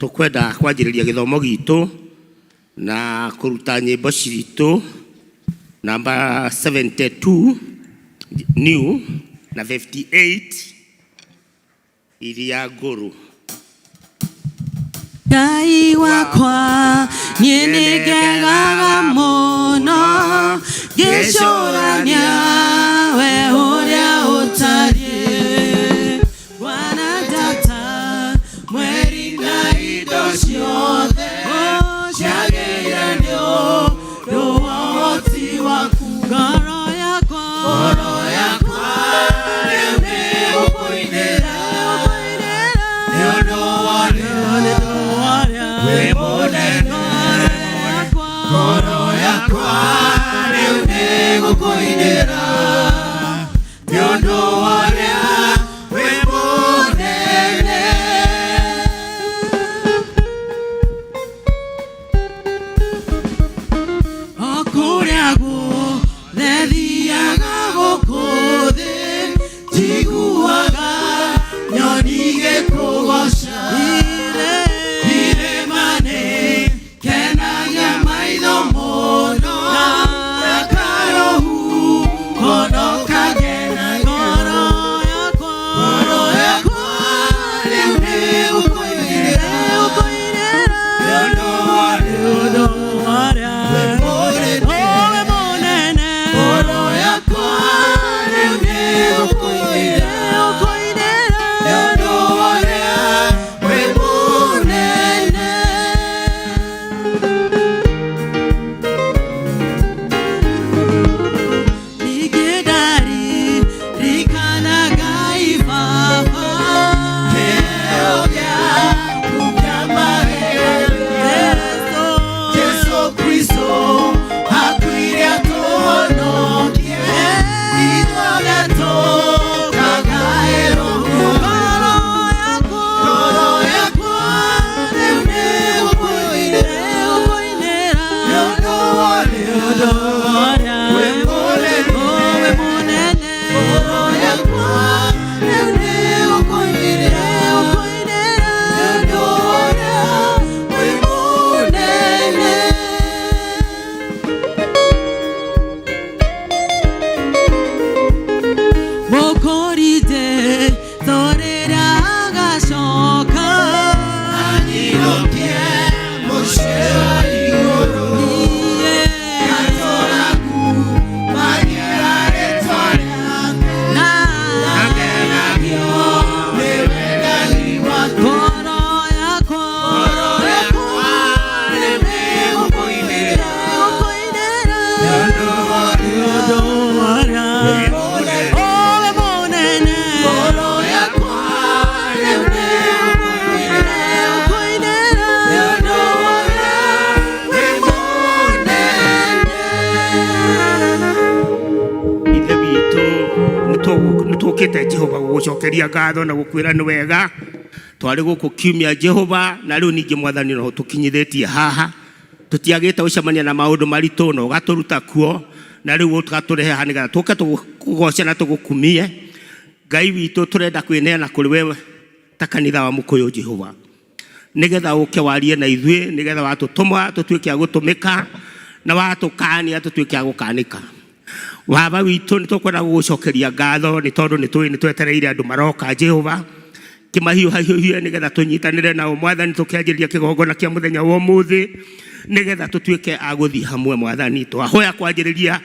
Tũkwenda kwanjĩrĩria gĩthomo gitũ na kũruta nyĩmbo citũ namba 72 new na 58 iria ngũrũ. Ngai wakwa niĩ nĩngegaga mũno ngĩcũrania we ũrĩa ũtariĩ Bwana njata mweri na indo ciothe ciagĩire nĩ ũndũ wa ũhoti waku ngoro yakwa ngoro yakwa rĩu nĩgũkũinĩra nĩ ũndũ wa ũrĩa wĩ mũnene ngoro yakwa rĩu nĩgũkũinĩra nĩ ũndũ wa ũrĩa wĩ mũnene. O kũrĩa guothe thiaga gũkũ thĩ, njiguaga nyoni igĩkũgooca. Irĩma nĩ kenagia maitho mũno, na karũhuho no kagenagia. Ngoro yakwa, ngoro yakwa rĩu nĩgũkũinĩra, nĩ ũndũ wa ũrĩa wĩ mũnene. Ngoro yakwa rĩu nĩgũkũinĩra, nĩ ũndũ wa ũrĩa wĩ mũnene. Ningĩ ndaririkana Ngai Baba, kĩheo gĩaku kĩa magegania. Jesũ Kristo akuire atũhonokie, ithuothe tũkagaĩrwo muoyo. Ngoro yakwa rĩu nĩgũkũinĩra, nĩ ũndũ wa ũrĩa wĩ mũnene. Ngoro yakwa rĩu nĩgũkũinĩra, nĩ ũndũ wa ũrĩa wĩ mũnene. Mũkũri Jesũ rĩrĩa agacoka, anyinũkie mũciĩ wa igũrũ. Ngatũũra kumagĩra rĩĩtwa rĩake, na ngenagio nĩ wendani wake. Ngoro yakwa, ngoro yakwa rĩu nĩgũkũinĩra, nĩ ũndũ wa ũrĩa wĩ mũnene. Ngoro yakwa rĩu nĩgũkũinĩra, nĩ ũndũ wa ũrĩa wĩ mũnene. Ithe witũ, nĩtũkĩte Jehova gũgũcokeria ngatho na gũkwĩra nĩ wega twarĩ gũkũ kiumia Jehova, na rĩu ningĩ Mwathani no tũkinyithĩtie haha. Tũtiagĩte gũcemania na maũndũ maritũ na ũgatũruta kuo, na rĩu ũgatũrehe haha nĩgetha tũke tũkũgoce na tũgũkumie. Ngai witũ, tũrenda kwĩneana kũrĩ we ta kanitha wa Mũkũyũ Jehova, nĩgetha ũke warie na ithuĩ, nĩgetha watũtũma tũtuĩke a gũtũmĩka, na watũkania tũtuĩke a gũkanĩka. Baba witũ, nĩ tũkwenda gũgũcokeria ngatho nĩ tondũ nĩ tũĩ nĩ twetereire andũ maroka Jehova, kĩmahiũhahiũhie nĩgetha tũnyitanĩre nao Mwathani, tũkĩanjĩrĩria kĩgongona kĩa mũthenya wa ũmũthĩ nĩgetha tũtuĩke a gũthiĩ hamwe Mwathani. Twahoya kwanjĩrĩria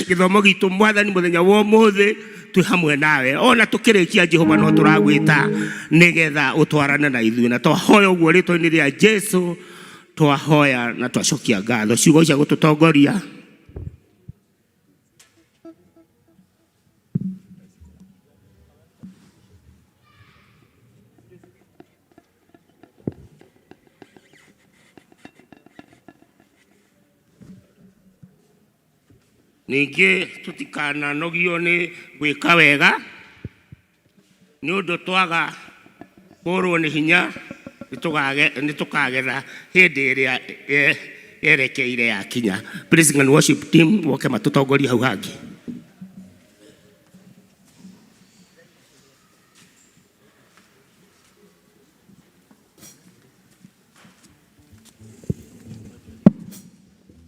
gĩthomo gitũ Mwathani mũthenya wa ũmũthĩ twĩ hamwe nawe, ona tũkĩrĩkia Jehova no tũragwĩta nĩgetha ũtwarane na ithuĩ, na twahoya ũguo rĩtwa-inĩ rĩa Jesu twahoya na twacokia ngatho. Ciugo cia gũtũtongoria Ningĩ tũtikananogio nĩ gwĩka wega, nĩ ũndũ twaga kũũrũo nĩ hinya nĩtũkagetha hĩndĩ ĩrĩa yerekeire yakinya. Praising and worship team moke matũtongorie hau hangĩ.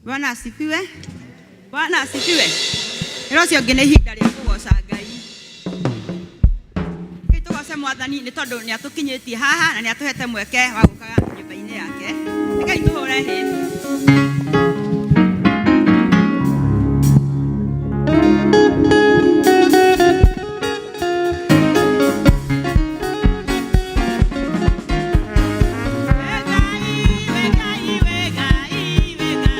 Bwana asifiwe. Bwana asifiwe. Ĩno ũcio ũngĩ nĩ ihinda rĩa kũgoca Ngai. Reke tũgoce Mwathani nĩ tondũ nĩ atũkinyĩtie haha na nĩ atũhete mweke wa gũkaga nyũmba-inĩ yake. Rekei tũhũre hĩ. We Ngai, we Ngai, we Ngai, we Ngai.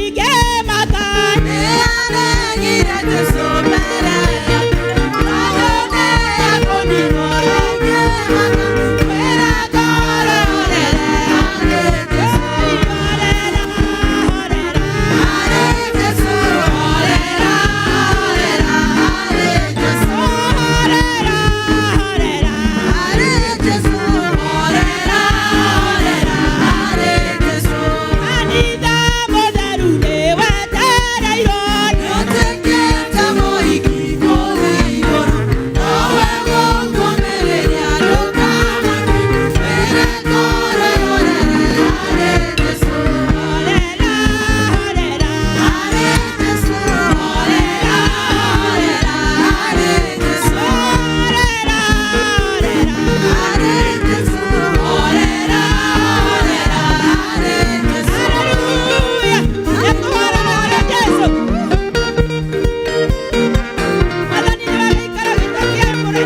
Ingĩmaka nĩaregire Jesũ mbere yakwa kũninwo ingĩmaka wĩra ngoro horera harĩ Jesũ horera horera harĩ Jesũ horera horera harĩ Jesũ horera horera harĩ Jesũ horera horera harĩ Jesũ kanitha mũtheru nĩwetereirwo nĩũtuĩkĩte mũhiki kũu igũrũ nowe gũkũmĩrĩria ndũkamake wĩre ngoro ĩhorere harĩ Jesũ horera horera harĩ Jesũ horera horera harĩ Jesũ horera horera harĩ Jesũ horera horera harĩ Jesũ haleluya nĩtũhorera Jesũ Mwathani nĩwe gĩikaro gitũ kĩamũre.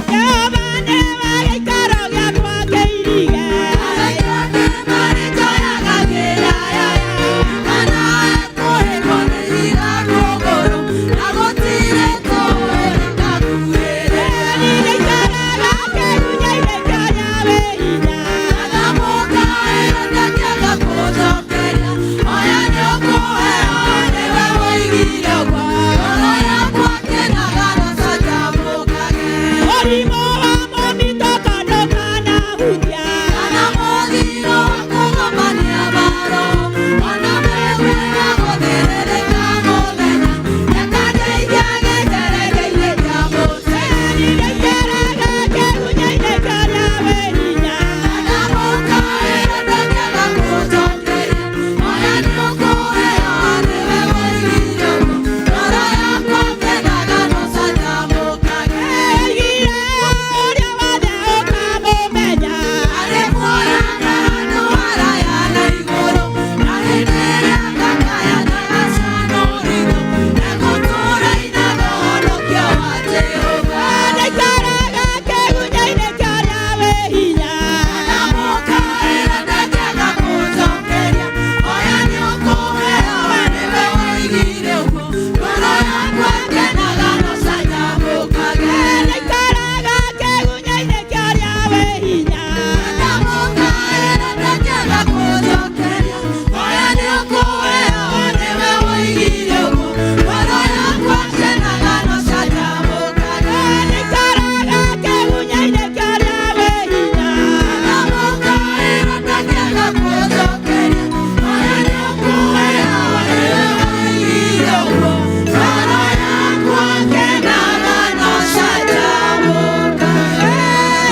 Jehova nĩwe gĩikaro gĩakwa kĩirige. Nĩndĩikaraga kĩgunyĩ-inĩ kĩa ũrĩa wĩ hinya. Mũrimũ wa mũmitũko ndũkanahutia. Nĩndĩikaraga kĩgunyĩ-inĩ kĩa ũrĩa wĩ hinya. Eigire ũrĩa wothe ũkamũmenya. Ndĩikaraga kĩgunyĩ-inĩ kĩa ũrĩa wĩ hinya. Ndĩikaraga kĩgunyĩ-inĩ kĩa ũrĩa wĩ hinya. Ndĩikaraga kĩgunyĩ-inĩ kĩa ũrĩa wĩ hinya.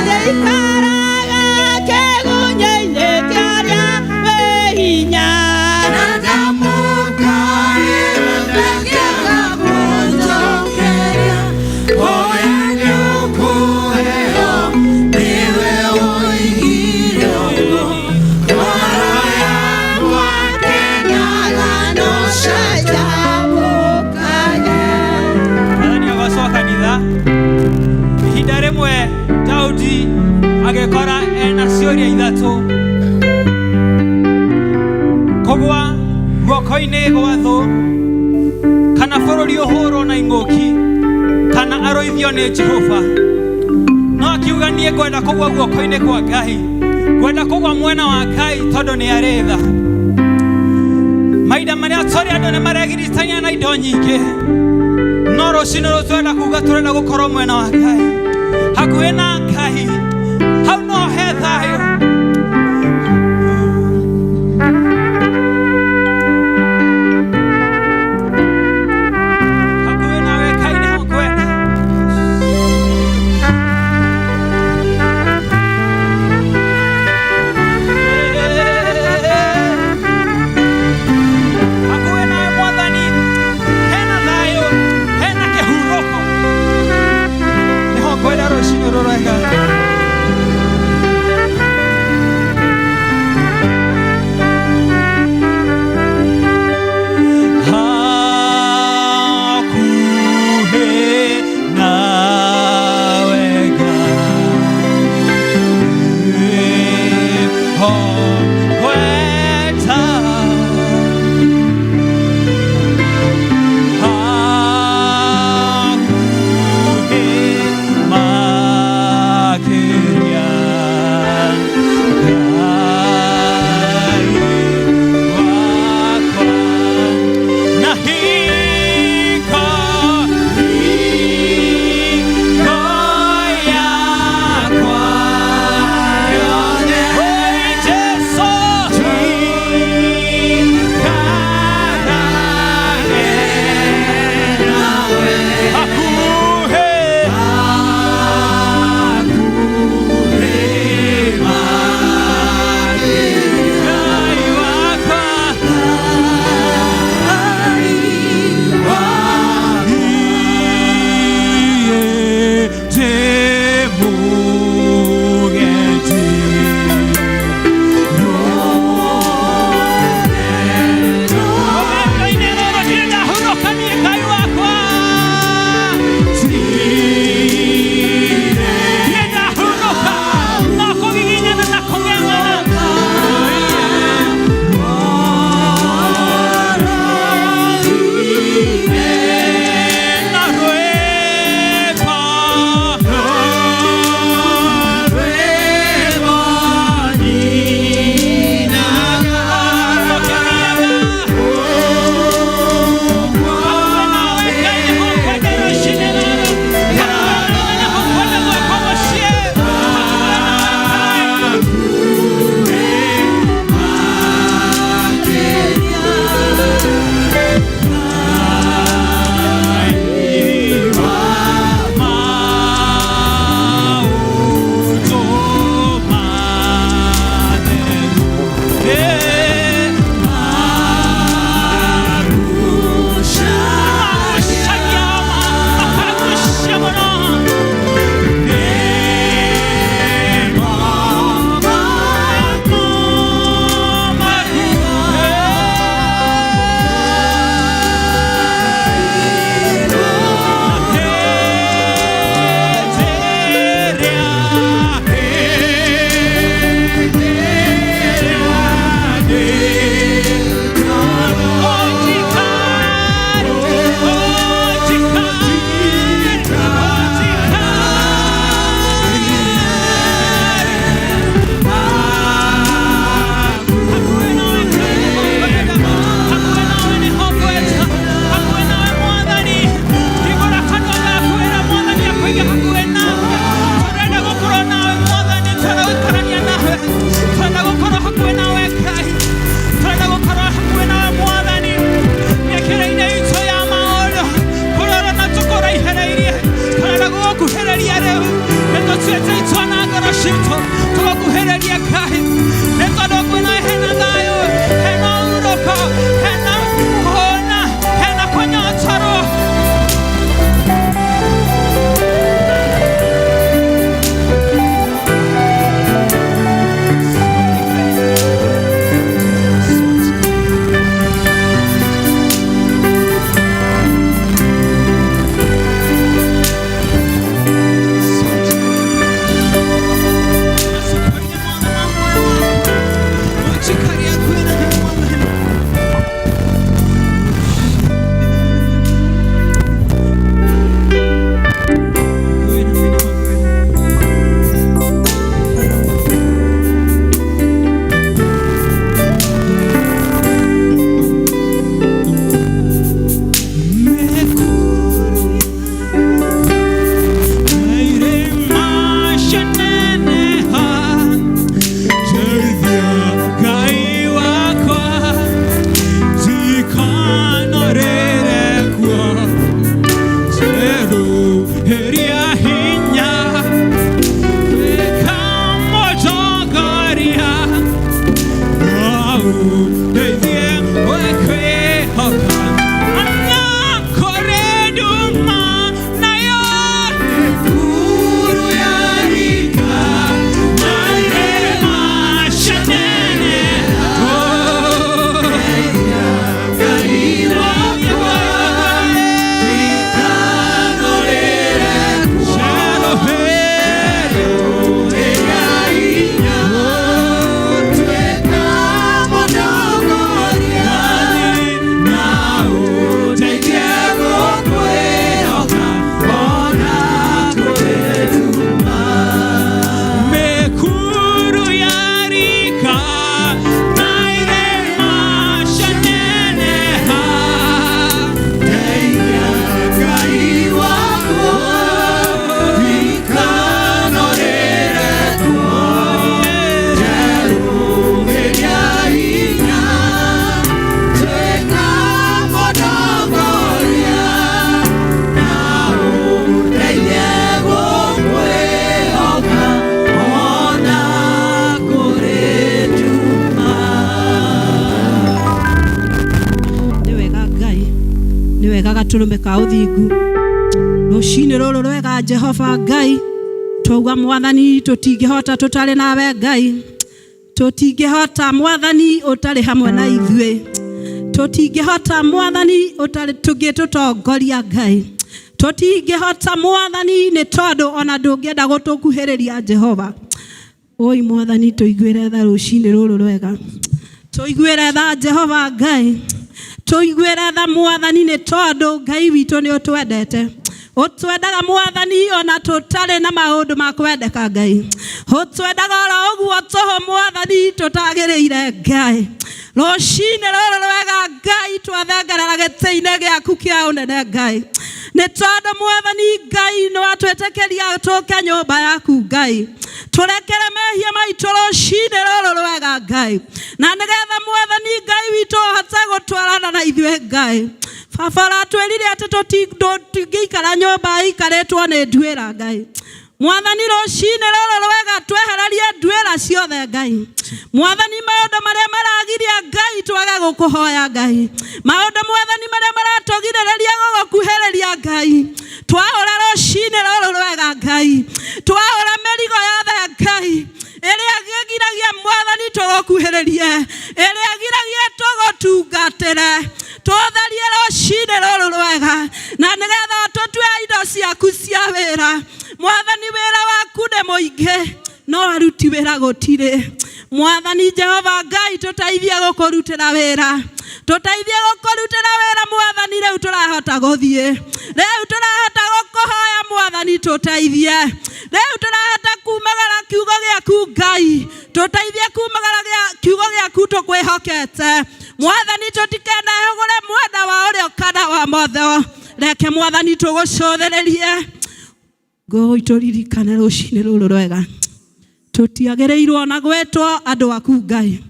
Ndĩikaraga kĩgunyĩ-inĩ kĩa ũrĩa wĩ hinya. Mwathani agocwo kanitha ihinda rĩmwe Daudi agĩkora ena ciũria ithatũ kũgwa guoko-inĩ gwa thũ kana bũrũri ũhũrwo na ing'ũki kana arũithio nĩ Jehova no akiuga niĩ ngwenda kũgwa guoko-inĩ kwa Ngai ngwenda kũgwa mwena wa Ngai tondũ nĩ arĩ tha mahinda marĩa tũrĩ andũ nĩ maregiritania na indo nyingĩ no rũcinĩ rũrũ tũrenda kuga tũrenda gũkorwo mwena wa Ngai hakuhĩ na Ngai hau no he thayũ. Hakuhĩ nawe Ngai nĩho ngwenda. Hakuhĩ nawe Mwathani hena thayũ hena kĩhurũko nĩho ngwenda rũcinĩ rũrũ rwega. Gweta hakuhĩ makĩria Ngai wakwa na hingo hingo yakwa yothe. Oi, Jesũ. Gatũrũme ka ũthingu. Rũcinĩ rũrũ rwega Jehova Ngai, twauga Mwathani tũtingĩhota tũtarĩ nawe Ngai, tũtingĩhota Mwathani ũtarĩ hamwe na ithuĩ, tũtingĩhota Mwathani ũtarĩ tũngĩtũtongoria Ngai, tũtingĩhota Mwathani nĩ tondũ ona ndũngĩenda gũtũkuhĩrĩria Jehova. Oi Mwathani tũiguĩre tha rũcinĩ rũrũ rwega, tũiguĩre tha Jehova Ngai, tũiguĩre tha Mwathani nĩ tondũ Ngai witũ nĩ ũtwendete. Ũtwendaga Mwathani ona tũtarĩ na maũndũ ma kwendeka Ngai, ũtwendaga oro ũguo tũhũ Mwathani tũtagĩrĩire Ngai. Rũcinĩ rũrũ rwega Ngai twathengerera gĩtĩ-inĩ gĩaku kĩa ũnene Ngai, nĩ tondũ Mwathani Ngai nĩ watwĩtĩkĩria tũke nyũmba yaku Ngai, tũrekere mehia maitũ rũcinĩ rũrũ rwega Ngai, na nĩgetha Mwathani Ngai witũ ũhote gũtwarana na ithuĩ Ngai. Baba ũratwĩrire atĩ tũtingĩikara nyũmba ĩikarĩtwo nĩ nduĩra Ngai. Mwathani rũcinĩ rũrũ rwega twehererie nduĩra ciothe Ngai. Mwathani maũndũ marĩa maragiria Ngai twage gũkũhoya Ngai, maũndũ Mwathani marĩa maratũgirĩrĩria gũgũkuhĩrĩria Ngai, twahũra rũcinĩ rũrũ rwega Ngai, twahũra mĩrigo yothe Ngai ĩrĩa ĩgiragia Mwathani tũgũkuhĩrĩrie, ĩrĩa ĩgiragia tũgũtungatĩre, tũtherie rũcinĩ rũrũ rwega, na nĩgetha tũtue indo ciaku cia wĩra. Mwathani wĩra waku nĩ mũingĩ no aruti wĩra gũtirĩ. Mwathani Jehova Ngai tũteithie gũkũrutĩra wĩra, tũteithie gũkũrutĩra wĩra Mwathani, rĩu tũrahota gũthiĩ, rĩu tũrahota gũkũhoya Mwathani tũteithie, rĩu tũrahota kumagara kiugo gĩaku Ngai, tũteithie kumagara kiugo gĩaku tũkwĩhokete Mwathani, tũtikanehũgũre mwena wa ũrĩo kana wa motho, reke Mwathani tũgũcũthĩrĩrie. Ngũi tũririkane rũcinĩ rũrũ rwega, tũtiagĩrĩirwo na gwĩtwo andũ aku Ngai,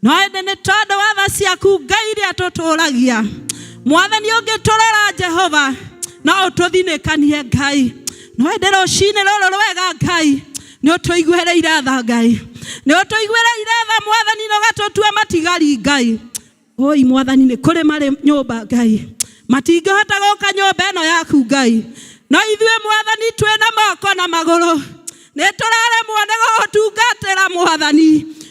no ĩndĩ nĩ tondũ wa tha ciaku Ngai iria tũtũragia Mwathani, ũngĩtũrora Jehova no ũtũthinĩkanie Ngai, no ĩndĩ rũcinĩ rũrũ rwega Ngai nĩ ũtũiguĩrĩire tha Ngai, nĩ ũtũiguĩrĩire tha Mwathani, na ũgatũtua matigari Ngai. Oi Mwathani nĩ kũrĩ marĩ nyũmba Ngai matingĩhota gũka nyũmba ĩno yaku Ngai, no ithuĩ Mwathani twĩna moko na magũrũ nĩ tũraremwo nĩ gũgũtungatĩra Mwathani,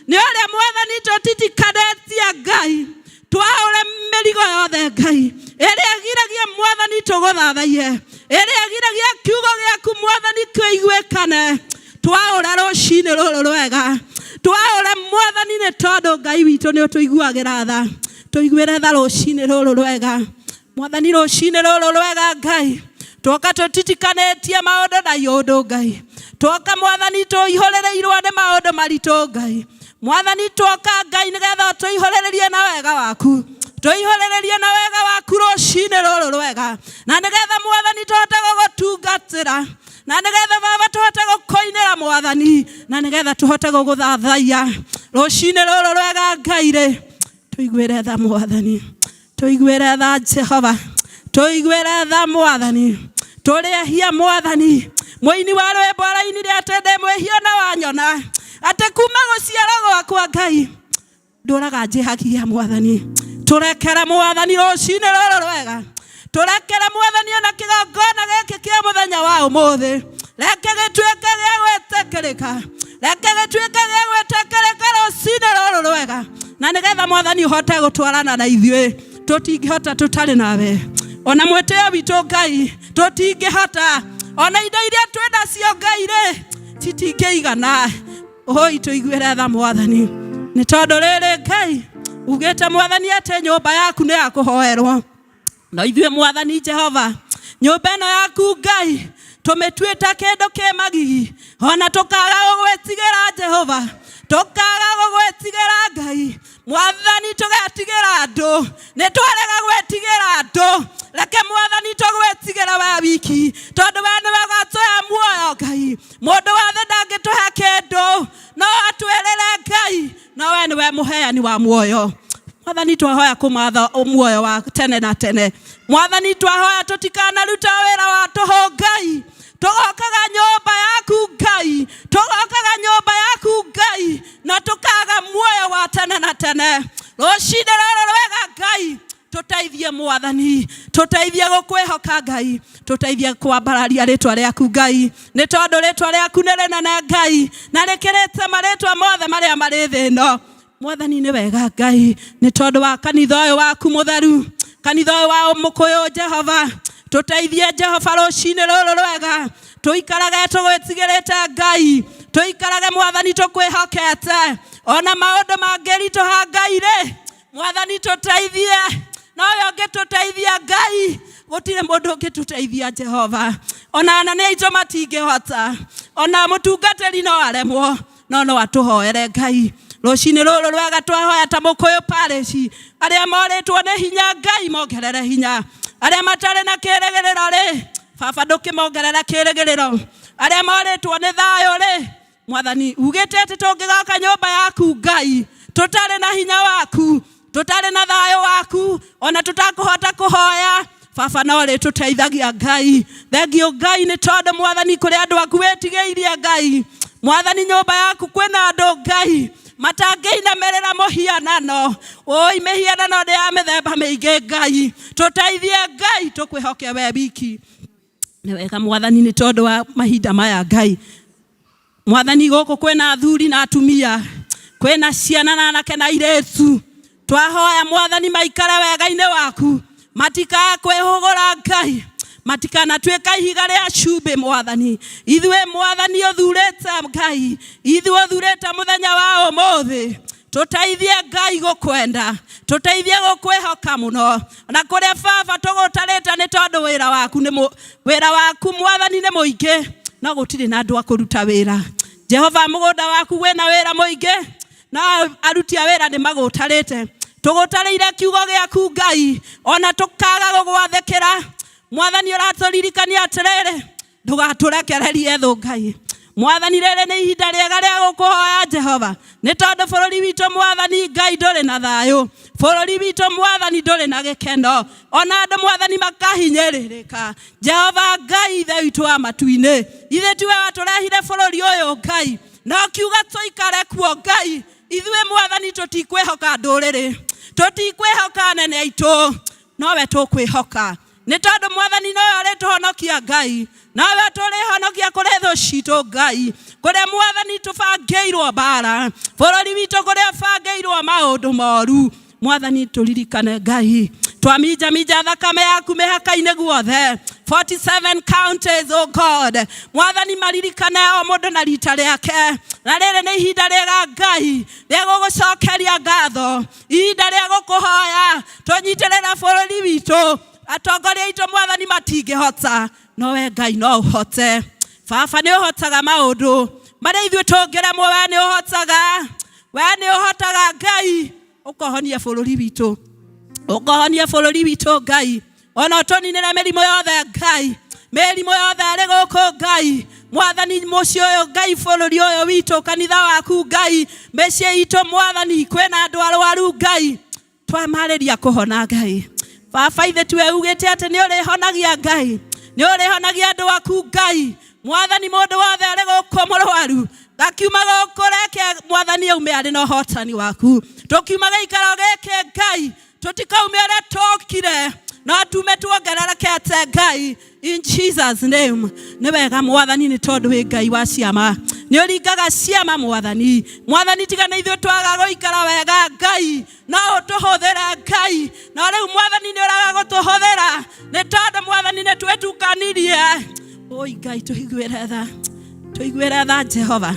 nĩ ũrĩa Mwathani tũtitikanĩtie Ngai, twaũre mĩrigo yothe Ngai ĩrĩa ĩgiragia Mwathani tũgũthathaiye, ĩrĩa ĩgiragia kiugo gĩaku Mwathani kĩiguĩkane, twaũra rũcinĩ rũrũ rwega, twaũra Mwathani nĩ tondũ Ngai witũ nĩ ũtũiguagĩra tha, tũiguĩre tha rũcinĩ rũrũ rwega Mwathani, rũcinĩ rũrũ rwega Ngai, twoka tũtitikanĩtie maũndũ na iũndũ Ngai, twoka Mwathani tũihũrĩrĩirwo nĩ maũndũ maritũ Ngai, Mwathani twoka Ngai nĩgetha ũtũihũrĩrĩrie na wega waku, tũihũrĩrĩrie na wega waku rũcinĩ rũrũ rwega, na nĩgetha Mwathani tũhote gũgũtungatĩra, na nĩgetha Baba tũhote gũkũinĩra Mwathani, na nĩgetha tũhote gũgũthathaiya rũcinĩ rũrũ rwega Ngai rĩ, tũiguĩre tha Mwathani, tũiguĩre tha Jehova, tũiguĩre tha Mwathani, tũrĩ ehia Mwathani. Mũini wa rwĩmbo arainire atĩ ndĩ mwĩhia na wanyona, atĩ kuma gũciarwo gwakwa Ngai ndũraga njĩhagia Mwathani, tũrekere Mwathani rũcinĩ rũrũ rwega, tũrekere Mwathani ona kĩgongona gĩkĩ kĩa mũthenya wa ũmũthĩ, reke gĩtuĩke gĩa gwĩtĩkĩrĩka, reke gĩtuĩke gĩa gwĩtĩkĩrĩka rũcinĩ rũrũ rwega, na nĩgetha Mwathani ũhote gũtwarana na ithuĩ, tũtingĩhota tũtarĩ nawe, ona mwĩtĩo witũ Ngai tũtingĩhota, ona indo iria twĩ nacio Ngai rĩ citingĩigana. Oi tũiguĩre tha Mwathani, nĩ tondũ rĩrĩ Ngai ugĩte Mwathani atĩ nyũmba yaku nĩ ya kũhoerwo, no ithuĩ Mwathani Jehova nyũmba ĩno yaku Ngai tũmĩtuĩte kĩndũ kĩ magigi, ona tũkaga gũgwĩtigĩra Jehova, tũkaga gũgwĩtigĩra Ngai Mwathani, tũgetigĩra andũ, nĩ twarega gwĩtigĩra andũ, reke Mwathani tũgwĩtigĩre we wiki, tondũ we nĩwe ũgatũhe muoyo Ngai. Mũndũ wa thĩ ndangĩtũhe kĩndũ, no atwĩrĩre Ngai, no we nĩwe mũheani wa muoyo. Mwathani twahoya kũmatha muoyo wa tene na tene. Mwathani twahoya tũtikanaruta wĩra wa tũhũ Ngai, tũgokaga nyũmba yaku Ngai, tũgokaga nyũmba yaku Ngai, na tũkaga muoyo wa tene na tene. Rũcinĩ rũrũ rwega Ngai, Tũteithie Mwathani, tũteithie gũkwĩhoka Ngai, tũteithie kwambararia rĩtwa rĩaku Ngai, nĩ tondũ rĩtwa rĩaku nĩ rĩnene Ngai, na rĩkĩrĩte marĩtwa mothe marĩa marĩ thĩ ĩno. Mwathani nĩ wega Ngai, nĩ tondũ wa kanitha ũyũ waku mũtheru, kanitha ũyũ wa Mũkũyũ Jehova, tũteithie Jehova rũcinĩ rũrũ rwega, tũikarage tũgwĩtigĩrĩte Ngai, tũikarage Mwathani tũkwĩhokete, ona maũndũ mangĩritũha Ngai rĩ, Mwathani tũteithie, nowe ũngĩtũteithia Ngai, gũtirĩ mũndũ ũngĩtũteithia Jehova, ona anene aitũ matingĩhota, ona mũtungatĩri no aremwo, no no atũhoere Ngai. Rũcinĩ rũrũ rwega twahoya ta Mũkũyũ Parish, arĩa morĩtwo nĩ hinya Ngai mongerere hinya, arĩa matarĩ na kĩrĩgĩrĩro rĩ, Baba ndũkĩmongerere kĩrĩgĩrĩro, arĩa morĩtwo nĩ thayũ rĩ, Mwathani ugĩte atĩ tũngĩgoka nyũmba yaku Ngai tũtarĩ na hinya waku, tũtarĩ na thayũ waku, ona tũtakũhota kũhoya, Baba no rĩtũteithagia Ngai. Thengiũ Ngai nĩ tondũ Mwathani kũrĩ andũ aku wĩtigĩirie Ngai. Mwathani nyũmba yaku kwĩna andũ Ngai matangĩinamĩrĩra mũhianano. Oi mĩhianano nĩ ya mĩthemba mĩingĩ Ngai. Tũteithie Ngai tũkwĩhoke we wiki. Nĩ wega Mwathani nĩ tondũ wa mahinda maya Ngai. Mwathani gũkũ kwĩna athuri na atumia, kwĩna ciana na anake na airĩtu. Twahoya Mwathani maikare wega-inĩ waku, matikae kwĩhũgũra Ngai, matikanatuĩka ihiga rĩa cumbĩ Mwathani. Ithuĩ Mwathani ũthurĩte Ngai, ithuĩ ũthurĩte mũthenya wa ũmũthĩ, tũteithie Ngai gũkwenda, tũteithie gũkwĩhoka mũno, na kũrĩa Baba tũgũtarĩte nĩ tondũ wĩra waku nĩ wĩra waku Mwathani nĩ mũingĩ, no gũtirĩ na andũ a kũruta wĩra. Jehova mũgũnda waku wĩna wĩra mũingĩ, no aruti a wĩra nĩ magũtarĩte. Tũgũtarĩire kiugo gĩaku Ngai, ona tũkaga gũgwathĩkĩra. Mwathani ũratũririkania atĩrĩrĩ, ndũgatũrekererie thũ Ngai. Mwathani rĩrĩ nĩ ihinda rĩega rĩa gũkũhoya Jehova, nĩ tondũ bũrũri witũ Mwathani Ngai ndũrĩ na thayũ, bũrũri witũ Mwathani ndũrĩ na gĩkeno, ona andũ Mwathani makahinyĩrĩrĩka. Jehova Ngai Ithe witũ wa matu-inĩ, ithuĩ tiwe watũrehire bũrũri ũyũ Ngai, na ũkiuga tũikare kuo Ngai. Ithuĩ Mwathani tũtikwĩhoka ndũrĩrĩ, tũtikwĩhoka anene aitũ, nowe tũkwĩhoka, nĩ tondũ Mwathani nowe ũrĩtũhonokia Ngai, nowe tũrĩhonokia kũrĩ thũ citũ Ngai, kũrĩa Mwathani tũbangĩirwo mbara, bũrũri witũ kũrĩa ũbangĩirwo maũndũ moru. Mwathani tũririkane Ngai, twaminjaminja thakame yaku mĩhaka-inĩ guothe, 47 counties, oh God. Mwathani maririkane o mũndũ na rita rĩake, na rĩrĩ nĩ ihinda rĩega Ngai rĩa gũgũcokeria ngatho, ihinda rĩa gũkũhoya tũnyitĩrĩre bũrũri witũ. Atongoria aitũ Mwathani matingĩhota, no we Ngai no ũhote. Baba nĩ ũhotaga maũndũ marĩa ithuĩ tũngĩremwo, we nĩ ũhotaga, we nĩ ũhotaga Ngai, ũkohonia bũrũri witũ, ũkohonia bũrũri witũ Ngai, ona ũtũninĩre mĩrimũ yothe Ngai, mĩrimũ yothe ĩrĩ gũkũ Ngai. Mwathani mũciĩ ũyũ Ngai, bũrũri ũyũ witũ, kanitha waku Ngai, mĩciĩ itũ Mwathani, kwĩna andũ arwaru Ngai, twamarĩria kũhona Ngai. Baba ithe tiwe ugĩte atĩ nĩ ũrĩhonagia Ngai, nĩ ũrĩhonagia andũ aku Ngai. Mwathani mũndũ wothe arĩ gũkũ mũrwaru gakiuma gũkũ, reke Mwathani aume arĩ na ũhotani waku. Tũkiuma gĩikaro gĩkĩ Ngai, tũtikaume ũrĩa tũkire, no tume tuongererekete Ngai, in Jesus name. Nĩ wega Mwathani nĩ tondũ wĩ Ngai wa ciama, nĩ ũringaga ciama Mwathani. Mwathani tiga nĩ ithuĩ twaga gũikara wega Ngai, no ũtũhũthĩre Ngai, no rĩu Mwathani nĩ ũraga gũtũhũthĩra nĩ tondũ Mwathani nĩ twĩtukanirie. Oi Ngai tũiguĩre tha, tũiguĩre tha Jehova,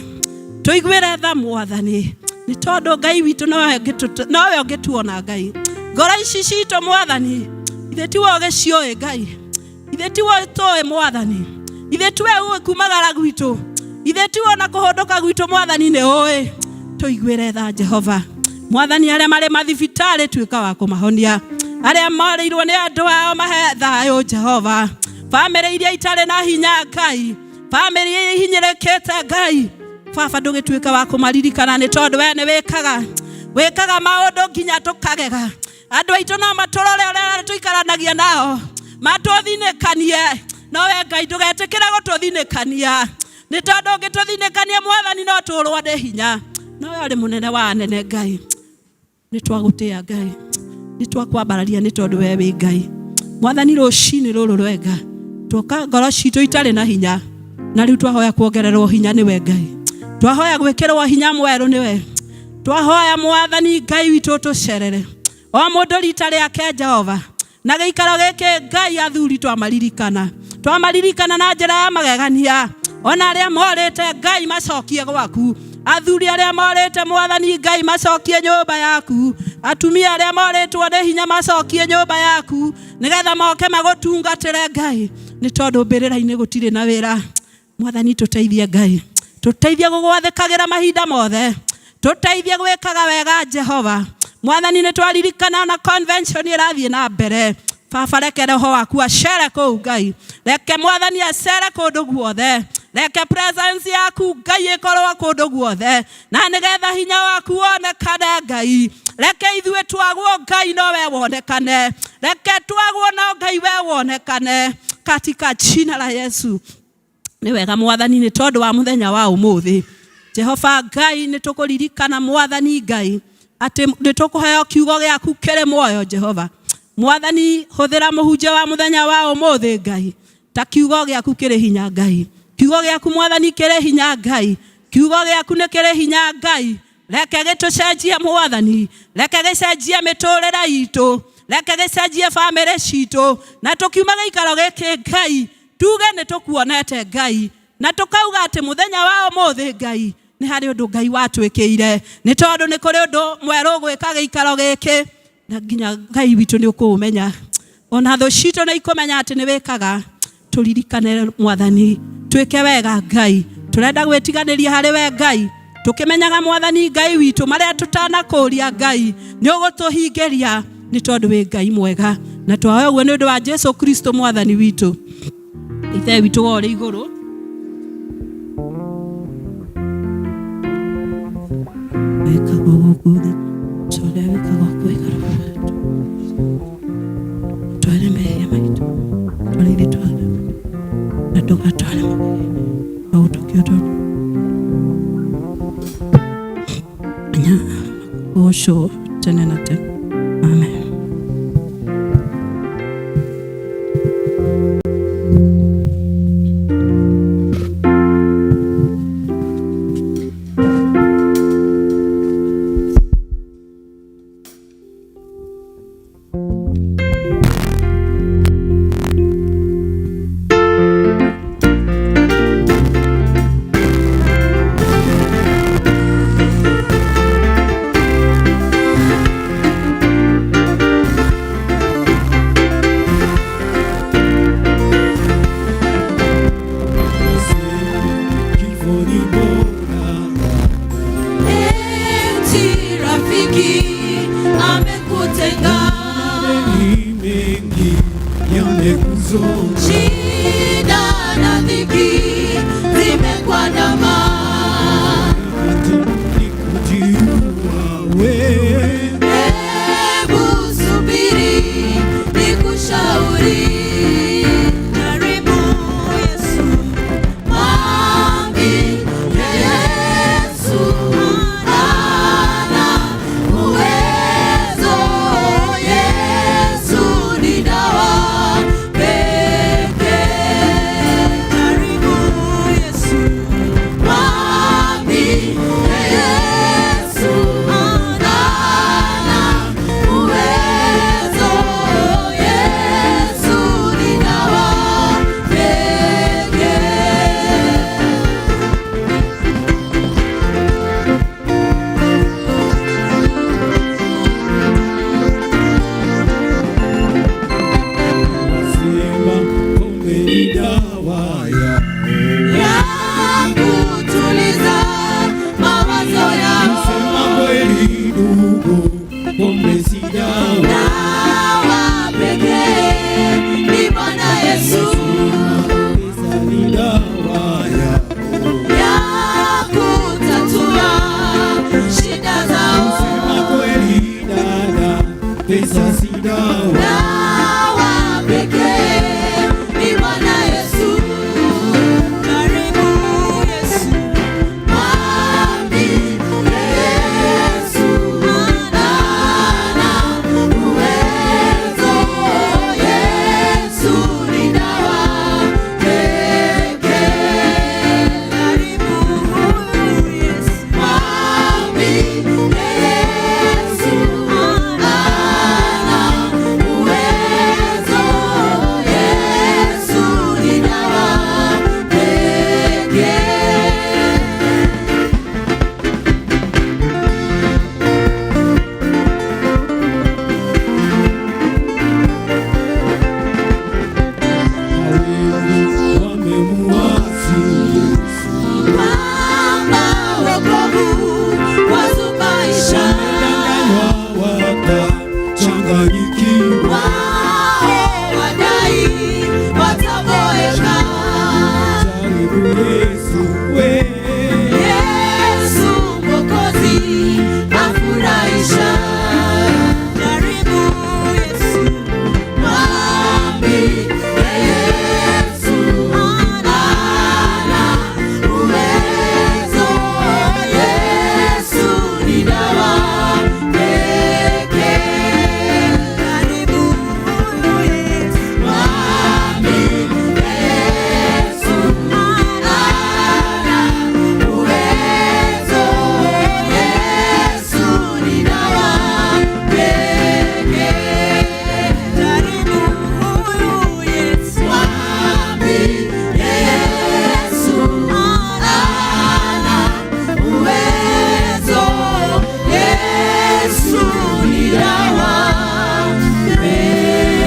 tũiguĩre tha Mwathani, nĩ tondũ Ngai witũ nowe ũngĩtuona Ngai. Ngoro ici citũ Mwathani, ithuĩ tiwe ũgĩciũĩ Ngai, ithuĩ tiwe tũĩ Mwathani, ithuĩ tiwe ũĩ kumagara gwitũ, ithuĩ tiwe ona kũhũndũka gwitũ Mwathani nĩ ũĩ. Tũiguĩre tha Jehova. Mwathani arĩa marĩ mathibitarĩ tuĩka wa kũmahonia, arĩa morĩirwo nĩ andũ ao mahe thayũ Jehova, bamĩrĩ iria itarĩ na hinya Ngai, bamĩrĩ iria ihinyĩrĩkĩte Ngai, Baba ndũgĩtuĩka wa kũmaririkana nĩ tondũ we nĩ wĩkaga, wĩkaga maũndũ nginya tũkagega. Andũ aitũ no matũrore ũrĩa tũikaranagia nao, matũthinĩkanie, no we Ngai ndũgetĩkĩre gũtũthinĩkania, nĩ tondũ ũngĩtũthinĩkania Mwathani no tũrwo nĩ hinya. No we ũrĩ mũnene wa anene Ngai, nĩ twagũtĩa Ngai, Nĩ twakwambararia nĩ tondũ we wĩ Ngai. Mwathani rũcinĩ rũrũ rwega twoka ngoro citũ itarĩ na hinya, na rĩu twahoya kuongererwo hinya nĩwe Ngai. Twahoya gwĩkĩrwo hinya mwerũ nĩwe. Twahoya Mwathani Ngai witũ tũcerere o mũndũ rita rĩake Jehova, na gĩikaro gĩkĩ Ngai athuri twamaririkana, twamaririkana na njĩra ya magegania. Ona arĩa morĩte Ngai macokie gwaku, athuri arĩa morĩte Mwathani Ngai macokie nyũmba yaku, atumia arĩa morĩtwo nĩ hinya macokie nyũmba yaku, nĩgetha moke magũtungatĩre Ngai, nĩ tondũ mbĩrĩra-inĩ gũtirĩ na wĩra. Mwathani tũteithie Ngai, tũteithie gũgwathĩkagĩra mahinda mothe, tũteithie gwĩkaga wega Jehova. Mwathani nĩ twaririkana na convention ĩrathiĩ na mbere. Baba reke roho waku acere kũu Ngai, reke Mwathani acere kũndũ guothe, reke presence yaku Ngai ĩkorwo kũndũ guothe, na nĩgetha hinya waku wonekane Ngai. Reke ithuĩ twagwo Ngai no we wonekane, reke twagwo no Ngai we wonekane, katika jina la Yesu. Nĩ wega Mwathani nĩ tondũ wa mũthenya wa ũmũthĩ. Jehova Ngai nĩ tũkũririkana Mwathani Ngai atĩ nĩ tũkũheo kiugo gĩaku kĩrĩ muoyo Jehova. Mwathani hũthĩra mũhunjia wa mũthenya wa ũmũthĩ Ngai, ta kiugo gĩaku kĩrĩ hinya Ngai, kiugo gĩaku Mwathani kĩrĩ hinya Ngai, kiugo gĩaku nĩ kĩrĩ hinya Ngai. Reke gĩtũcenjie Mwathani, reke gĩcenjie mĩtũrĩre itũ, reke gĩcenjie bamĩrĩ citũ, na tũkiuma gĩikaro gĩkĩ Ngai tuge nĩ tũkuonete Ngai, na tũkauga atĩ mũthenya wa ũmũthĩ Ngai nĩ harĩ ũndũ Ngai watwĩkĩire, nĩ tondũ nĩ kũrĩ ũndũ mwerũ ũgwĩka gĩikaro gĩkĩ, na nginya Ngai witũ nĩ ũkũũmenya, ona thũ citũ nĩ ikũmenya atĩ nĩ wĩkaga. Tũririkane Mwathani, twĩke wega Ngai, tũrenda gwĩtiganĩria harĩ we Ngai, tũkĩmenyaga Mwathani Ngai witũ marĩa tũtanakũria Ngai nĩ ũgũtũhingĩria, nĩ tondũ wĩ Ngai mwega, na twahoya ũguo nĩ ũndũ wa Jesu Kristo Mwathani witũ. Ithe witũ wa ũrĩ igũrũ, wĩkagwo gũkũ thĩ ta ũrĩa wĩkagwo kũu igũrũ. Tware mehia maitũ tũrĩa ithuĩ twara, na ndũgatware magerio, no ũtũkie ũndũ hinya ũgocwo tene na tene. Amen. Kifo ni bora. Eti rafiki amekutenga, Mengi mengi yamekuzonga, shida na dhiki zimekuandama, hati ni kujiua wewe. Hebu subiri nikushauri, karibu Yesu, mwambie Yesu ana uwezo, Yesu ni dawa pekee. Karibu Yesu, mwambie Yesu ana uwezo, Yesu ni dawa pekee. Wasema pombe ni dawa yao, Ya kutuliza mawazo yao. sema kweli ndugu, pombe si dawa. Dawa pekee ni Bwana Yesu, Pesa ni dawa yao, ya kutatua shida zao. sema kweli dada, pesa si dawa. Dawa pekee ni Bwana Yesu. Karibu Yesu, mwambie Yesu ana uwezo. Wamechanganyikiwa, Wao wadai wataboeka. jaribu Yesu we. Yesu Mwokozi afurahisha. Jaribu Yesu, mwambie Yesu ana uwezo. Yesu ni dawa pekee. Jaribu Yesu, mwambie Yesu ana uwezo. Yesu ni dawa pekee. Jaribu huyu Yesu, mwambie Yesu ana uwezo. Yesu ni dawa pekee.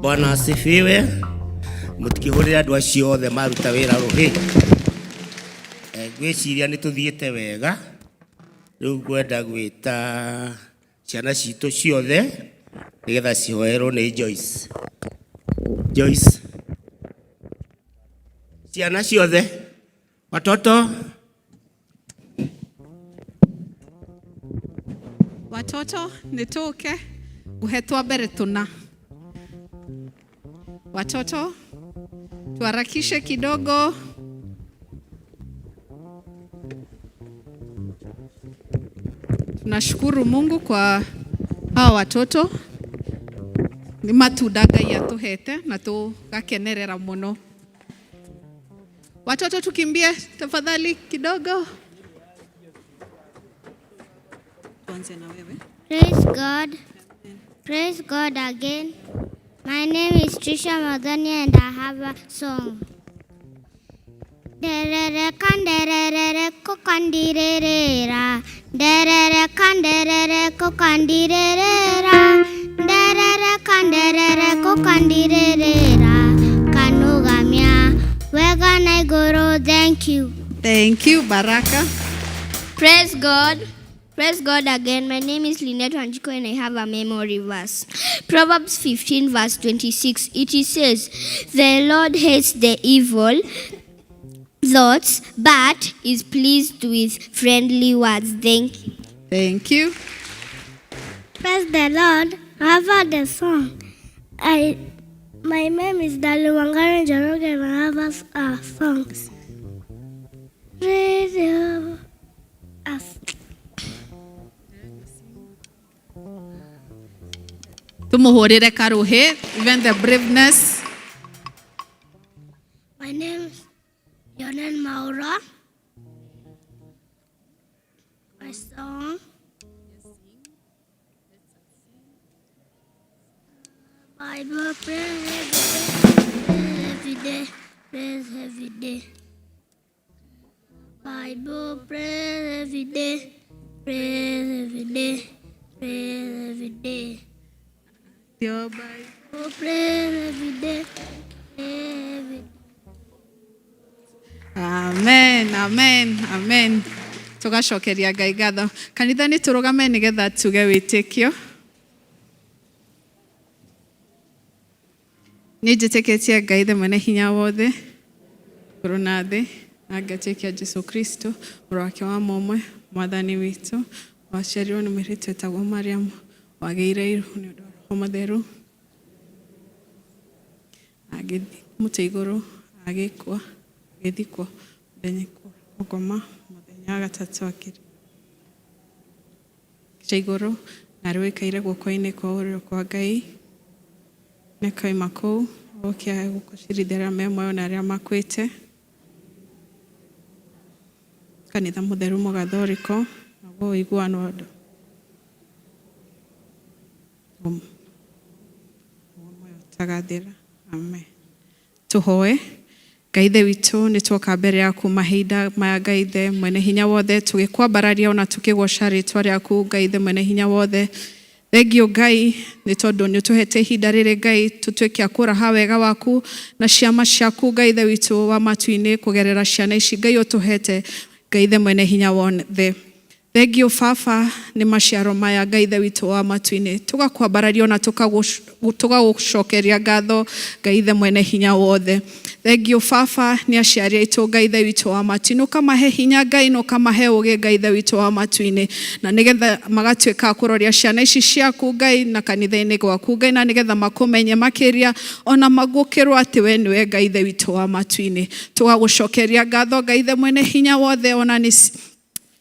Bwana asifiwe. Mutikihurire andu acio othe maruta wira ruhi. Ngwiciria ni tuthiite wega. Riu ngwenda gwita ciana citũ ciothe nigetha cihoerwo nĩ Joyce. Joyce. Ciana ciothe watoto Watoto nituke nguhetwa mbere tuna. Watoto tuharakishe kidogo. Tunashukuru Mungu kwa hawa watoto nĩ matunda Ngai atuhete na tugakenerera muno. Watoto tukimbie tafadhali kidogo. Tuanze na wewe. Praise God. Praise God again. My name is Trisha Madani and I have a song. Derere kanderere kokandirerera. Derere kanderere kokandirerera. Derere kanderere kokandirerera. Kanugamia. Wega na igoro. Thank you. Thank you, Baraka. Praise God. Praise God again. My name is Lynette Wanjiko and I have a memory verse. Proverbs 15, verse 26. It says, The Lord hates the evil thoughts, but is pleased with friendly words. Thank you. Thank you. Praise the Lord. I have heard the song. My name is Dali Wangari Njoroge and I have a song. Praise the Tumuhurire karuhi, even the braveness. My name is Yonan Maura. My song. Bible praise every day, praise every day. Bible praise every day, praise every day, praise every day. Your Bible. Praise every day, praise every day. Amen, amen, amen. Tugacokeria Ngai ngatho. Kanitha nĩ tũrũgame nĩgetha tuge wĩtĩkio. Nĩ njĩtĩkĩtie Ngai the mwene hinya wothe, igũrũ na thĩ, na ngetĩkia Jesũ Kristo, mũrũ wake wa mũmwe, mwathani witũ, waciarirwo nĩ mũirĩtu wetagwo Mariamu, wagĩire ihu nĩ ũndũ wa Roho Mũtheru, agĩthiĩ mũtĩ igũrũ, agĩkua, agĩthikwo, mũthenya gũkoma, mũthenya wa gatatũ akĩriũka igũrũ, na rĩu aikaire guoko-inĩ kwa ũrĩo kwa Ngai, nĩ akauma kũu oke gũcirithia arĩa me muoyo na arĩa makuĩte. Kanitha mũtheru mũgathoriko, naguo ũiguano wa andũ muoyo ũtagathira. Amen. Tũhoe. Ngai Ithe witũ nĩ twoka mbere yaku mahinda maya Ngai Ithe mwene hinya wothe tũgĩkwambararia ona tũkĩgoca rĩtwa rĩaku Ngai Ithe mwene hinya wothe. Thengio Ngai nĩ tondũ nĩ ũtũhete ihinda rĩrĩ Ngai tũtuĩke a kũraha wega waku na ciama ciaku Ngai Ithe witũ wa matu-inĩ kũgerera ciana ici Ngai ũtũhete Ngai Ithe mwene hinya wothe. Thengio Baba nĩ maciaro maya Ngai Ithe witũ wa matu-inĩ, tũgakwambararia ona tũgagũcokeria ngatho Ngai Ithe mwene hinya wothe. Thengio Baba nĩ aciari aitũ Ngai Ithe witũ wa matu-inĩ, ũkamahe hinya Ngai na ũkamahe ũgĩ Ngai Ithe witũ wa matu-inĩ, na nĩgetha magatuĩka a kũroria ciana ici ciaku Ngai na kanitha-inĩ gwaku Ngai, na nĩgetha makũmenye makĩria ona magũkĩrwo atĩ we nĩwe Ngai Ithe witũ wa matu-inĩ. Tũgagũcokeria ngatho Ngai Ithe mwene hinya wothe, ona nĩ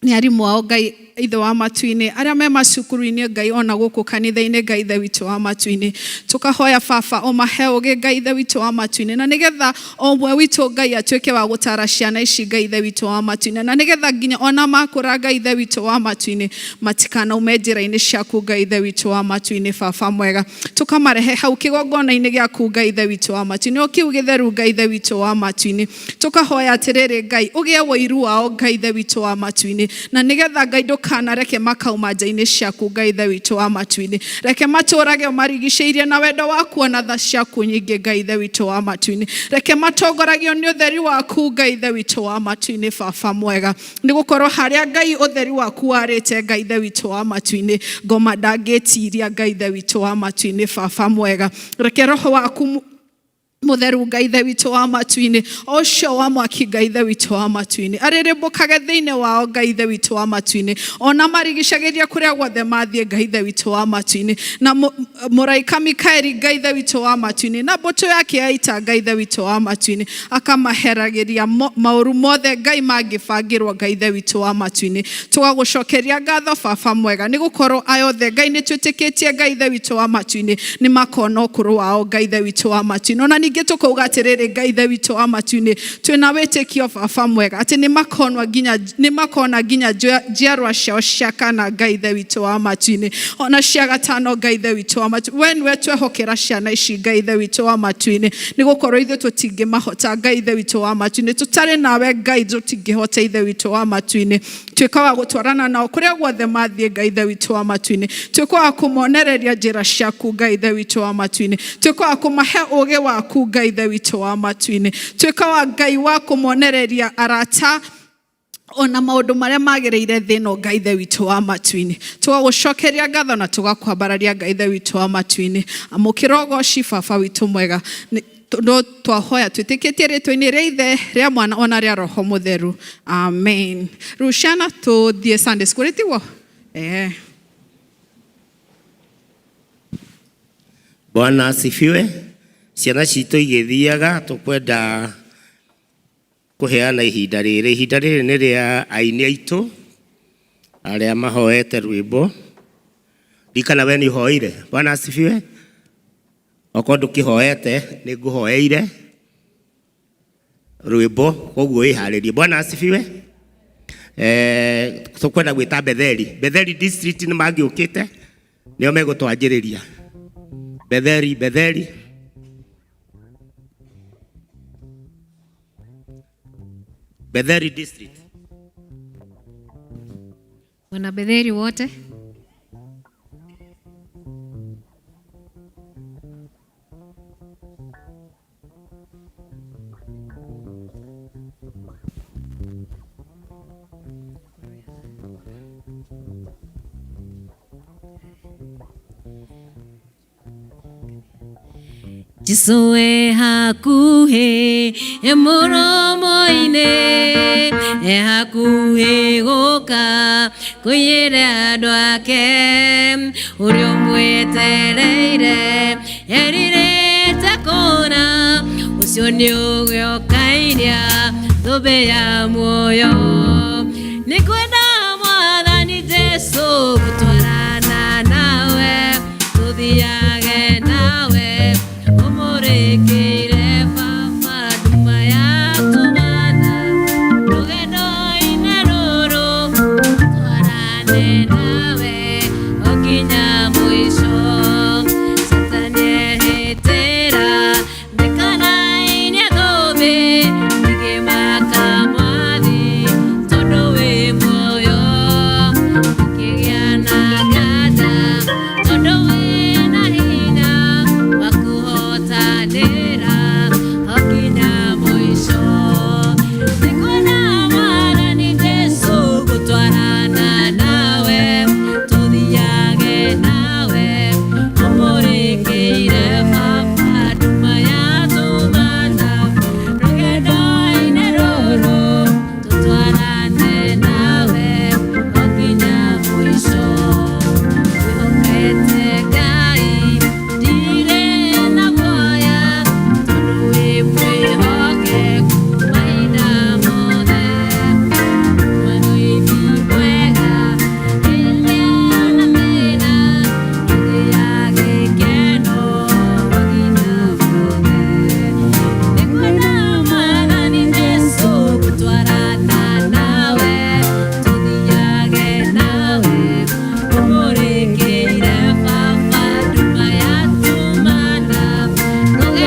arimũ ao Ngai Ithe wa matu-inĩ arĩa me macukuru-inĩ Ngai ona gũkũ kanitha-inĩ Ngai Ithe witũ wa matu-inĩ. Tũkahoya Baba ũmahe ũgĩ Ngai Ithe witũ wa matu-inĩ, na nĩgetha o ũmwe witũ Ngai atuĩke wa gũtara ciana ici Ngai Ithe witũ wa matu-inĩ, na nĩgetha nginya ona makũra Ngai Ithe witũ wa matu-inĩ matikanaume njĩra-inĩ ciaku Ngai Ithe witũ wa matu-inĩ. Baba mwega, tũkamarehe hau kĩgongona-inĩ gĩaku Ngai Ithe witũ wa matu-inĩ, o kĩu gĩtheru Ngai Ithe witũ wa matu-inĩ. Tũkahoya atĩrĩrĩ Ngai ũgĩe wũiru wao Ngai Ithe witũ wa matu-inĩ, na nĩgetha Ngai ndũkanareke makauma nja-inĩ ciaku Ngai Ithe witũ wa matu-inĩ. Reke matũrage ũmarigicĩirie na wendo waku ona tha ciaku nyingĩ Ngai Ithe witũ wa matu-inĩ. Reke matongoragio nĩ ũtheri waku Ngai Ithe witũ wa matu-inĩ. Baba mwega, nĩ gũkorwo harĩa Ngai ũtheri waku warĩte Ngai Ithe witũ wa matu-inĩ, ngoma ndangĩtiria Ngai Ithe witũ wa matu-inĩ. Baba mwega, reke roho waku mũtheru Ngai Ithe witũ wa matu-inĩ, o ũcio wa mwaki Ngai Ithe witũ wa matu-inĩ, arĩrĩmbũkage thĩinĩ wao Ngai Ithe witũ wa matu-inĩ, ona marigicagĩria kũrĩa guothe mathiĩ Ngai Ithe witũ wa matu-inĩ, na mũraika Mikaeli Ngai Ithe witũ wa matu-inĩ, na mbũtũ yake ya ita Ngai Ithe witũ wa matu-inĩ, akamaheragĩria maũru mothe Ngai mangĩbangĩrwo Ngai Ithe witũ wa matu-inĩ. Tũgagũcokeria ngatho Baba mwega, nĩ gũkorwo aya othe Ngai nĩ twĩtĩkĩtie Ngai Ithe witũ wa matu-inĩ nĩ makona ũkũrũ wao Ngai Ithe witũ wa matu-inĩ. Ona ningĩ tũkauga atĩrĩrĩ Ngai Ithe witũ wa matu-inĩ, twĩna wĩtĩkio Baba mwega atĩ nĩ makona nginya njiarwa ciao cia kana Ngai Ithe witũ wa matu-inĩ, ona cia gatano Ngai Ithe witũ wa matu-inĩ. We nĩwe twehokera ciana ici Ngai Ithe witũ wa matu-inĩ, nĩ gũkorwo ithuĩ tũtingĩmahota Ngai Ithe witũ wa matu-inĩ, tũtarĩ nawe Ngai tũtingĩhota Ithe witũ wa matu-inĩ. Tuĩka wa gũtwarana nao kũrĩa guothe mathiĩ Ngai Ithe witũ wa matu-inĩ, tuĩka wa kũmonereria njĩra ciaku Ngai Ithe witũ wa matu-inĩ, tuĩka wa kũmahe ũgĩ waku Ngai Ithe witũ wa matu-inĩ, tuĩka wa Ngai wa kũmonereria arata ona maũndũ marĩa magĩrĩire thĩ ĩno Ngai Ithe witũ wa matu-inĩ. Tũgagũcokeria ngatho na tũgakwambararia Ngai Ithe witũ wa matu-inĩ. Amũkĩra ũgoci Baba witũ mwega, no twahoya twĩtĩkĩtie rĩtwa-inĩ rĩa Ithe, rĩa Mwana ona rĩa Roho Mũtheru. Amen. Rĩu ciana tũthiĩ Sunday school tiguo? Bwana asifiwe. Ciana citũ igĩthiaga tũkwenda kũheana ihinda rĩrĩ. Ihinda rĩrĩ nĩ rĩa aini aitũ arĩa mahoete rwĩmbo. Ririkana we nĩ ũhoeire. Bwana asifiwe. Okorwo ndũkĩhoete nĩ ngũhoeire rwĩmbo, koguo wĩharĩrie. Bwana asifiwe. Tũkwenda gwĩta Betheli. Betheli district nĩ mangĩũkĩte, nĩo megũtwanjĩrĩria. Betheli, Betheli. Betheli district. Wana Betheli wote. Jesu e hakuhĩ e mũromo-inĩ, e hakuhĩ gũka kũiyĩre andũ ake, ũrĩa ũmwetereire erirĩte kũna, ũcio nĩ ũgĩokainia thũmbĩ ya muoyo. Nĩ kwenda Mwathani Jesu gũtwarana nawe, tũthiage nawe ũmũrĩkĩire Baba nduma yatumana, rũgendo-inĩ rũrũ twarane nawe o nginya mũico. Satani ehĩtĩra ndĩkanainie thũmbĩ, ndingĩmaka Mwathi tondũ wĩ muoyo. Ndingĩgĩa na nganja tondũ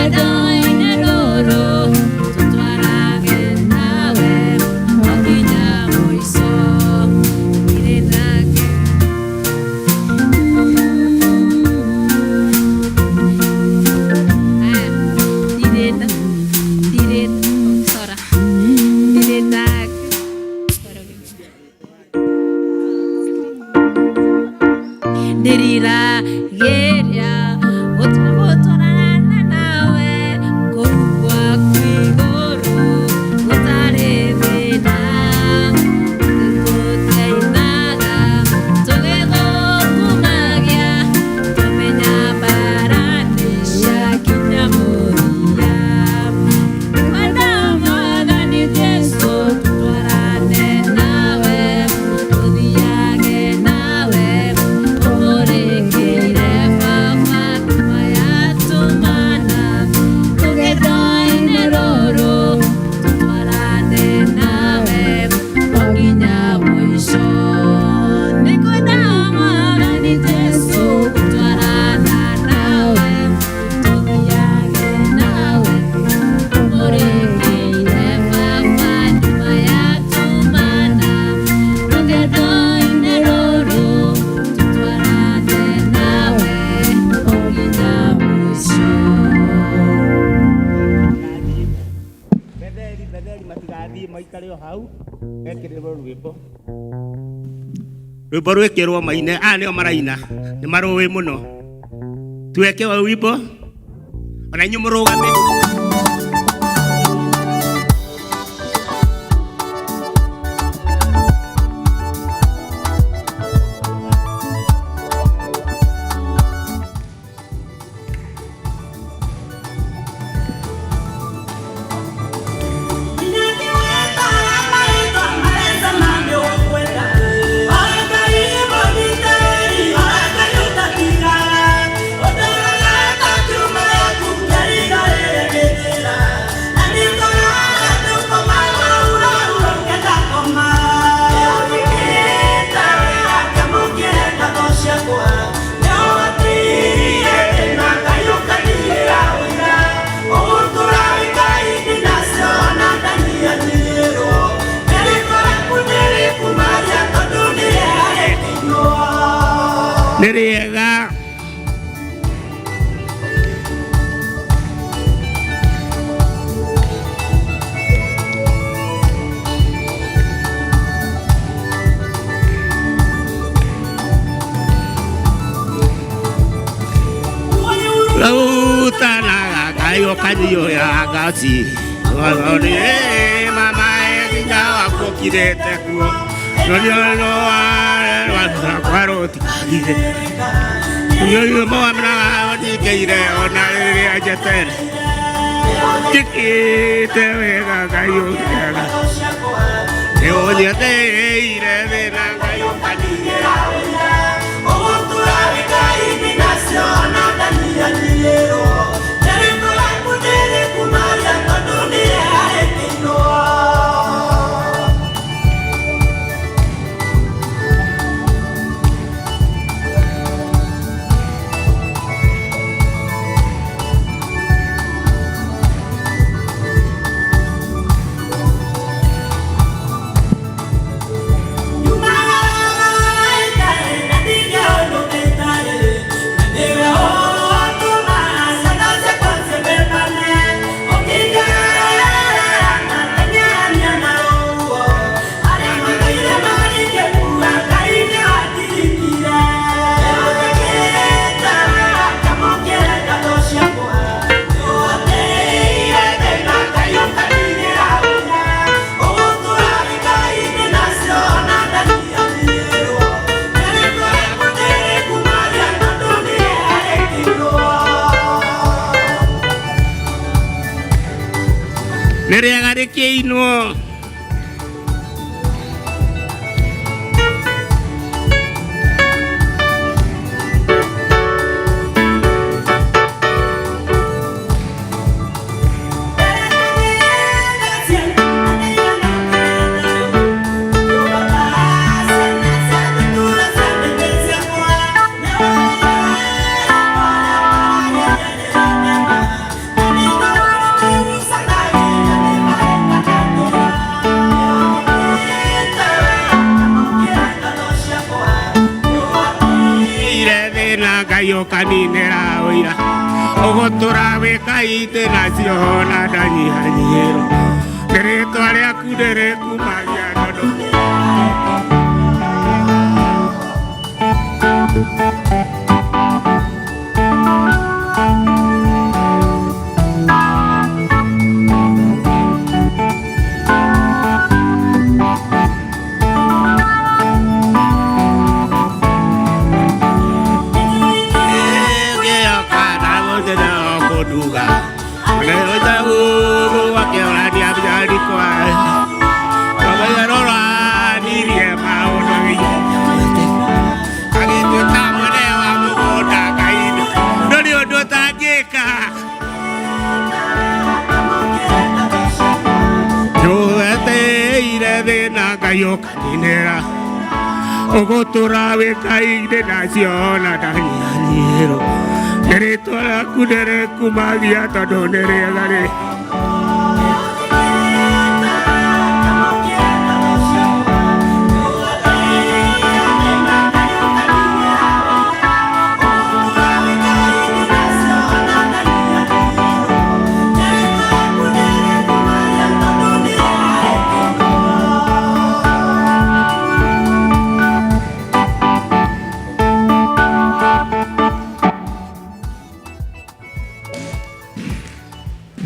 Rũgendo-inĩ rũrũ tũtwarage nawe o nginya mũico. Ndirĩ nake. Haya, ndirĩ na ndirĩ sorry. Ndirĩ nake. Ndĩriragĩria gũtwarana nawe kũu gwaku igũrũ gũtarĩ thĩna. Tũkainaga tũgĩgũkumagia tũmenya mbara nĩciakinya mũthia. Kwenda Mwathani Jesũ tũtwarane nawe tũthiage nawe ũmũrĩkĩire Baba nyuma yatũmana. Rũgendo-inĩ rũrũ tũtwarane nawe o nginya mũico. Nĩngwenda Mwathani Jesũ gũtwarana nawe tũthiage nawe ũmũrĩkĩire Baba nyuma yatũmana. Rũgendo-inĩ rũrũ tũtwarane nawe o nginya mũico. Betheli Betheli matigathiĩ maikare o hau mekĩrĩrwo rwĩmbo rwĩmbo rwĩkĩrwo maine aya nĩo maraina nĩ marũĩ mũno tuweke wa wimbo ona inyuĩ mũrũgame. Nĩ rĩega. Rutanaga Ngai ũkanyiũra ngaci mama nginya wakuokirĩte kuo rũtikagire ndingĩire ona rĩrĩa njetere njĩkĩte wega Ngai ũkĩaga nĩ ũnyeteire thĩna Ngai ũkanigĩra nĩ rĩega rĩkĩinwo. Yeah. ũkaninĩra ũira ũgũtũra wĩkaite nacio na ndanyihanyihĩrwo nĩ rĩtwa rĩaku ndĩrĩkumagia tondũ Ngai ũgũtũra wĩkaine nacio na ndanyihanyihĩrwo nĩ rĩtwa rĩaku ndĩrĩkumagia tondũ nĩ rĩega rĩ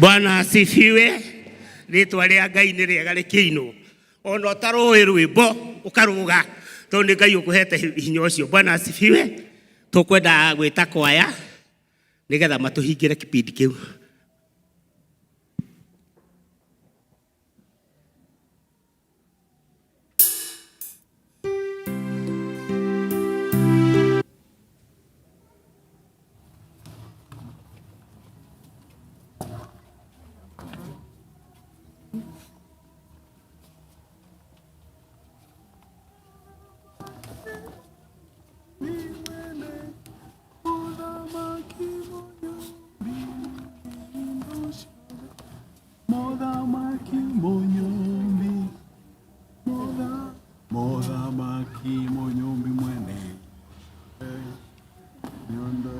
Bwana asifiwe. Rĩtwa rĩa Ngai nĩ rĩega rĩkĩinwo ona ũtarũĩ rwĩmbo ũkarũga tondũ nĩ Ngai ũkũhete hinya ũcio. Bwana asifiwe. Tũkwenda gwĩta kwaya nĩgetha matũhingĩre kipindi kĩu. Mothamaki mũnyũmbi, Mothamaki mũnyũmbi mwene nyondo.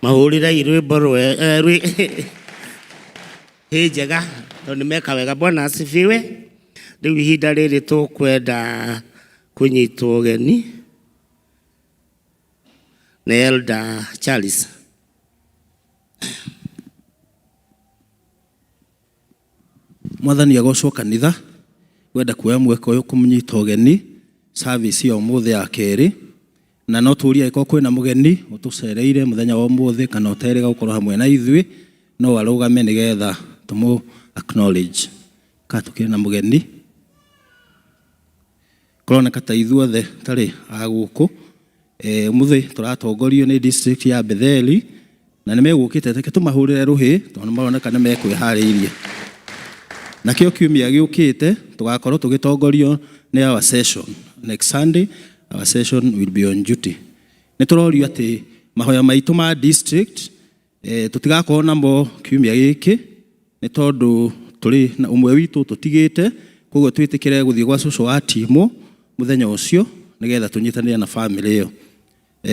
Mahũrĩre rwĩmbo rwe hĩ njega tondũ nĩ meka wega. Bwana asifiwe. Rĩu ihinda rĩrĩ tũkwenda kũnyitwo ũgeni nĩ Elder Charles. Mwathani agocwo kanitha. Ngwenda kuoya mweke ũyũ kũmũnyita ũgeni service ya ũmũthĩ ya kerĩ, na no tũrie angĩkorwo kwĩna mũgeni ũtũcereire mũthenya wa ũmũthĩ kana ũterĩga gũkorwo hamwe na ithuĩ, no arũgame nĩgetha tũmũ acknowledge kana tũkĩrĩ na mũgeni. Kũroneka ta ithuothe tarĩ a gũkũ. Ũmũthĩ tũratongorio nĩ district ya Betheli na nĩ megũkĩte, reke tũmahũrĩre rũhĩ tondũ nĩ maroneka nĩ mekwĩharĩirie. Nakĩo kiumia gĩũkĩte tũgakorwo tũgĩtongorio nĩ our session. Next Sunday our session will be on duty. Nĩ tũrorio atĩ mahoya maitũ ma district tũtigakorwo namo kiumia gĩkĩ nĩ tondũ tũrĩ na ũmwe witũ tũtigĩte, koguo twĩtĩkĩre gũthiĩ gwa cũcũ wa Timo mũthenya ũcio nĩgetha tũnyitanĩre na famĩlĩ ĩyo.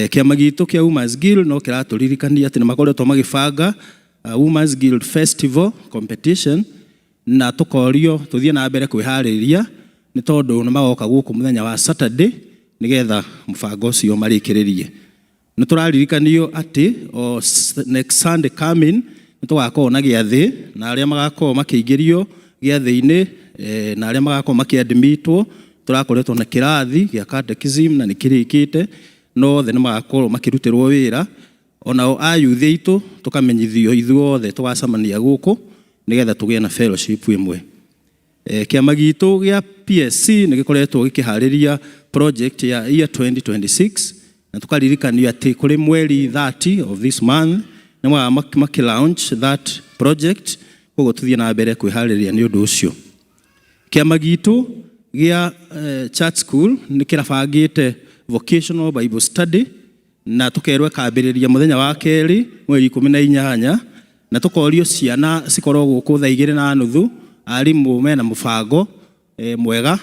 Kĩama gitũ kĩa Women's Guild no kĩratũririkania atĩ nĩ makoretwo magĩbanga Women's Guild Festival competition, na tũkorio tũthiĩ na mbere kwĩharĩria nĩ tondũ nĩ magoka gũkũ mũthenya wa Saturday nĩgetha mũbango ũcio marĩkĩrĩrie. Nĩ tũraririkanio atĩ o next Sunday coming nĩ tũgakorwo na gĩathĩ, na arĩa magakorwo makĩingĩrio gĩathĩ-inĩ na arĩa magakorwo makĩadmitwo, tũrakoretwo na kĩrathi gĩa catechism na nĩ kĩrĩkĩte, no othe nĩ magakorwo makĩrutĩrwo wĩra. Onao ayuthi aitũ tũkamenyithio ithuothe tũgacemania gũkũ nĩgetha tũgĩe na fellowship ĩmwe. Kĩama gitũ gĩa PSC nĩ gĩkoretwo gĩkĩharĩria project ya year 2026, na tũkaririkanio atĩ kũrĩ mweri 30 of this month nĩ maki launch that project, koguo tũthiĩ na mbere kwĩharĩria nĩ ũndũ ũcio. Kĩama gitũ gĩa Church School nĩ kĩrabangĩte vocational Bible study, na tũkerwo ĩkambĩrĩria mũthenya wa kerĩ mweri 18, na tũkorio ciana cikorwo gũkũ thaa 2:30. Arimũ mena mũbango mwega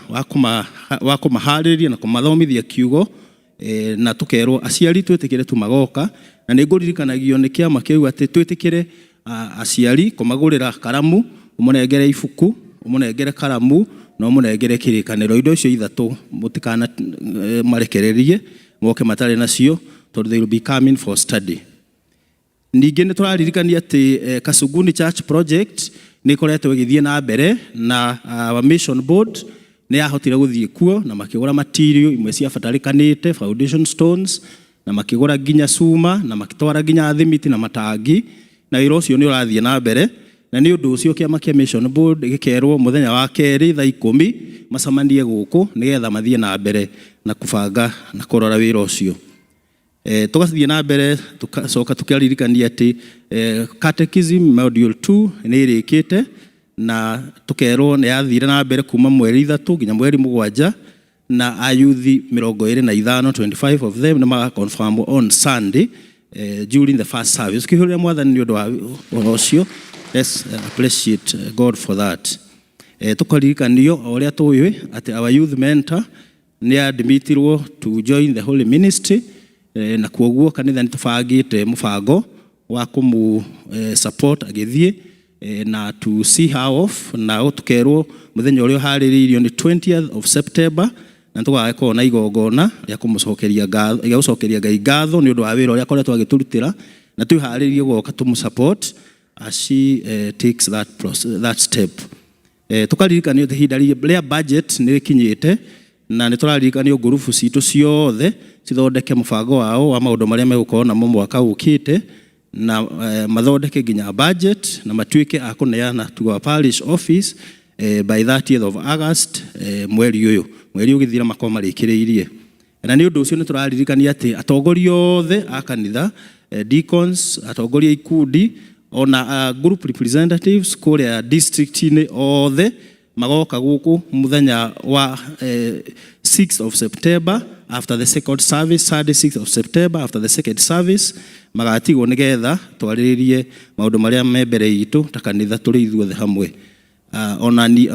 wa kũmaharĩria na kũmathomithia kiugo, na tũkerwo aciari twĩtĩkĩre tu magoka, na nĩ ngũririkanagio nĩ kĩama kĩu atĩ twĩtĩkĩre aciari kũmagũrĩra karamu, ũmũnengere ibuku, ũmũnengere karamu na ũmũnengere kĩrĩkanĩro. Indo icio ithatũ mũtikana marekererie moke matarĩ nacio, tondũ they will be coming for study. Ningĩ nĩ tũraririkania atĩ Kasuguni Church Project nĩ ĩkoretwo ĩgĩthiĩ na mbere, na our mission board nĩ yahotire gũthiĩ kuo na makĩgũra material imwe ciabatarĩkanĩte, foundation stones, na makĩgũra nginya cuma na makĩtwara nginya thimiti na matangi, na wĩra ũcio nĩ ũrathiĩ na mbere. Na nĩ ũndũ ũcio kĩama kĩa mission board gĩkerwo mũthenya wa kerĩ thaa 10 macemanie gũkũ nĩgetha mathiĩ na mbere na kũbanga na kũrora wĩra ũcio. Tũgathiĩ na mbere tũgacoka tũkaririkania atĩ catechism module 2 nĩ ĩrĩkĩte, na tũkerwo nĩ yathire na mbere kuma mweri 3 nginya mweri 7, na ayuthi 25, 25 of them, nĩ magaconfirm on Sunday during the first service. Kĩhũrĩra Mwathani nĩ ũndũ wa ũhoro ũcio. Let's appreciate God for that. Tũkaririkanio o ũrĩa tũĩ atĩ our youth mentor nĩ admitirwo to join the holy ministry, na kwoguo kanitha nĩ tũbangĩte mũbango wa kũmũ support agĩthiĩ, na to see her off, na tũkerwo mũthenya ũrĩa ũharĩrĩirio nĩ 20th of September, na tũgagĩkorwo na igongona rĩa kũmũcokeria ngatho, rĩa gũcokeria Ngai ngatho nĩ ũndũ wa wĩra ũrĩa akoretwo agĩtũrutĩra, na twĩharĩrie gũka tũmũ support as she takes that process, that step. Tũkaririkanio atĩ ihinda rĩa budget nĩ rĩkinyĩte, na nĩ tũraririkanio ngurubu citũ ciothe cithondeke mũbango wao wa maũndũ marĩa megũkorwo namo mwaka ũkĩte, na mathondeke nginya budget na matuĩke a kũneana to our parish office by 30th of August, mweri ũyũ, mweri ũgĩthira makorwo marĩkĩrĩirie. Na nĩ ũndũ ũcio nĩ tũraririkania atĩ atongoria othe a kanitha, deacons, atongoria ikundi, ona group representatives kũrĩa district-inĩ, othe magoka gũkũ mũthenya wa 6th of September after the second service, Sunday 6th of September after the second service, magatigwo nĩgetha twarĩrĩrie maũndũ marĩa me mbere itũ ta kanitha tũrĩ ithuothe hamwe. Ona ni,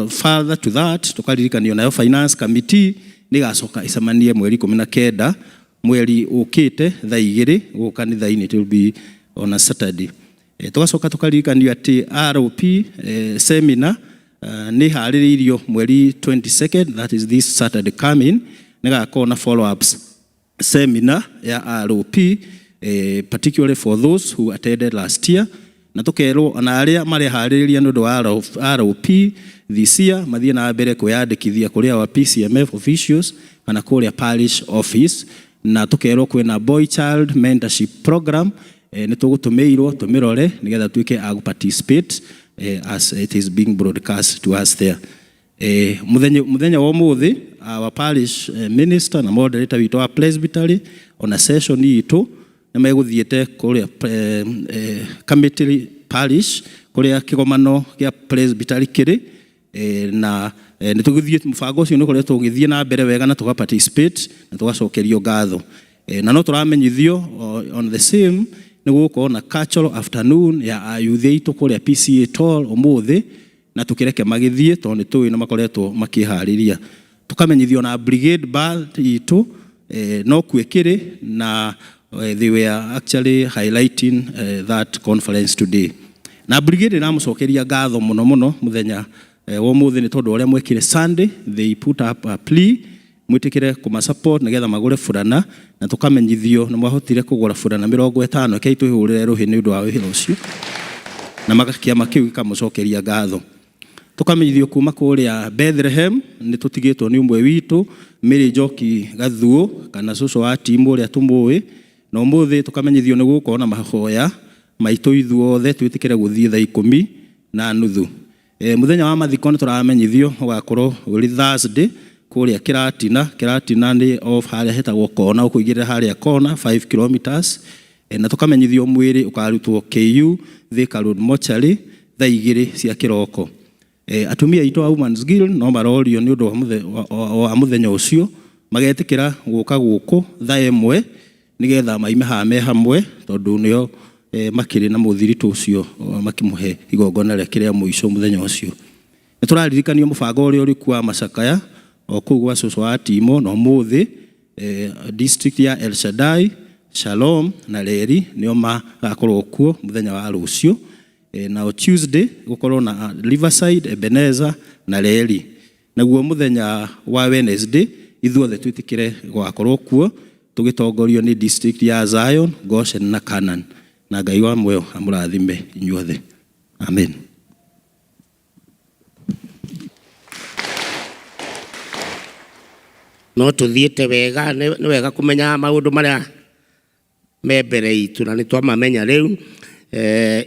further to that, tukaririkanio nayo finance committee nĩ ĩgacoka icemanie mweri 19 mweri ũkĩte thaa 2 gũkũ kanitha-inĩ. It will be on a Saturday. Tũgacoka tũkaririkanio atĩ ROP seminar Nĩ harĩrĩirio mweri 22nd, that is this Saturday coming, nĩ gakorwo na follow ups seminar ya ROP, particularly for those who attended last year, na tukerwo ona arĩa mareharĩrĩria nĩ ũndũ wa ROP this year mathiĩ na mbere kwĩyandĩkithia kũrĩ our PCMF officials kana kũrĩa parish office. Na tukerwo kwĩna boy child mentorship program, nĩ tũgũtũmĩirwo tũmĩrore nĩgetha tuĩke a participate, as it is being broadcast to us there. Muthenya wa ũmũthĩ our parish minister na moderator witũ wa presbytery ona session itũ nĩ megũthiĩte kũrĩa Kamĩtĩri parish kũrĩa kĩgomano kĩa presbytery kĩrĩ, na nĩ tũgĩthiĩ mũbango ũcio nĩ ũkoretwo ũgĩthiĩ na mbere wega na tũga participate na tũgacokerio ngatho. Na no tũramenyithio on the same nĩ gũgũkorwo na cultural afternoon ya ayuthi aitũ kũrĩa PCA Toll ũmũthĩ, na tũkĩreke magĩthiĩ tondũ nĩ tũĩ nĩ makoretwo makĩharĩria. Tũkamenyithio na brigade band itũ, no kuo ĩkĩrĩ na they were actually highlighting that conference today. Na brigade ĩramũcokeria ngatho mũno mũno mũthenya wa ũmũthĩ nĩ tondũ ũrĩa mwekire Sunday, they put up a plea mwĩtĩkĩre kũma support nĩgetha magũre burana, na tũkamenyithio nĩ mwahotire kũgũra burana 50. Rekei twĩhũrĩre rũhĩ nĩ ũndũ wa wĩra ũcio, na kĩama kĩu gĩkamũcokeria ngatho. Tũkamenyithio kuma kũrĩa Bethlehem nĩ tũtigĩtwo nĩ ũmwe witũ Mary Njoki Gathuo kana cũcũ wa timu ũrĩa tũmũĩ, na ũmũthĩ tũkamenyithio nĩ gũgũkorwo na mahoya maitũ ithuothe twĩtĩkĩre gũthiĩ thaa 10:30. Mũthenya wa mathiko nĩ tũramenyithio ũgakorwo ũrĩ Thursday kũrĩa Kĩratina. Kĩratina nĩ off harĩa hetagwo kona, ũkũingĩrĩra harĩa kona 5 kilometers. Na tũkamenyithio mwĩrĩ ũkarutwo KU Thika Road Mortuary thaa 2 cia kĩroko. Atumia aitũ a Women's Guild no marorio nĩ ũndũ wa mũthenya ũcio magetĩkĩra gũka gũkũ thaa 1 nĩgetha maime haha me hamwe, tondũ nĩo makĩrĩ na mũthiritũ ũcio makĩmũhe igongona rĩake rĩa mũico mũthenya ũcio. Nĩ tũraririkanio mũbango ũrĩa ũrĩ kuo wa macakaya o kũu gwa cũcũ wa Timo, na ũmũthĩ district ya El Shaddai, Shalom na Reri nĩo magakorwo kuo mũthenya wa rũciũ. Na Tuesday gũkorwo na Riverside, Ebenezer na Reri. Naguo mũthenya wa Wednesday ithuothe twĩtĩkĩre gũgakorwo kuo tũgĩtongorio nĩ district ya Zion, Goshen na Canaan. Na Ngai wa muoyo amũrathime inyuothe. Amen. No tũthiĩte wega, nĩ wega kũmenya maũndũ marĩa me mbere itũ na nĩ twamamenya rĩu.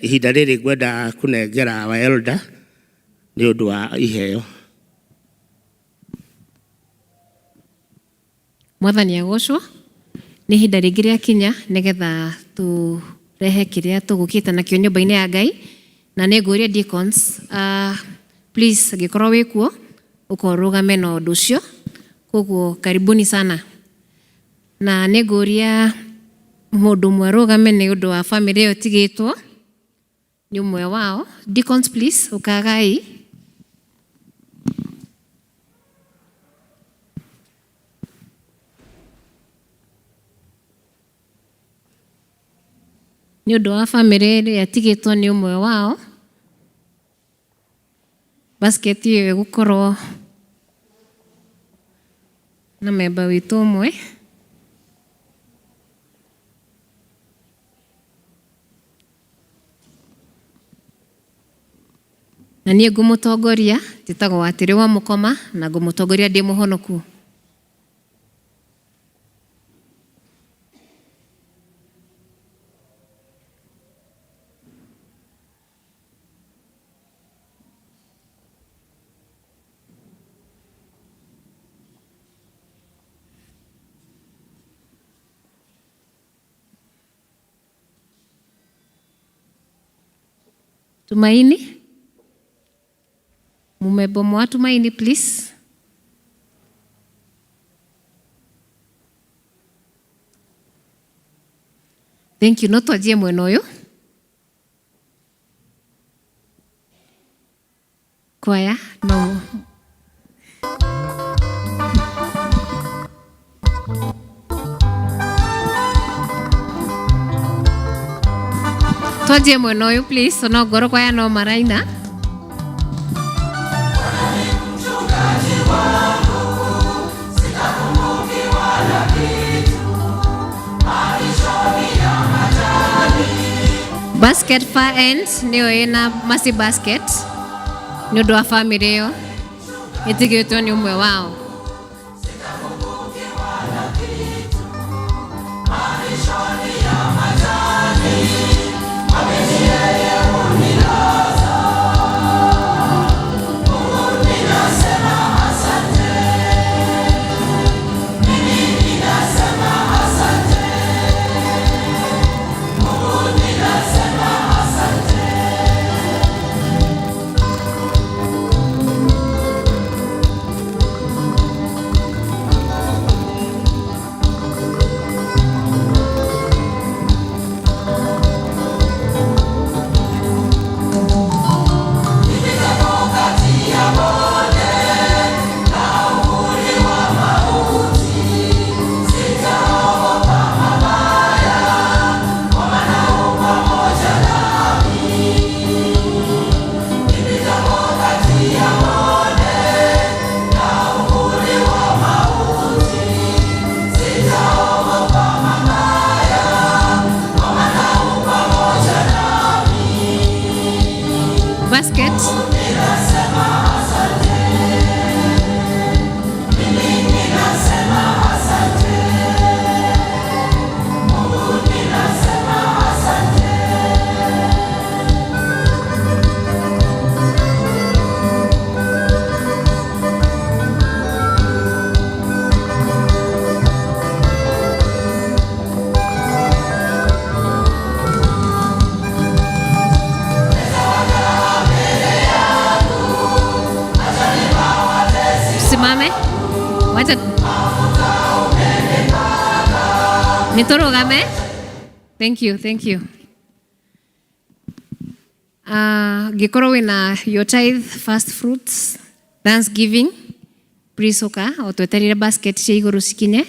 Ihinda rĩrĩ ngwenda kũnengera wa elder nĩ ũndũ wa iheo. Mwathani agocwo. Nĩ ihinda rĩngĩ rĩakinya nĩgetha tũrehe kĩrĩa tũgũkĩte nakĩo nyũmba-inĩ ya Ngai, na nĩ ngũria deacons, please angĩkorwo wĩ kuo ũkorwo ũrũgame na ũndũ ũcio. Koguo karibuni sana, na nĩ ngũria mũndũ ũmwe arũgame nĩ ũndũ wa family ĩyo ĩtigĩtwo nĩ ũmwe wao. Deacons please, ũkagai. Nĩ ũndũ wa family ĩrĩa ĩtigĩtwo nĩ ũmwe wao, basket ĩyo ĩgũkorwo na memba witũ ũmwe. Na niĩ ngũmũtongoria njĩtagwo Watĩrĩ wa Mũkoma, na ngũmũtongoria ndĩ mũhonoku. Tumaini, mumebomoa Tumaini please. Thank you. No twanjie mwena ũyũ. Kwaya no twanjie mwena ũyũ please, ona ngoro kwaya no maraina. Basket far end nĩyo ĩna mercy basket nĩ ũndũ wa family ĩyo ĩtigĩtwo nĩ ũmwe wao. Basket. Simame. Wacha. Nĩtũrũgame. Thank you, thank you. Ngĩkorwo wĩna your tithe, first fruits, thanksgiving, please ũka o twetereire basket cia igũrũ cikinye.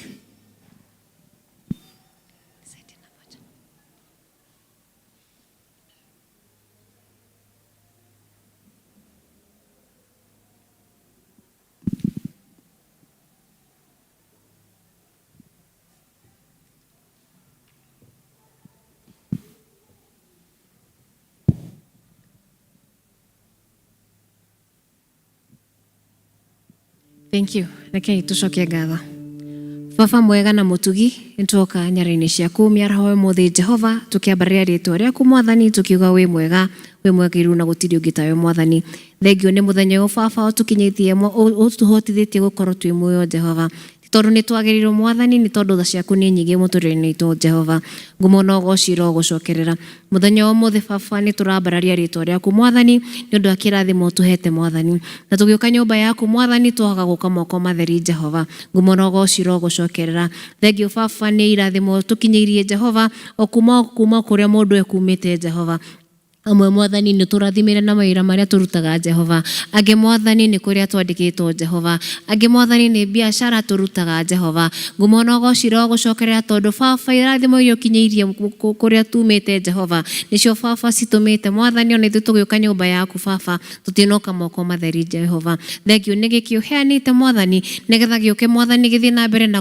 Thank you. Rekei tucokie ngatho. Baba mwega na mutugi nitwoka nyara-inĩ ciaku mĩaraho ĩmũthĩ Jehova tũkĩambarĩria rĩtwa rĩaku mwathani tũkiuga wĩ mwega wĩ mwagĩrĩru na gũtirĩ ũngĩ tawe mwathani thengio nĩ mũthenya ũyũ baba ũtũkinyĩtie ũtũhotithĩtie gũkorwo twĩ muoyo Jehova ti tondũ nĩ twagĩrĩirwo mwathani nĩ tondũ tha ciaku nĩ nyingĩ mũtũrĩre-inĩ witũ Jehova ngumo na ũgoci irogũcokerera mũthenya wa ũmũthĩ baba nĩ tũrambararia rĩtwa rĩaku mwathani nĩ ũndũ wa kĩrathimo ũtũhete mwathani na tũgĩũka nyũmba yaku mwathani twaga gũka moko matheri Jehova ngumo na ũgoci irogũcokerera thengio baba nĩ irathimo tũkinyĩirie Jehova o kuma kuma kũrĩa mũndũ ekumĩte Jehova amwe mwathani nĩ tũrathimĩre na mawĩra marĩa tũrutaga Jehova angĩ mwathani nĩ kũrĩa twandĩkĩtwo Jehova angĩ mwathani nĩ biacara tũrutaga Jehova ngumo na ũgoci irogũcokerera tondũ baba irathimo iria ũkinyĩirie kũrĩa tumĩte Jehova nĩcio baba citũmĩte mwathani ona ithuĩ tũgĩũka nyũmba yaku baba tũtinoka moko matheri Jehova thengio nĩ gĩkĩ ũheanĩte mwathani nĩgetha gĩũke mwathani gĩthiĩ na mbere na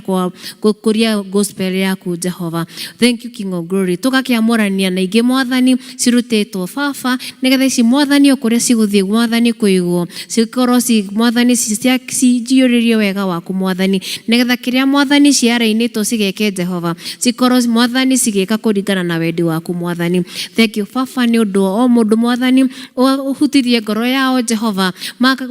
gũkũria gospel yaku Jehova thank you King of Glory tũgakĩamũrania na ingĩ mwathani cirutĩtwo baba nĩgetha ici mwathani o kũrĩa cigũthiĩ mwathani kũigwo cikorwo ci mwathani cinjiyũrĩrie wega waku mwathani nĩgetha kĩrĩa mwathani ciarainĩtwo cigeke Jehova cikorwo mwathani cigĩka kũringana na wendi waku mwathani thank you baba nĩ ũndũ wa o mũndũ mwathani ũhutirie ngoro yao Jehova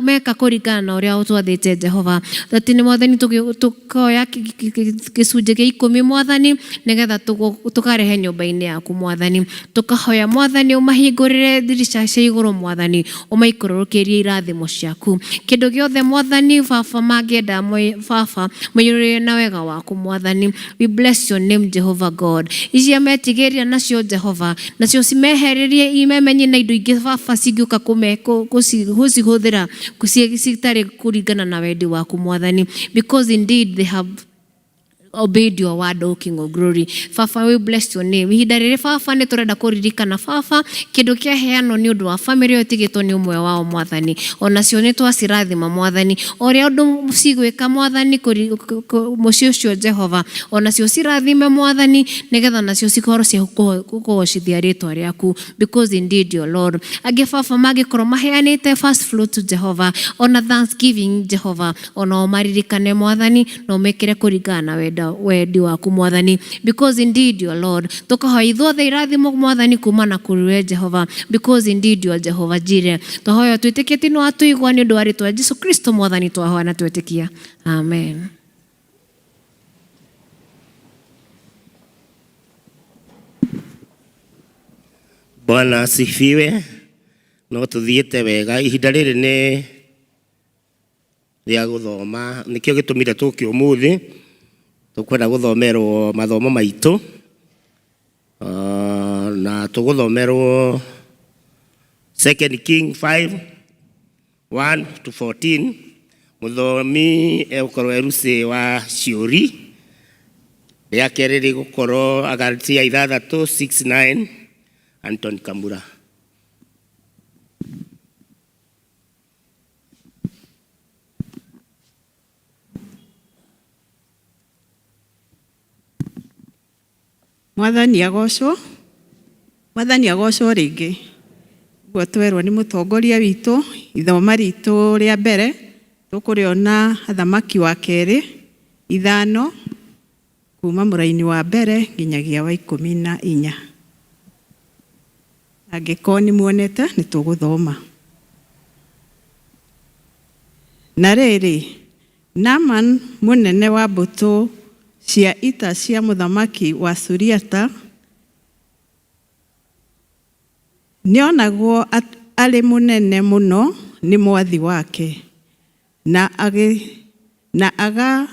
meka kũringana na ũrĩa ũtwathĩte Jehova atĩ nĩ mwathani tũkoya gĩcunjĩ gĩa ikũmi mwathani nĩgetha tũkarehe nyũmba-inĩ yaku mwathani tũkahoya mwathani ũmahingũrĩre ndirica cia igũrũ mwathani ũmaikũrũrũkĩrie irathimo ciaku kĩndũ gĩothe mwathani baba mangĩenda baba maiyũrĩrĩrie na wega waku mwathani we bless your name Jehovah God icia metigĩria nacio Jehova nacio cimehererie imemenye na indo ingĩ baba cingĩũka gũcihũthĩra citarĩ kũringana na wendi waku mwathani because indeed they have obeyed your word, O King of Glory. Baba, we bless your name. Ihinda rĩrĩ baba nĩ tũrenda kũririkana baba kĩndũ kĩaheanwo nĩ ũndũ wa famĩlĩ ĩyo ĩtigĩtwo nĩ ũmwe wao mwathani. Onacio nĩ twacirathima mwathani. O ũrĩa ũndũ cigwĩka mwathani mũciĩ ũcio Jehova. Onacio cirathime mwathani nĩgetha nacio cikorwo cia kũgocithia rĩtwa rĩaku because indeed your Lord. Angĩ baba mangĩkorwo maheanĩte first fruit to Jehova ona thanksgiving Jehova ona ũmaririkane mwathani na ũmekĩre kũringana na wenda wendi waku mwathani because indeed your Lord tũkahoya ithuothe irathimo mwathani kuma na kũrĩ we Jehova because indeed you are Jehova Jireh twahoya twĩtĩkĩtie nĩ watũigua nĩ ũndũ wa rĩtwa Jesu Kristo mwathani twahoya na twetĩkia amen. Bwana asifiwe. No tuthiĩte wega ihinda rĩrĩ nĩ rĩa gũthoma nĩkĩo gĩtũmire tũke ũmũthĩ tũkwenda gũthomerwo mathomo maitũ Ah, na tũgũthomerwo Second King 5 1 to 14 mũthomi egũkorwo erucĩ wa ciũri rĩa kerĩ rĩgũkorwo Agalatia ithathatũ 6 9 Anton Kamura. Mwathani agocwo, Mwathani agocwo rĩngĩ. Ũguo twerwo nĩ mũtongoria witũ, ithoma ritũ rĩa mbere tũkũrĩona Athamaki wa kerĩ ithano kuma mũraini wa mbere nginyagia wa ikũmi na inya. Angĩkorwo nĩ muonete nĩ tũgũthoma. Na rĩrĩ, Naaman mũnene wa mbũtũ cia ita cia mũthamaki wa Suriata nĩonagwo arĩ mũnene mũno nĩ mwathi wake, na, na aga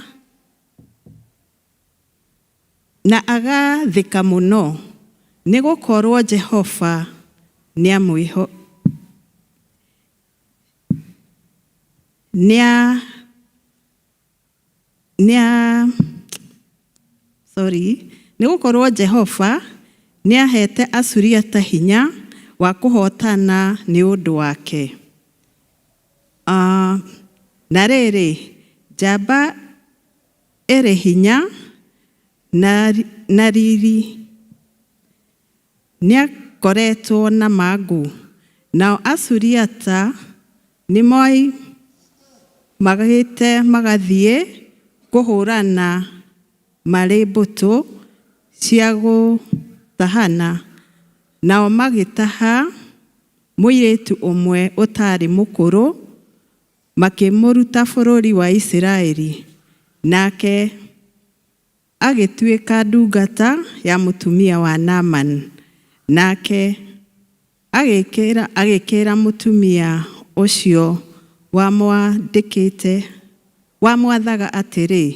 Na agathĩka mũno, nĩ gũkorũo Jehova nĩamwĩho, nĩa, nĩa, sorry, nĩ gũkorũo Jehova nĩaheete Asuriata hinya wa kũhootana nĩ ũndũ wake. Uh, na rĩrĩ, njamba ĩrĩ hinya na riri nĩakoretwo na mangũ, nao Asuriata nĩmoimagĩte magathiĩ kũhũrana marĩ mbũtũ cia gũtahana, nao magĩtaha mũirĩtu ũmwe ũtaarĩ mũkũrũ Makĩmũruta bũrũri wa Isiraeli, nake agĩtuĩka ndungata ya mũtumia wa Naamani. Nake agĩkĩĩra mũtumia ũcio wamwandĩkĩte, wamwathaga atĩrĩ,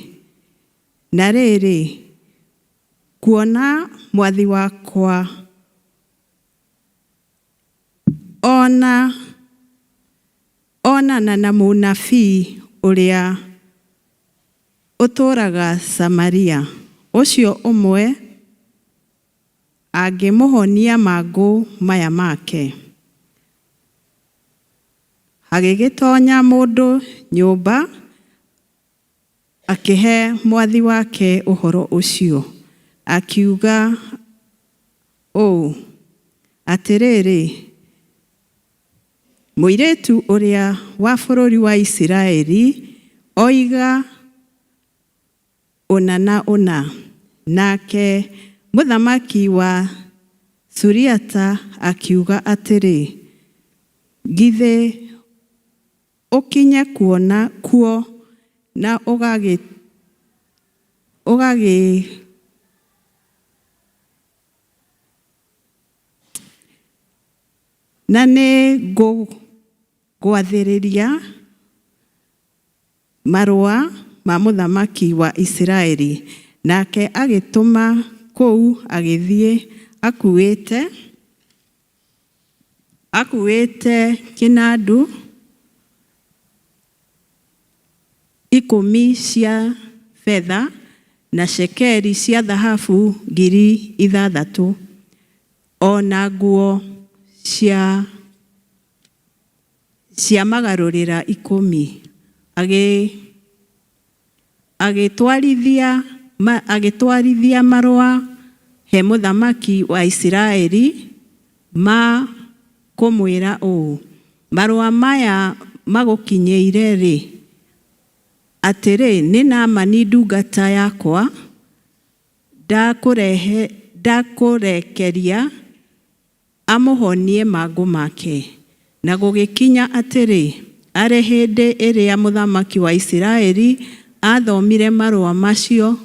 Na rĩrĩ, kuona mwathi wakwa ona Onana na mũnabii ũrĩa ũtũũraga Samaria, ũcio ũmwe angĩmũhonia mangũ maya make. Hagĩgĩtonya mũndũ nyũmba akĩhe mwathi wake ũhoro ũcio, akiuga ũũ, Atĩrĩrĩ, Mũirĩtu ũrĩa wa bũrũri wa Isiraeli oiga ũna na ũna. Nake mũthamaki wa Suriata akiuga atĩrĩ, Githĩ ũkinye kuo na ũgagĩ Na nĩ ngũgwathĩrĩria marũa ma mũthamaki wa Isiraeli. Nake agĩtũma kũu agĩthiĩ akuuĩte akuuĩte kĩnandũ ikũmi cia betha na cekeri cia thahabu 6,000, o na nguo cia cia magarũrĩra 10. Agĩtwarithia agĩtwarithia marũa he mũthamaki wa Isiraeli ma kũmwĩra ũũ, marũa maya magũkinyĩire-rĩ, atĩrĩ, nĩ Naamani ndungata yakwa ndakũrekeria amũhonie mangũ make. Na gũgĩkinya atĩrĩ, arĩ hĩndĩ ĩrĩa mũthamaki wa Isiraeli aathomire marũa macio,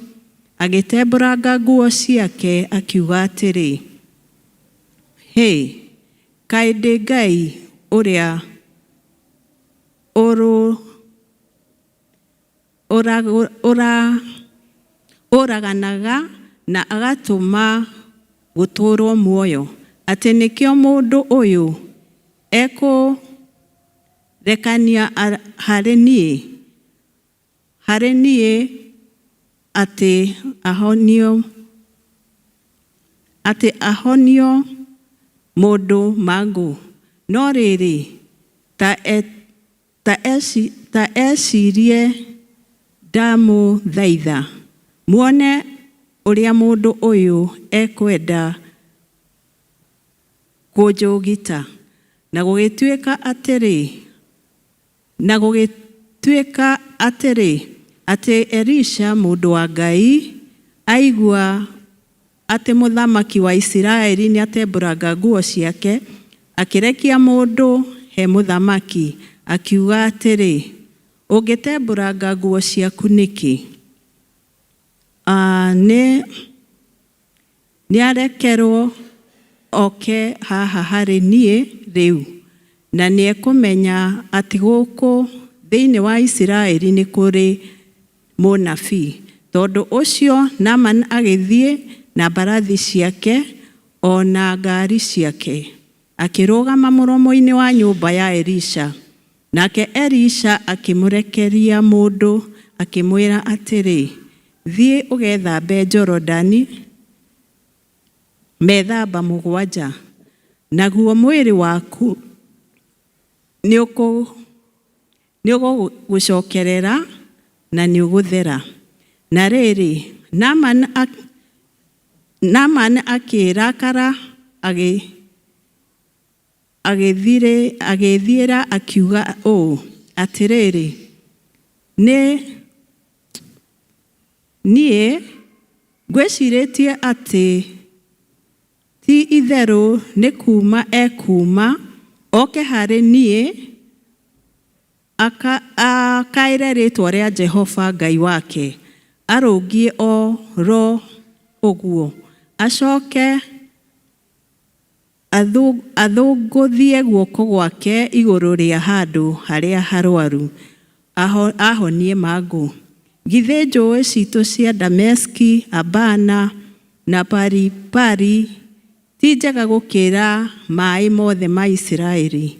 agĩtembũranga nguo ciake, akiuga atĩrĩ, Hĩ, kaĩ ndĩ Ngai ũrĩa ũraganaga na agatũma gũtũũrũo muoyo, atĩ nĩkĩo mũndũ ũyũ ekũrekania harĩ niĩ harĩ niĩ atĩ ahonio mũndũ mangũ? No rĩrĩ, ta ecirie ndamũthaitha, muone ũrĩa mũndũ ũyũ ekwenda kũnjũgita. Na gũgĩtuĩka atĩrĩ, na gũgĩtuĩka atĩrĩ, atĩ Elisha mũndũ wa Ngai aigua atĩ mũthamaki wa Isiraeli nĩatembũranga nguo ciake, akĩrekia mũndũ he mũthamaki, akiuga atĩrĩ, ũngĩtembũranga nguo ciaku nĩkĩ? Nĩarekerwo oke haha harĩ niĩ rĩu, na nĩekũmenya atĩ gũkũ thĩinĩ wa Isiraeli nĩ kũrĩ mũnabii. Tondũ ũcio Naamani agĩthiĩ na mbarathi ciake o na ngaari ciake, akĩrũgama mũromo-inĩ wa nyũmba ya Elisha. Nake Elisha akĩmũrekeria mũndũ, akĩmwĩra atĩrĩ, thiĩ ũgethambe Jorodani methamba 7, naguo mwĩrĩ waku nĩũgũgũcokerera na nĩũgũthera. Na rĩrĩ, Naamani akĩrakara, agĩthiĩra akiuga ũũ, atĩrĩrĩ, niĩ ngwĩcirĩtie atĩ ti itherũ nĩ kuuma ekuuma oke harĩ niĩ akaĩre rĩĩtwa rĩa Jehova Ngai wake, arũngiĩ o ro ũguo, acoke athũngũthie guoko gwake igũrũ rĩa handũ harĩa harwaru, ahonie mangũ. Githĩ njũĩ citũ cia Dameski, Abana na Paripari ti njega gũkĩra maĩ mothe ma Isiraeli?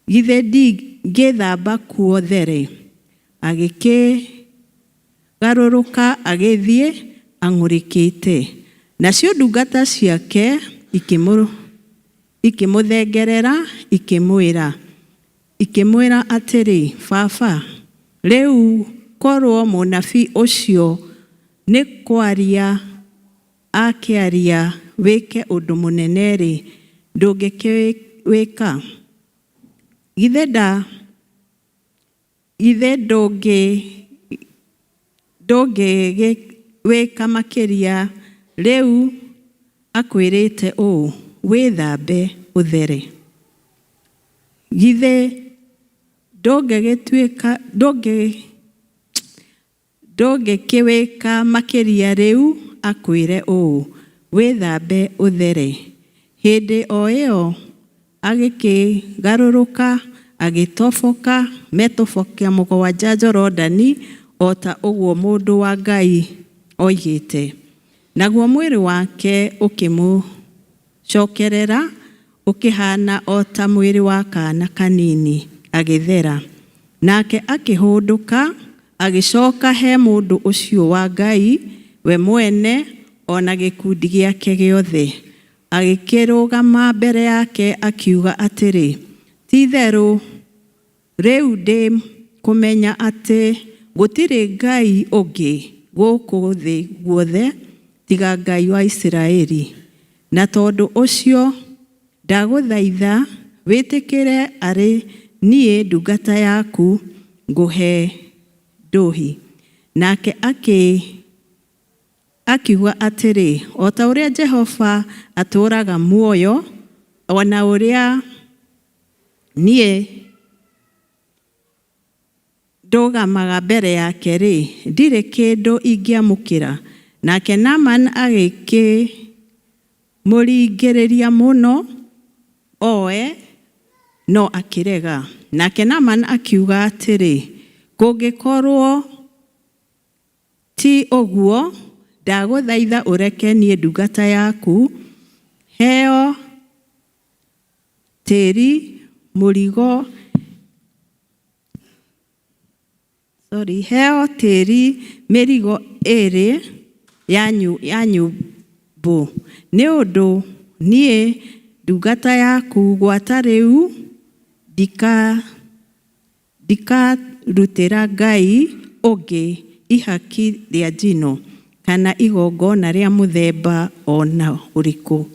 Githĩ ndingĩthamba kuo there? Agĩkĩgarũrũka agĩthiĩ ang'ũrĩkĩte. Nacio ndungata ciake ikĩmũthengerera, ikĩmwĩra atĩrĩ, Baba, rĩu korwo mũnabii ũcio nĩ kwaria akĩaria wĩke ũndũ mũnene-rĩ, ndũngĩkĩwĩka? Githĩ ndũngĩwĩka makĩria rĩu akwĩrĩte ũũ, wĩthambe ũthere? Githĩ ndũngĩkĩwĩka makĩria rĩu akwĩre ũũ, wĩthambe ũthere? Hĩndĩ o ĩyo agĩkĩgarũrũka, agĩtoboka metoboka 7 Jorodani, o ta ũguo mũndũ wa Ngai oigĩte. Naguo mwĩrĩ wake ũkĩmũcokerera, ũkĩhaana o ta mwĩrĩ wa kaana kanini, agĩthera. Nake akĩhũndũka, agĩcoka he mũndũ ũcio wa Ngai we mwene o na gĩkundi gĩake gĩothe. Agĩkĩrũgama mbere yake akiuga atĩrĩ, ti-itherũ rĩu ndĩ kũmenya atĩ gũtirĩ Ngai ũngĩ gũkũ thĩ guothe tiga Ngai wa Isiraeli. Na tondũ ũcio ndagũthaitha wĩtĩkĩre arĩ niĩ ndungata yaku ngũhe ndũhi. Nake akiuga atĩrĩ, o ta ũrĩa Jehova atũũraga muoyo, o na ũrĩa niĩ ndũgamaga mbere yake-rĩ, ndirĩ kĩndũ ingĩamũkĩra. Nake Naaman agĩkĩmũringĩrĩria mũno oe, no akĩrega. Nake Naaman akiuga atĩrĩ, kũngĩkorwo ti ũguo, ndagũthaitha ũreke niĩ ndungata yaku heo tĩri mũrigo sorry, heo tĩri mĩrigo ĩrĩ ya nyũmbũ, nĩ ũndũ niĩ ndungata yaku gwata rĩu ndikarutĩra Ngai ũngĩ ihaki rĩa njino kana igongona rĩa mũthemba o na ũrĩkũ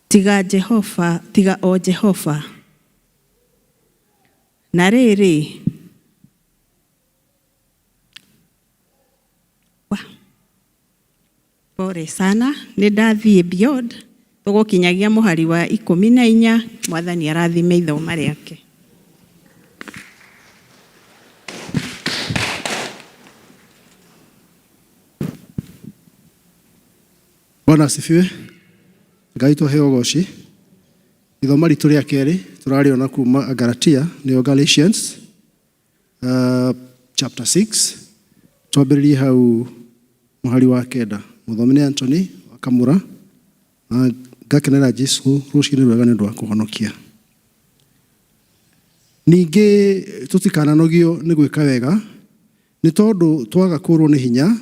tiga Jehova, tiga o Jehova. Na rĩrĩ, pole sana, nĩ ndathiĩ beyond, tũgũkinyagia mũhari wa 14. Mwathani arathime ithoma rĩake. Bwana asifiwe. Ngai tũheo ũgoci. Ithoma ritũ rĩa kerĩ tũrarĩona kuma Galatia, nĩyo Galatians, chapter 6, twambĩrĩrie hau mũhari wa 9. Mũthomi nĩ Anthony wa Kamũra, na ngakenera Jesu rũcinĩ rwega nĩ ũndũ wa kũhonokia. Ningĩ tũtikananogio nĩ gwĩka wega, nĩ tondũ twaga kũrwo nĩ hinya,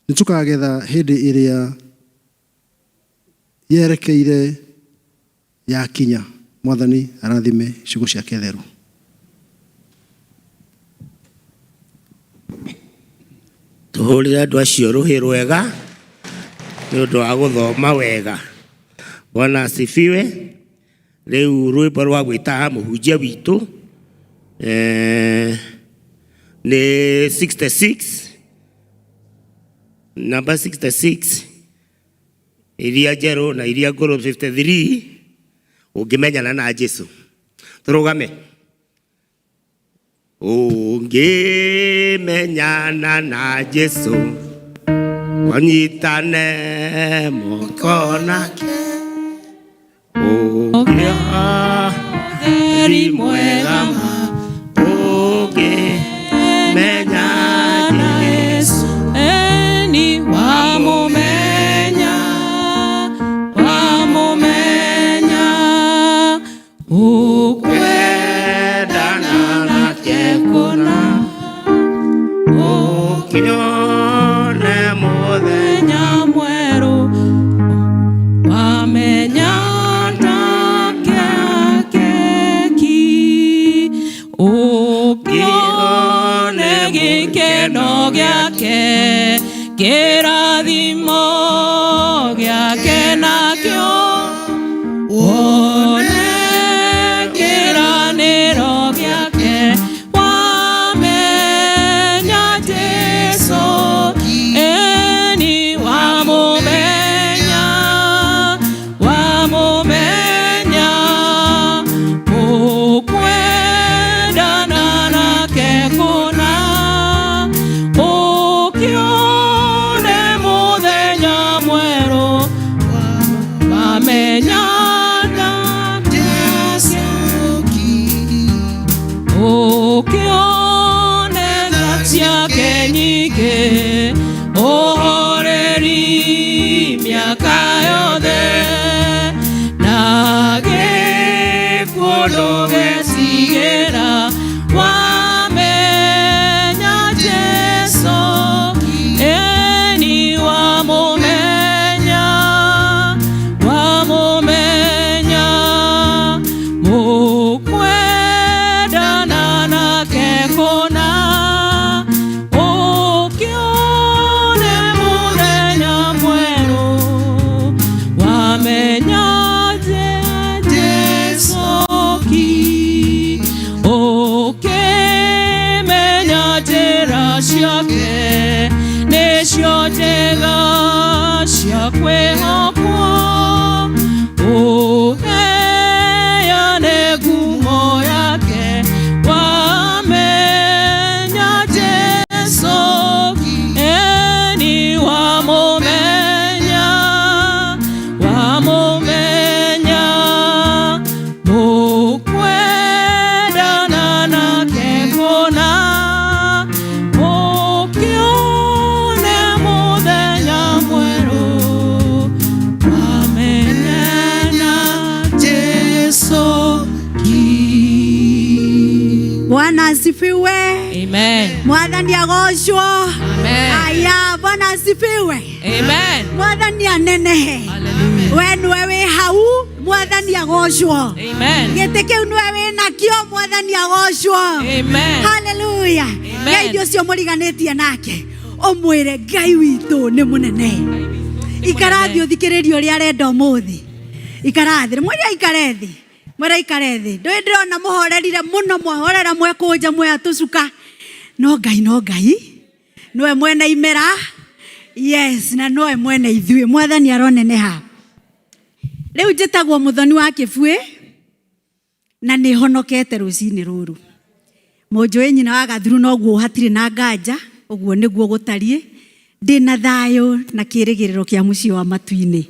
nĩ tũkagetha hĩndĩ ĩrĩa yerekeire yakinya. Mwathani arathime ciugo ciake theru. Tũhũrĩre andũ acio rũhĩ rwega nĩ ũndũ wa gũthoma wega. Bwana asifiwe. Rĩu rwĩmbo rwa gwĩta mũhunjia witũ nĩ 66, namba 66 iria njerũ na iria ngũrũ 53, ũngĩmenyana na Jesu. Tũrũgame. Ũngĩmenyana na Jesu, onyitane moko nake, ũngĩtheri mwega ma, ũngĩmenya Jesu, eni wamumenya, wamumenya, ukwendana nake kũna, ũkĩone mũthenya mwerũ, wamenya takekeki, ũkĩone gĩkeno gĩake, kĩrathimo gĩake nakĩo, wone kĩranĩro gĩake, wamenya Jesu, eni wamũmenya, wamũmenya, ũkwendana nake kũna, ũkĩone cia kwĩhokwo ũheane ngumo yake wamenya Jesu eni wamũmenya wamũmenya mũkwendana nake kũna mũkĩone mũthenya mwerũ wamenyana Jesu Bwana asifiwe. Amen. Mwathani agocwo. Amen. Aya, Bwana asifiwe. Amen. Mwathani anenehe. We nĩwe wĩ hau, Mwathani agocwo. Amen. Gĩtĩ kĩu nĩwe wĩ nakĩo, Mwathani agocwo. Amen. Haleluya. Amen. Ngai ũcio mũriganĩtie nake ũmwĩre Ngai witũ nĩ mũnene. Ikara thĩ ũthikĩrĩrie ũrĩa arenda ũmũthĩ. Ikara thĩ, mwĩre aikare thĩ. Mwĩre aikare thĩ. Ndũĩ ndĩrona mũhorerire mũno mwahorera mwekũnja mwoya tũcuka. No Ngai no Ngai nĩwe mwene imera. Yes, na nowe mwene ithuĩ. Mwathani aroneneha. Rĩu njĩtagwo Mũthoni wa Kĩbuĩ na nĩ honokete rũcinĩ rũrũ. Mũnjũĩ nyina wa Gathuru noguo hatirĩ na nganja, ũguo nĩguo gũtariĩ. Ndĩna thayũ na kĩrĩgĩrĩro kĩa mũciĩ wa matu-inĩ.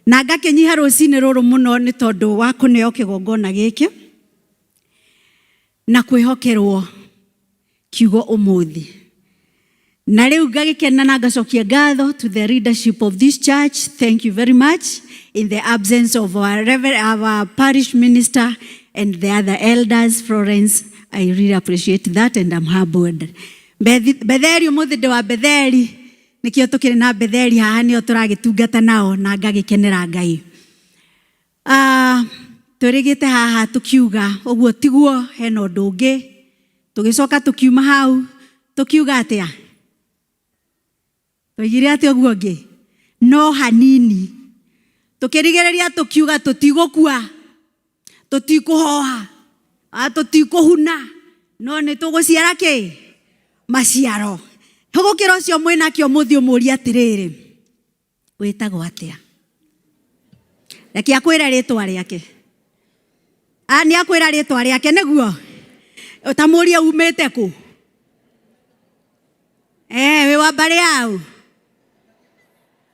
Na ngakĩnyiha rũcinĩ rũrũ mũno nĩ tondũ wa kũneo kĩgongona gĩkĩ na kwĩhokerwo kiugo ũmũthĩ. Na rĩu ngagĩkena na ngacokia ngatho to the leadership of this church. Thank you very much. In the absence of our, rever our parish minister and the other elders, Florence, I really appreciate that and I'm humbled. Betheri ũmũthĩ ndĩ wa Betheri, nĩkĩo tũkĩrĩ na Betheri haha nĩo tũragĩtungata nao na ngagĩkenera Ngai. Twĩrĩgĩte haha tũkiuga ũguo tiguo hena ũndũ ũngĩ, tũgĩcoka tũkiuma hau tũkiuga atĩa? Tũigire atĩa ũguo ũngĩ? No hanini. Tũkĩrigĩrĩria tũkiuga tũtigũkua, tũtikũhoha, tũtikũhuna, no nĩ tũgũciara kĩ? Maciaro. Hũgũkĩra ũcio mwĩnake ũmũthĩ ũmũrie atĩrĩrĩ, wĩtagwo atĩa? Reke akwĩre rĩtwa rĩake. Nĩ akwĩra rĩtwa rĩake nĩguo? Ũtamũrie umĩte kũ? Wĩ wa mbarĩ yaũ?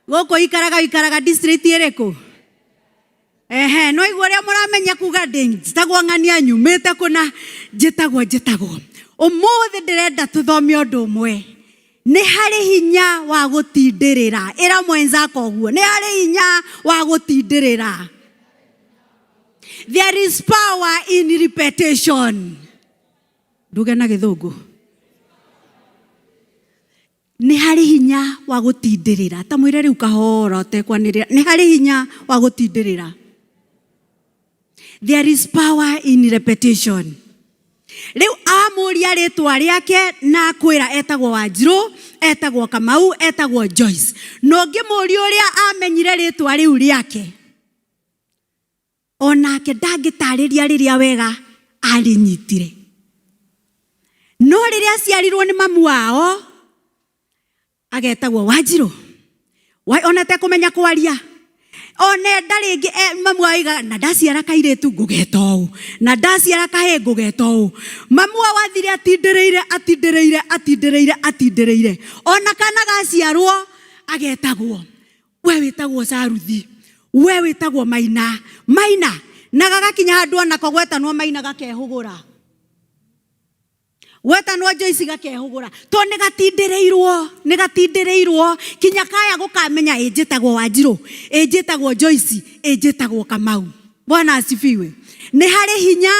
Gũkũ ikaraga ikaraga district ĩrĩkũ? Ehe, no igua ũrĩa mũramenya kuga ndĩ njĩtagwo ng'ania nyumĩte kũna njĩtagwo njĩtagwo. Ũmũthĩ ndĩrenda tũthome ũndũ ũmwe. Nĩ harĩ hinya wa gũtindĩrĩra. Ĩra mwenzako ũguo. Nĩ harĩ hinya wa gũtindĩrĩra. There is power in repetition. Nduge na gĩthũngũ. Nĩ harĩ hinya wa gũtindĩrĩra. Ta mwĩre rĩu kahora ũtekwanĩrĩra. Nĩ harĩ hinya wa gũtindĩrĩra. There is power in repetition. Rĩu amũria rĩtwa rĩake na akwĩra etagwo Wanjirũ, etagwo Kamau, etagwo Joyce. Na ũngĩmũria ũrĩa amenyire rĩtwa rĩu rĩake, onake ndangĩtarĩria rĩrĩa wega arĩnyitire. No rĩrĩa aciarirwo nĩ mamu wao, agetagwo Wanjirũ. Ona tekũmenya kwaria. Ona enda rĩngĩ mamu wao aigaga, na ndaciara kairĩtu ngũgeta ũũ, na ndaciara kahĩĩ ngũgeta ũũ. Mamu wao athire atindĩrĩire, atindĩrĩire, atindĩrĩire, atindĩrĩire. Ona kana gaciarwo agetagwo, we wĩtagwo Saruthi, we wĩtagwo Maina, Maina. Na gagakinya handũ onako gwetanwo Maina gakehũgũra. Gwetanwo Joyce gakehũgũra. To nĩ gatindĩrĩirwo, nĩ gatindĩrĩirwo kinya kaya gũkamenya ĩ njĩtagwo Wanjirũ, ĩ njĩtagwo Joyce, ĩ njĩtagwo Kamau. Bwana asifiwe. Nĩ harĩ hinya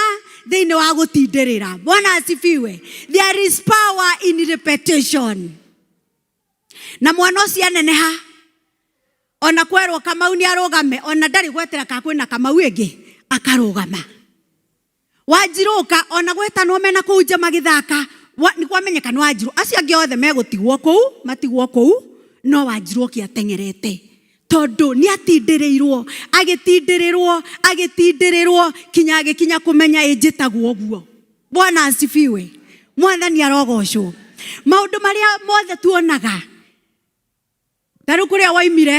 thĩinĩ wa gũtindĩrĩra. Bwana asifiwe. There is power in repetition. Na mwana ũcio aneneha, ona kwerwo Kamau nĩ arũgame, ona ndarĩ gwetera ka kwĩna Kamau ĩngĩ, akarũgama. Wanjirũka, ona gwetanwo mena kũu nja magĩthaka, nĩ kwamenyeka nĩ Wanjirũ. Acio angĩ othe megũtigwo kũu, matigwo kũu, no Wanjirũ oke ateng'erete. Tondũ nĩ atindĩrĩirwo, agĩtindĩrĩrwo, agĩtindĩrĩrwo, kinya agĩkinya kũmenya ĩ njĩtagwo ũguo. Bwana asifiwe. Mwathani arogocwo. Maũndũ marĩa mothe tuonaga, Ta rĩu kũrĩa waimire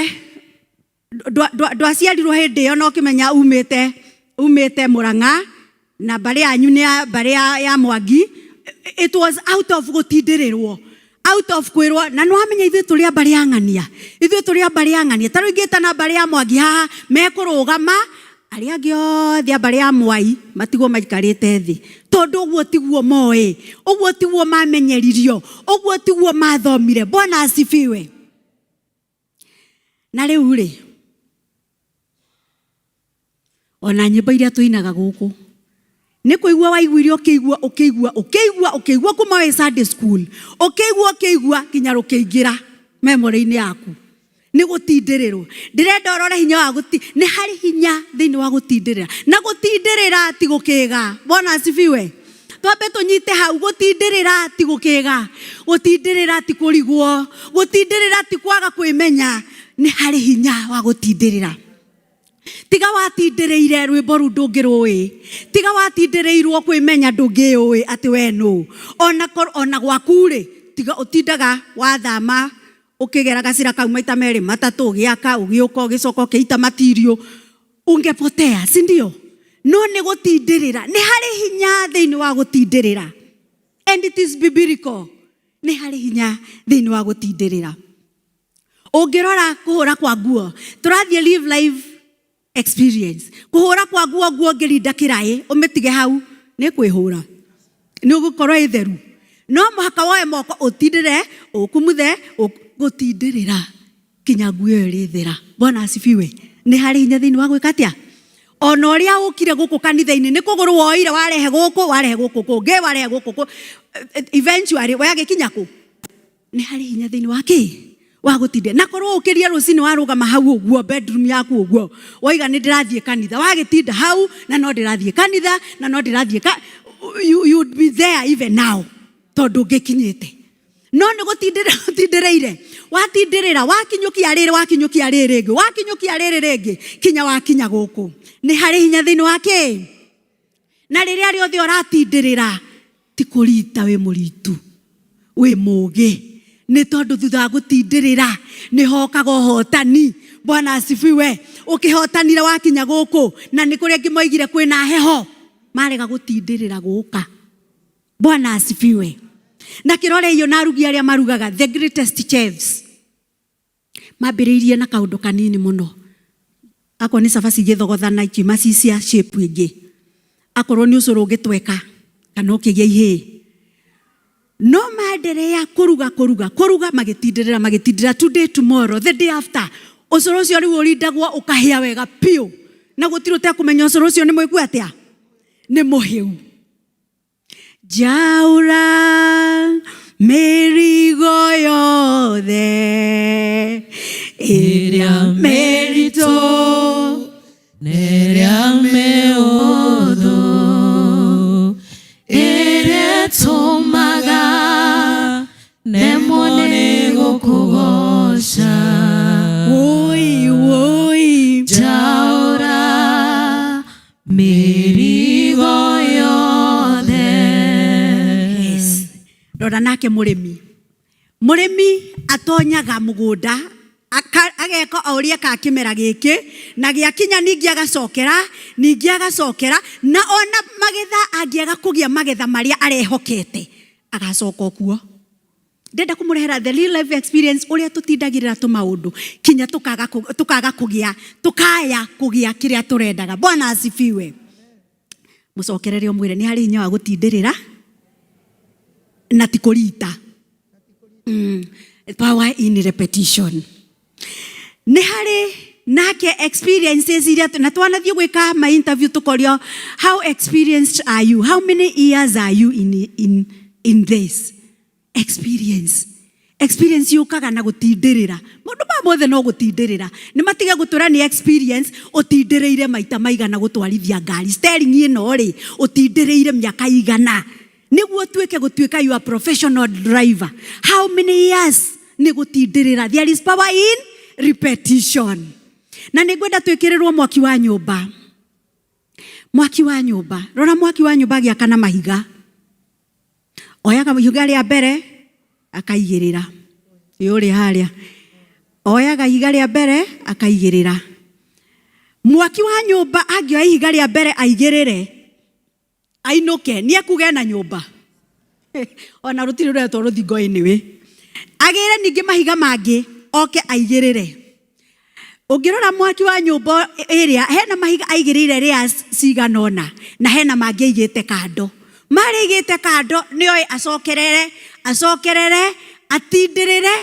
ndwaciarirwo hĩndĩ ĩyo na ũkĩmenya umĩte umĩte Murang'a na mbarĩ yanyu nĩ ya mbarĩ ya Mwangi. It was out of gũtindĩrĩrwo, out of kwĩrwo, na nĩ wamenya ithuĩ tũrĩ a mbarĩ ya ng'ania, ithuĩ tũrĩ a mbarĩ ya ng'ania. Ta rĩu ingĩtana mbarĩ ya Mwangi haha, mekũrũgama, arĩa angĩ othe a mbarĩ ya Mwai matigwo maikarĩte thĩ, tondũ ũguo tiguo moĩ, ũguo tiguo mamenyeririo, ũguo tiguo mathomire. Bwana asifiwe. Na rĩu rĩ, ona nyĩmbo iria tũinaga gũkũ nĩ kũigua waiguire, ũkĩigua ũkĩigua ũkĩigua ũkĩigua kuma wĩ Sunday school, ũkĩigua ũkĩigua kinya rũkĩingĩra memory-inĩ yaku. Nĩ gũtindĩrĩrwo. Ndĩrenda ũrore hinya wa gũti, nĩ harĩ hinya thĩinĩ wa gũtindĩrĩra, na gũtindĩrĩra ti gũkĩga. Bwana asifiwe. Twambe tũnyite hau, gũtindĩrĩra ti gũkĩga, gũtindĩrĩra ti kũrigwo, gũtindĩrĩra ti kwaga kwĩmenya. Nĩ harĩ hinya wa gũtindĩrĩra. Tiga watindĩrĩire rwĩmbo rũu ndũngĩrũĩ, tiga watindĩrĩirwo kwĩmenya ndũngĩũĩ atĩ we nũ. Ona ona gwaku rĩ, tiga ũtindaga wathama ũkĩgera gacĩra kau maita merĩ matatũ, ũgĩaka, ũgĩũka, ũgĩcoka ũkĩita matirio, ungepotea, si ndio? No nĩ gũtindĩrĩra, nĩ harĩ hinya thĩinĩ wa gũtindĩrĩra, and it is biblical. Nĩ harĩ hinya thĩinĩ wa gũtindĩrĩra. Ũngĩrora kũhũra kwa nguo, tũrathiĩ live life experience. Kũhũra kwa nguo, nguo ũngĩrinda kĩraĩ ũmĩtige hau nĩ kwĩhũra, nĩ ũgũkorwo ĩ theru. No mũhaka woe moko ũtindĩre, ũkumuthe, gũtindĩrĩra kinya nguo ĩyo ĩrĩthera. Bwana asifiwe. Nĩ harĩ hinya thĩinĩ wa gwĩka atĩa? Ona ũrĩa ũkire gũkũ kanitha-inĩ nĩ kũgũrũ woire warehe gũkũ, warehe gũkũ kũngĩ, warehe gũkũ kũ, eventually wagĩkinya kũ? Nĩ harĩ hinya thĩinĩ wa kĩ? Wa gũtindĩra. Na korwo ũkĩrie rũcinĩ warũgama hau ũguo bedroom yaku ũguo, waiga nĩ ndĩrathiĩ kanitha, wagĩtinda hau na no ndĩrathiĩ kanitha na no ndĩrathiĩ ka, you'd be there even now, tondũ ũngĩkinyĩte. No nĩ gũtindĩrĩra ũtindĩrĩire, watindĩrĩra, wakinyũkia rĩrĩ, wakinyũkia rĩrĩ rĩngĩ, wakinyũkia rĩrĩ rĩngĩ, kinya wakinya gũkũ. Nĩ harĩ hinya thĩinĩ wa kĩ? Na rĩrĩa rĩothe ũratindĩrĩra, ti kũrita wĩ mũritu, wĩ mũgĩ, nĩ tondũ thutha wa gũtindĩrĩra nĩ hokaga ũhotani. Bwana asifiwe. Ũkĩhotanire wakinya gũkũ, na nĩ kũrĩ angĩ moigire kwĩna heho, marega gũtindĩrĩra gũka. Bwana asifiwe. Na kĩrore iyo na arugi arĩa marugaga, the greatest chefs, mambĩrĩirie na kaũndũ kanini mũno. Akorwo nĩ cabaci igĩthogothana ikiuma ci cia shape ĩngĩ, akorwo nĩ ũcũrũ ũngĩtweka kana ũkĩgĩa ihĩĩ, no maenderea kũruga kũruga kũruga, magĩtindĩrĩra magĩtindĩrĩra, today, tomorrow, the day after, ũcũrũ ũcio rĩu ũrindagwo ũkahĩa wega piũ, na gũtirĩ ũtekũmenya ũcũrũ ũcio nĩ mwĩku atĩa, nĩ mũhĩu. Njaũra mĩrigo yothe ĩrĩa mĩritũ Ĩrĩa mĩũthũ, ĩrĩa ĩtũmaga nemwo nĩ gũkũgoca. Woi woi. Njaũra mĩrigo yothe. Yes. Rora nake mũrĩmi, mũrĩmi atonyaga mũgũnda ageka o ũrĩa ekaga kĩmera gĩkĩ, na gĩakinya ningĩ agacokera, ningĩ agacokera, na ona magetha angĩaga kũgĩa magetha marĩa arehokete, agacoka okuo. Ndenda kũmũrehera the real life experience, ũrĩa tũtindagĩrĩra tũmaũndũ kinya tũkaga kũgĩa, tũkaya kũgĩa kĩrĩa tũrendaga. Bwana asifiwe. Mũcokerere ũmwĩre nĩ harĩ hinya wa gũtindĩrĩra na ti kũrita. Power in repetition. Nĩ harĩ nake experiences iria na twanathiĩ gwĩka ma interview, tũkorio, "How experienced are you? How many years are you in this experience?" Experience yũkaga na gũtindĩrĩra. Maũndũ maya mothe no gũtindĩrĩra. Nĩ matige gũtwĩra nĩ experience. Ũtindĩrĩire maita maigana gũtwarithia ngari, steering ĩno rĩ, ũtindĩrĩire mĩaka igana nĩguo ũtuĩke gũtuĩka you are professional driver? How many years? Nĩ gũtindĩrĩra. There is power in repetition. Na nĩ ngwenda twĩkĩrĩrwo mwaki wa nyũmba, mwaki wa nyũmba. Rora mwaki wa nyũmba agĩakana mahiga, oyaga ihiga rĩa mbere akaigĩrĩra, ũrĩ harĩa. Oyaga ihiga rĩa mbere akaigĩrĩra. Mwaki wa nyũmba angĩoya ihiga rĩa mbere aigĩrĩre ainũke nĩ ekuga ena nyũmba. Ona rũtirĩ rũretwo rũthingo anyway. Agĩre ningĩ mahiga mangĩ oke aigĩrĩre. Ũngĩrora mwaki wa nyũmba ĩrĩa hena mahiga aigĩrĩire layers cigana ũna na hena mangĩ aigĩte kando. Marĩa aigĩte kando nĩoĩ acokerere acokerere atindĩrĩre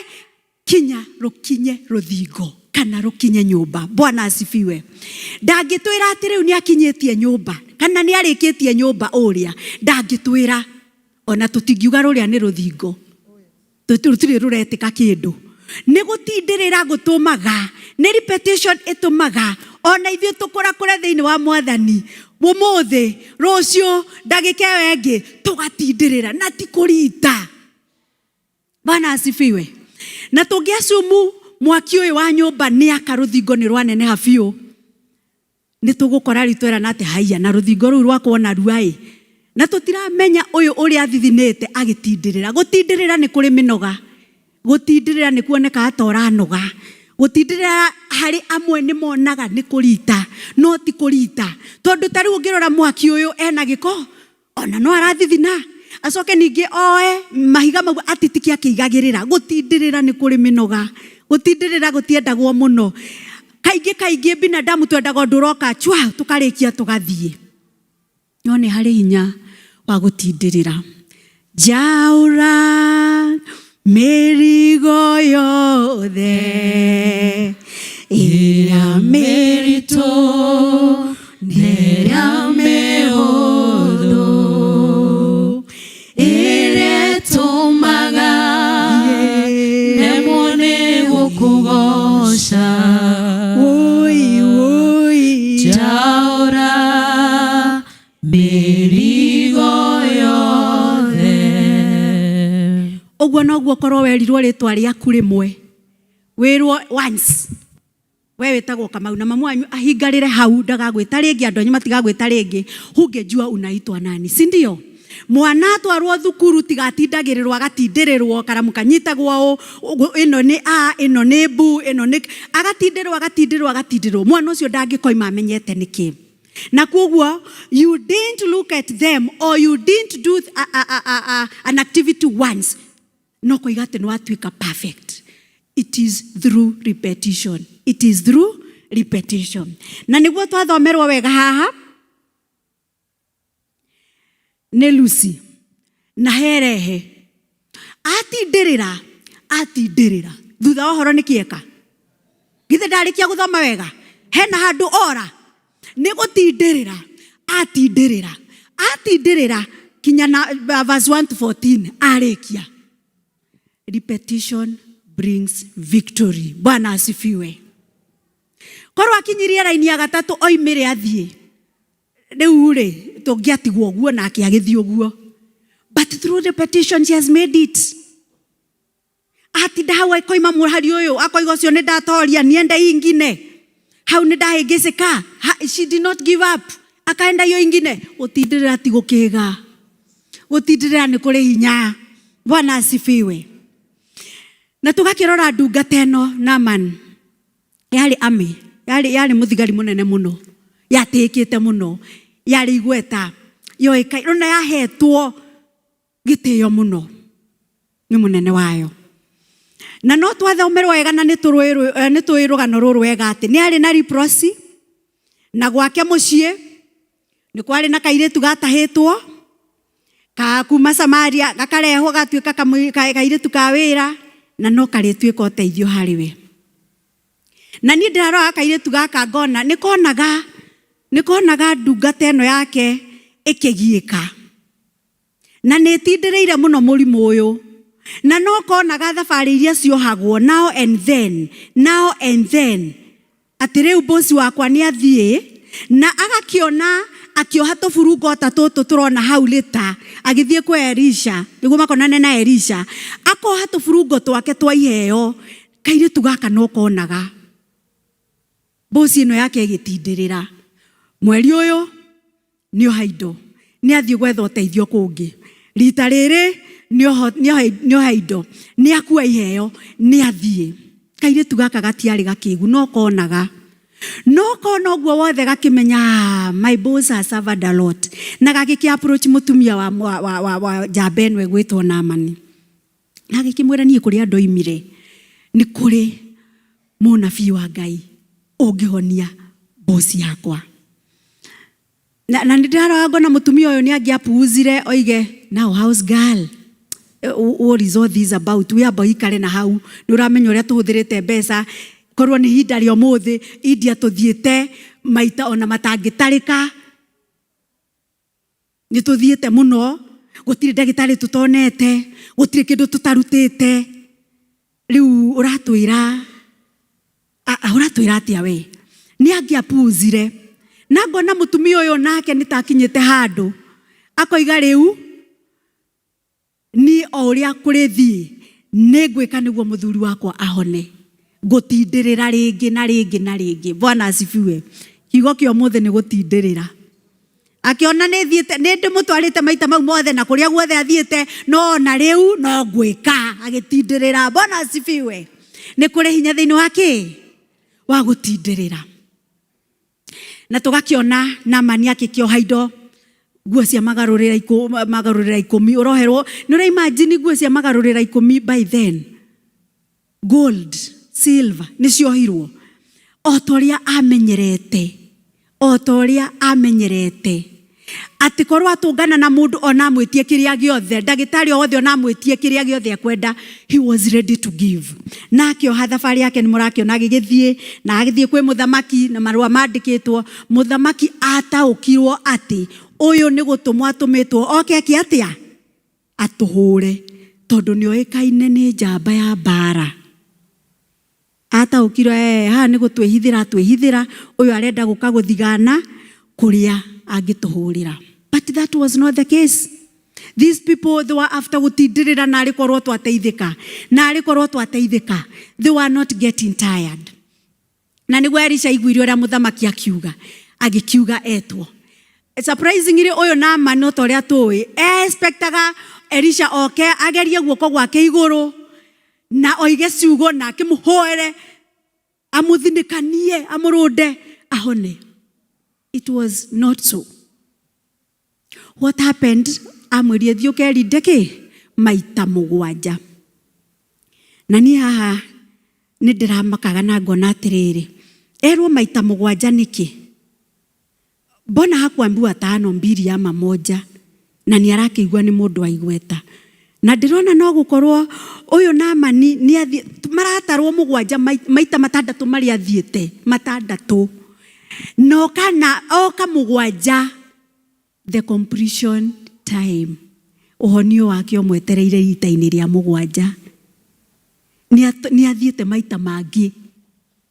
kinya rũkinye rũthingo kana rũkinye nyũmba. Bwana asifiwe. Ndangĩtwĩra atĩ rĩu nĩ akinyĩtie nyũmba kana nĩ arĩkĩtie nyũmba ũrĩa, ndangĩtwĩra. Ona tũtingiuga rũrĩa nĩ rũthingo, rũtirĩ rũretĩka kĩndũ. Nĩ gũtindĩrĩra gũtũmaga, nĩ repetition ĩtũmaga ona ithuĩ tũkũrakũre thĩinĩ wa mwathani. Ũmũthĩ, rũciũ, ndagĩka ĩyo ĩngĩ tũgatindĩrĩra na ti kũrita. Bwana asifiwe. Na tũngĩacumu mwaki ũyũ wa nyũmba nĩ aka rũthingo nĩ rwaneneha biũ, nĩ tũgũkora rĩu twerana atĩ haiya na rũthingo rũu rwakwo narua ĩ, na tũtiramenya ũyũ ũrĩa athithinĩte agĩtindĩrĩra. Gũtindĩrĩra nĩ kũrĩ mĩnoga, gũtindĩrĩra nĩ kuonekaga ta ũranoga, gũtindĩrĩra harĩ amwe nĩ monaga nĩ kũrita, no ti kũrita. Tondũ ta rĩu ũngĩrora mwaki ũyũ ena gĩko ona no arathithina, acoke ningĩ oe mahiga mau atitike akĩigagĩrĩra. Gũtindĩrĩra nĩ kũrĩ mĩnoga, gũtindĩrĩra gũtiendagwo mũno. Kaingĩ kaingĩ binadamu twendaga ũndũ ũroka chwa tũkarĩkia tũgathiĩ, no nĩ harĩ hinya wa gũtindĩrĩra. Njaũra mĩrigo yothe ĩrĩa mĩritũ na ĩrĩa mĩhũthũ, ĩrĩa ĩtũmaga nemwo nĩ gũkũgoca. Woi woi. Njaũra mĩrigo yothe. Ũguo noguo korwo werirwo rĩtwa rĩaku rĩmwe, wĩrwo once we wĩtagwo Kamau na mamu wanyu ahingarĩre hau ndagagwĩta rĩngĩ, andũ anyu matigagwĩta rĩngĩ, hungejua unaitwa nani, si ndio? Mwana atwarwo thukuru tigatindagĩrĩrwo agatindĩrĩrwo, karamu kanyitagwo ũ, ĩno nĩ a, ĩno nĩ bu, ĩno nĩ agatindĩrĩrwo agatindĩrĩrwo agatindĩrĩrwo, mwana ũcio ndangĩkoima amenyete nĩkĩ. Na koguo you didn't look at them or you didn't do an activity once, no koiga atĩ nĩ watuĩka perfect. It is through repetition. It is through repetition. Na nĩguo twathomerwo wega haha nĩ Lucy na herehe atindĩrĩra atindĩrĩra thutha wa ũhoro nĩ kĩeka githĩ ndarĩkia gũthoma wega hena handũ ora nĩ gũtindĩrĩra atindĩrĩra atindĩrĩra kinya na verse 1 to 14 arĩkia. Repetition brings victory. Bwana asifiwe. Korwo akinyirie raini ya gatatũ oimĩre athiĩ rĩu rĩ tũngĩatigwo ũguo nake agĩthiĩ ũguo, but through repetition she has made it. Atinda hau akoima mũhari ũyũ akoiga ũcio nĩ ndatoria niende ingine hau nĩ ndahĩngĩcĩka. She did not give up, akaenda iyo ingine. Gũtindĩrĩra ti gũkĩga, gũtindĩrĩra nĩ kũrĩ hinya. Bwana asifiwe. Na tũgakĩrora ndungata ĩno Naaman yarĩ ami, yarĩ mũthigari mũnene mũno, yatĩĩkĩte mũno, yarĩ igweta, yoĩkaine ona yahetwo gĩtĩo mũno nĩ mũnene wayo. Na no twathomerwo wega na nĩ tũĩ rũgano rũrũ wega atĩ nĩ arĩ na leprosy na gwake mũciĩ nĩ kwarĩ na kairĩtu gatahĩtwo ka kuma Samaria gakarehwo gatuĩka kairĩtu ka wĩra na no karĩtuĩka ũteithio harĩ we. Na niĩ ndĩrarora kairĩtu gaka ngona nĩ konaga ndungata ĩno yake ĩkĩgiĩka na nĩ ĩtindĩrĩire mũno mũrimũ ũyũ, na no konaga thabarĩ iria ciohagwo now and then, now and then, atĩ rĩu bosi wakwa nĩ athiĩ, na agakĩona akĩoha tũburungo ta tũtũ tũrona hau lĩta agĩthiĩ kwa Elisha nĩguo makonane na Elisha, akoha tũburungo twake twa iheo. Kairĩtu gaka no konaga bosi ĩno yake ĩgĩtindĩrĩra mweri ũyũ nĩ oha indo nĩ athiĩ gwetha ũteithio kũngĩ, rita rĩrĩ nĩ oha indo nĩ akua iheo nĩ athiĩ. Kairĩtu gaka gatiarĩ gakĩgu no konaga. No kona ũguo wothe gakĩmenya "Ah, my boss has suffered a lot. Na gagĩkĩ approach mũtumia wa, wa, wa, wa, wa njamba ĩno ĩgwĩtwo Naamani. Na agĩkĩmwĩra niĩ kũrĩa ndoimire nĩ kũrĩ mũnabii wa Ngai ũngĩhonia boss yakwa. Na, na nĩ ndĩrarora ngona mũtumia ũyũ nĩ angĩapuuzire oige now house girl what is all this about we amba ũikare na hau nĩ ũramenya ũrĩa tũhũthĩrĩte mbeca korwo nĩ ihinda rĩa ũmũthĩ India tũthiĩte maita ona matangĩtarĩka nĩ tũthiĩte mũno gũtirĩ ndagĩtarĩ tũtonete gũtirĩ kĩndũ tũtarutĩte rĩu ũratwĩra ũratwĩra atĩa we nĩ angĩapuuzire na ngona mũtumia ũyũ nake nĩ ta akinyĩte handũ akoiga rĩu niĩ o ũrĩa kũrĩthiĩ nĩ ngwĩka nĩguo mũthuri wakwa ahone ngũtindĩrĩra rĩngĩ na rĩngĩ na rĩngĩ. Bwana asifiwe. Kiugo kĩa ũmũthĩ nĩ gũtindĩrĩra. Akĩona nĩ thiĩte nĩ ndĩmũtwarĩte maita mau mothe na kũrĩa guothe athiĩte no ona rĩu no ngwĩka agĩtindĩrĩra. Bwana asifiwe. Nĩ kũrĩ hinya thĩinĩ wa kĩ wa gũtindĩrĩra. Na tũgakĩona Naamani akĩkĩoha indo nguo cia magarũrĩra magarũrĩra ikũmi ũroherwo nĩ ũra imagine nguo cia magarũrĩra ikũmi by then gold silver nĩ ciohirwo o ta ũrĩa amenyerete o ta ũrĩa amenyerete atĩ korwo atũngana na mũndũ ona amwĩtie kĩrĩa gĩothe ndagĩtarĩ o wothe ona amwĩtie kĩrĩa gĩothe ekwenda he was ready to give. Na akĩoha thabarĩ yake nĩ mũrakĩona agĩgĩthiĩ na agĩthiĩ kwĩ mũthamaki na marũa mandĩkĩtwo mũthamaki ataũkirwo atĩ ũyũ nĩ gũtũmwo atũmĩtwo oke eke atĩa atũhũre tondũ nĩ oĩkaine nĩ njamba ya mbara. Ataũkirwo haha nĩ gũtwĩhithĩra atwĩhithĩra ũyũ arenda gũka gũthigana kũrĩa angĩtũhũrĩra. But that was not the case. These people they were after gũtindĩrĩra narĩ korwo twateithĩka narĩ korwo twateithĩka. They were not getting tired. Na nĩguo Elisha aiguire ũrĩa mũthamaki akiuga agĩkiuga etwo. Surprisingly ũyũ Naamani o ta ũrĩa tũĩ expectaga Elisha oke agerie guoko gwake igũrũ na oige ciugo na akĩmũhoere amũthinĩkanie amũrũnde ahone. It was not so. What happened? Amwĩrire thiĩ ũkerinde kĩ maita mũgwanja. Na niĩ haha nĩ ndĩramakaga na ngona atĩrĩrĩ erwo maita mũgwanja nĩkĩ? Mbona hakuambiwa tano mbili ama moja na nĩ arakĩigua nĩ mũndũ wa igweta. Na ndĩrona no gũkorwo ũyũ Naamani nĩ athiĩ maratarwo mũgwanja maita matandatũ marĩa athiĩte matandatũ na oka na oka mũgwanja the completion time ũhonio wake ũmwetereire ita-inĩ rĩa mũgwanja. Nĩ athiĩte maita mangĩ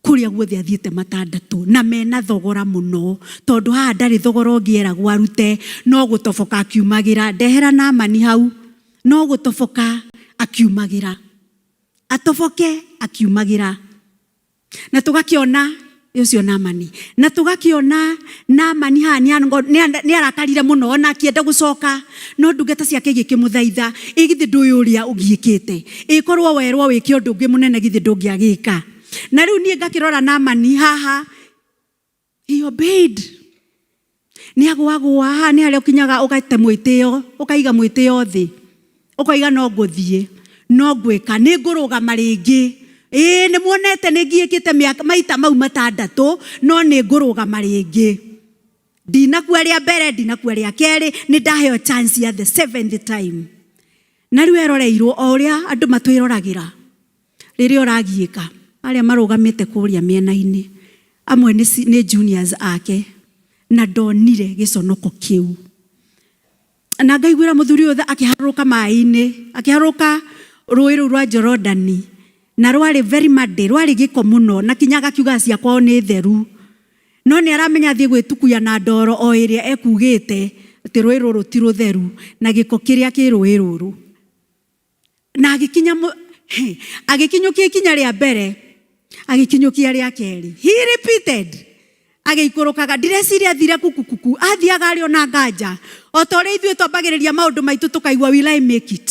kũrĩa guothe athiĩte matandatũ na mena thogora mũno tondũ haha ndarĩ thogora ũngĩ eragwo arute no gũtoboka akiumagĩra ndehera Naamani hau no gũtoboka akiumagĩra atoboke akiumagĩra na tũgakĩona ũcio Naamani na tũgakĩona Naamani haha nĩ arakarire mũno ona akĩenda gũcoka no ndungata ciake igĩkĩmũthaitha ĩ githĩ ndũĩ ũrĩa ũgiĩkĩte ĩ korwo werwo wĩke ũndũ ũngĩ mũnene githĩ ndũngĩagĩka. Na rĩu niĩ ngakĩrora Naamani haha he obeyed. Nĩ agũagũa haha nĩ harĩa ũkinyaga ũgate mwĩtĩo ũkaiga mwĩtĩo thĩ ũkoiga no ngũthiĩ no ngwĩka nĩ ngũrũgama rĩngĩ ĩĩ nĩ muonete nĩ ngiĩkĩte maita mau matandatũ no nĩ ngũrũgama rĩngĩ ndinakua rĩa mbere ndinakua rĩa kerĩ nĩ ndaheo chance ya the seventh time. Na rĩu eroreirwo o ũrĩa andũ matwĩroragĩra rĩrĩa ũragiĩka arĩa marũgamĩte kũrĩa mĩena-inĩ amwe nĩ juniors ake na ndonire gĩconoko kĩu. Na ngaiguĩra mũthuri ũyũ akĩharũrũka maĩ-inĩ akĩharũrũka rũĩ rũu rwa Jorodani na rwarĩ very muddy rwarĩ gĩko mũno na kinya agakiuga ciakwa nĩ theru no nĩ aramenya athiĩ gwĩtukuya na ndoro o ĩrĩa ekugĩte atĩ rũĩ rũrũ ti rũtheru na gĩko kĩrĩa kĩ rũĩ rũrũ. Na agĩkinya agĩkinyũkia ikinya rĩa mbere agĩkinyũkia rĩa kerĩ he repeated agĩikũrũkaga ndireciria athire kukukuku athiaga arĩ ona nganja o ta ũrĩa ithuĩ twambagĩrĩria maũndũ maitũ tũkaigua will I make it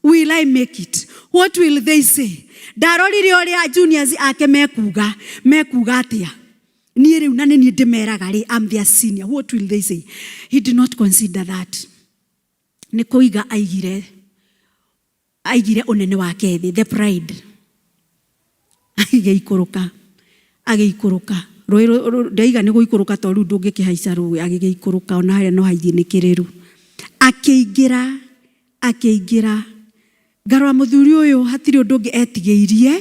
will I make it. What will they say? Ndarorire ũrĩa juniors ake mekuga, mekuga atĩa? Niĩ rĩu na nĩ niĩ ndĩmeraga rĩ, I'm their senior. What will they say? He did not consider that. Nĩ kũiga aigire aigire ũnene wake thĩ, the pride. Agĩikũrũka, agĩikũrũka. Rũĩ ndaiga nĩ gũikũrũka to rĩu ndũngĩkĩhaica rũĩ, agĩgĩikũrũka ona harĩa no haithiĩ nĩ kĩrĩru. Akĩingĩra, akĩingĩra. Ngarora mũthuri ũyũ hatirĩ ũndũ ũngĩ etigĩirie,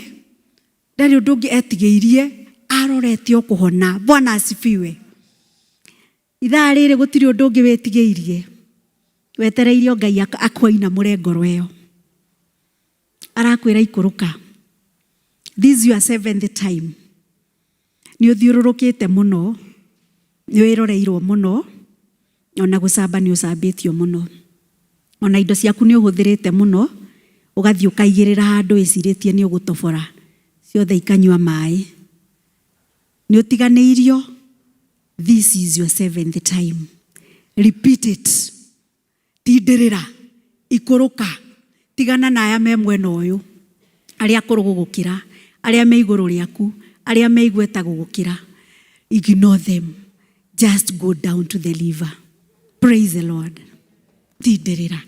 ndarĩ ũndũ ũngĩ etigĩirie, arorete o kũhona. Bwana asifiwe. Ithaa rĩrĩ gũtirĩ ũndũ ũngĩ wĩtigĩirie, wetereire o Ngai akũinamũre ngoro ĩyo. Arakwĩra ikũrũka. This your seventh time. Nĩ ũthiũrũrũkĩte mũno, nĩ wĩroreirwo mũno, ona gũcamba nĩ ũcambĩtio mũno. Ona indo ciaku nĩ ũhũthĩrĩte mũno, ũgathiĩ ũkaigĩrĩra handũ wĩcirĩtie nĩ ũgũtobora, ciothe ikanyua maĩ. Nĩ ũtiganĩirio, this is your seventh time. Repeat it. Tindĩrĩra, ikũrũka, tigana na aya me mwena ũyũ, arĩa akũrũ gũgũkĩra, arĩa me igũrũ rĩaku, arĩa me igweta gũgũkĩra. Ignore them. Just go down to the river. Praise the Lord. Tindĩrĩra.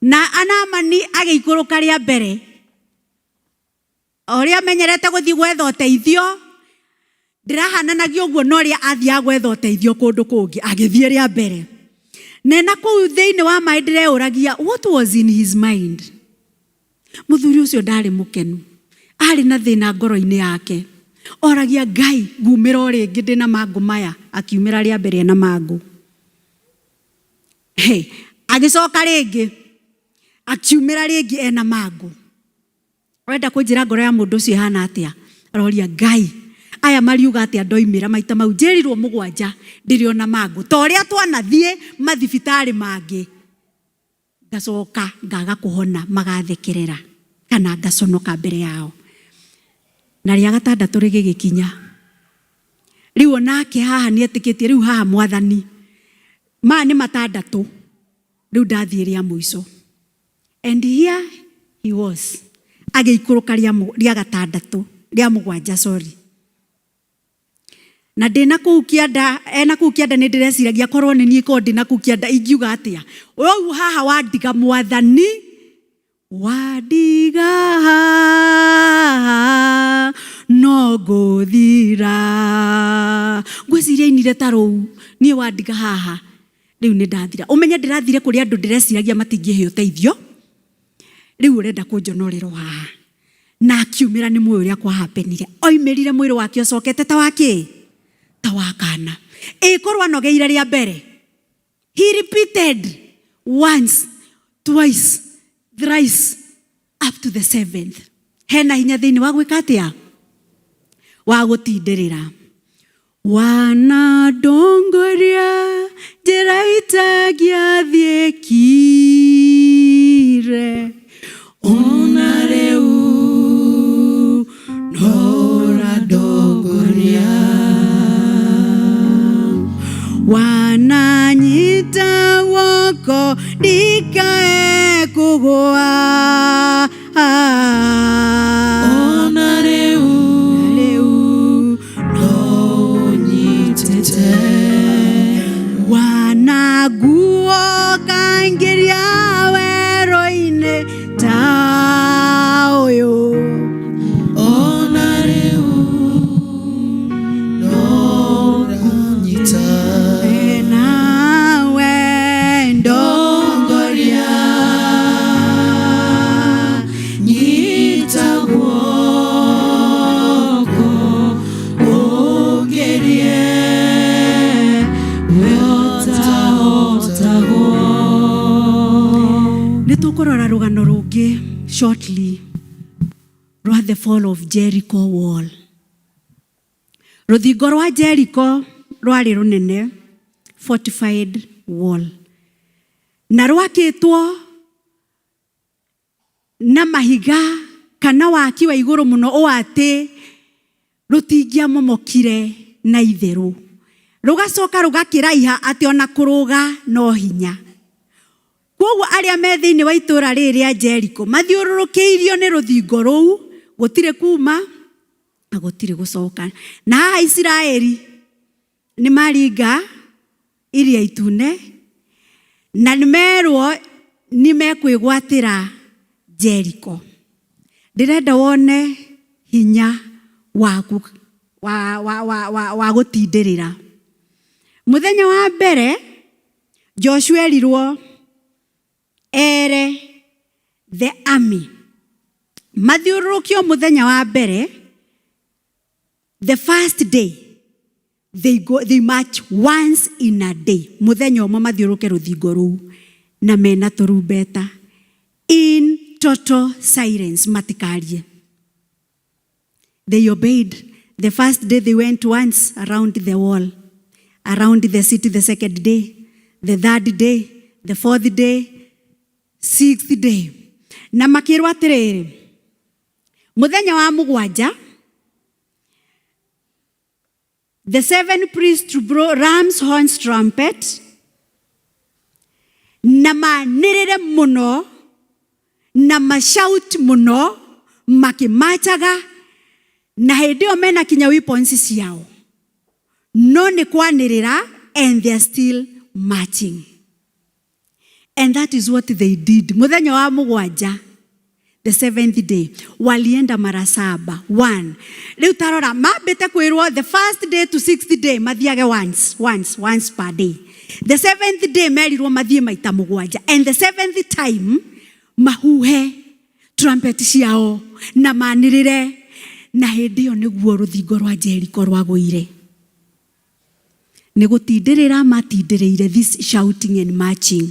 Na Naamani agĩikũrũka rĩa mbere, o ũrĩa amenyerete gũthiĩ gwetha ũteithio, ndĩrahananagia ũguo na ũrĩa athiaga gwetha ũteithio kũndũ kũngĩ, agĩthiĩ rĩa mbere. Na ena kũu thĩinĩ wa maĩ ndĩreũragia, what was in his mind? Mũthuri ũcio ndarĩ mũkenu, arĩ na thĩna ngoro-inĩ yake. Oragia Ngai, ngumĩra o rĩngĩ ndĩna mangũ maya, akiumĩra rĩa mbere ena mangũ. Hey, agĩcoka rĩngĩ, akiumĩra rĩngĩ ena mangũ. Ũrenda kũnjĩra ngoro ya mũndũ ũcio ĩhana atĩa? Aroria Ngai, aya mariuga atĩa ndoimĩra maita mau njĩrirwo mũgwanja ndĩrĩ ona mangũ. Ta ũrĩa twanathiĩ mathibitarĩ mangĩ, ngacoka ngaga kũhona magathekerera kana ngaconoka mbere yao. Na rĩa gatandatũ rĩgĩgĩkinya. Rĩu onake haha nĩ etĩkĩtie rĩu haha mwathani, maya nĩ matandatũ, rĩu ndathiĩ rĩa mũico. And here he was, agĩikũrũka rĩa gatandatũ, rĩa mũgwanja, sorry. Na ndĩna kũu kĩanda, ena kũu kĩanda nĩ ndĩreciragia korwo nĩ niĩ korwo ndĩna kũu kĩanda ingiuga atĩa. Ũyũ haha wandiga mwathani, wandiga haha no ngũthira. Ngwĩciria ainire ta rũu, niĩ wandiga haha, rĩu nĩ ndathira. Ũmenye ndĩrathire kũrĩ andũ ndĩreciragia matingĩhe ũteithio, rĩu ũrenda kũnjonorerwo haha. Na akiumĩra nĩ mũĩ ũrĩa kwahapenire. Oimĩrire mwĩrĩ wake ũcokete ta wa kĩ? Ta wa kana. Ĩkorwo anogeire rĩa mbere. He repeated once, twice, thrice, up to the seventh. Hena hinya thĩinĩ wa gwĩka atĩa? Wa gũtindĩrĩra. Wanadongoria njĩra itangĩathiĩkire, ona rĩu no ũrandongoria. Wananyita guoko ndikae kũgũa. Ona rĩu rĩu no ũnyitĩte. Wananguo kaingĩria werũ-inĩ ta ũyũ. Ona rĩu no ũranyita. Nawe Ndongoria, nyita guoko ũngerie we ũtahotagwo. Nĩ tũkũrora rũgano rũngĩ shortly rwa the fall of Jericho wall. Rũthingo rwa Jericho rwarĩ rũnene, fortified wall, na rwakĩtwo na mahiga kana waki wa igũrũ mũno ũũ atĩ rũtingĩamomokire na itherũ. Rũgacoka rũgakĩraiha atĩ ona kũrũga no hinya. Kwoguo arĩa me thĩinĩ wa itũũra rĩrĩ rĩa Jeriko mathiũrũrũkĩirio nĩ rũthingo rũu, gũtirĩ kuma na gũtirĩ gũcoka. Na haha Isiraeli nĩ maringa Iria Itune na nĩ merwo nĩ mekwĩgwatĩra Jeriko. Ndĩrenda wone hinya waku wa, wa, wa, wa, wa gũtindĩrĩra. Mũthenya wa mbere Joshua erirwo ere the army mathiũrũrũkio mũthenya wa mbere the first day they go, they march once in a day mũthenya ũmwe mathiũrũrũke rũthingo rũu na mena tũrumbeta in total silence matikarie. They obeyed. The first day they went once around the wall, around the city the second day, the third day, the fourth day, sixth day. Na makĩrwo atĩrĩrĩ, mũthenya wa mũgwanja, the seven priests to blow ram's horns trumpet, na manĩrĩre mũno na mashout mũno makĩmachaga na hĩndĩ ĩyo mena kinya weapons ciao no nĩ kwanĩrĩra and they are still marching and that is what they did mũthenya wa mũgwanja the seventh day walienda mara saba one rĩu tarora mambĩte kwĩrwo the first day to sixth day mathiage once once once per day the seventh day merirwo mathiĩ maita mũgwanja and the seventh time mahuhe trumpet ciao na manĩrĩre na hĩndĩ ĩyo nĩguo rũthingo rwa Jeriko rwagũire nĩ gũtindĩrĩra matindĩrĩire this shouting and marching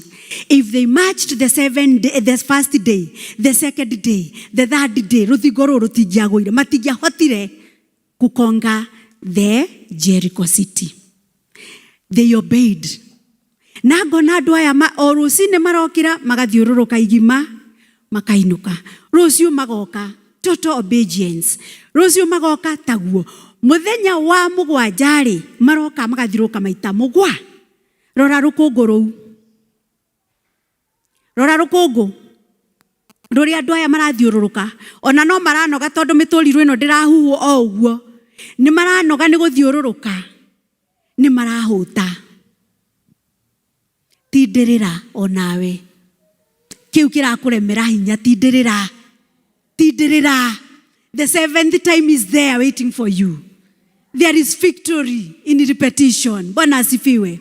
if they marched the seven day, the first day the second day the third day rũthingo rũrũ rũtingĩagũire matingĩahotire kukonga the Jericho city they obeyed na ngona andũ aya o rũcinĩ marokĩra magathiũrũrũka igima makainũka rũciũ magoka total obedience rũciũ magoka taguo mũthenya wa mũgwanja rĩ maroka magathiũrũrũka maita mũgwa rora rũkũngũ rũu rora rũkũngũ rũrĩa andũ aya marathiũrũrũka ona no maranoga tondũ mĩtũrirũ ĩno ndĩrahuhwo o ũguo nĩ maranoga nĩ gũthiũrũrũka nĩ marahũta tindĩrĩra onawe kĩu kĩrakũremera hinya tindĩrĩra tindĩrĩra the seventh time is there waiting for you there is victory in repetition bwana asifiwe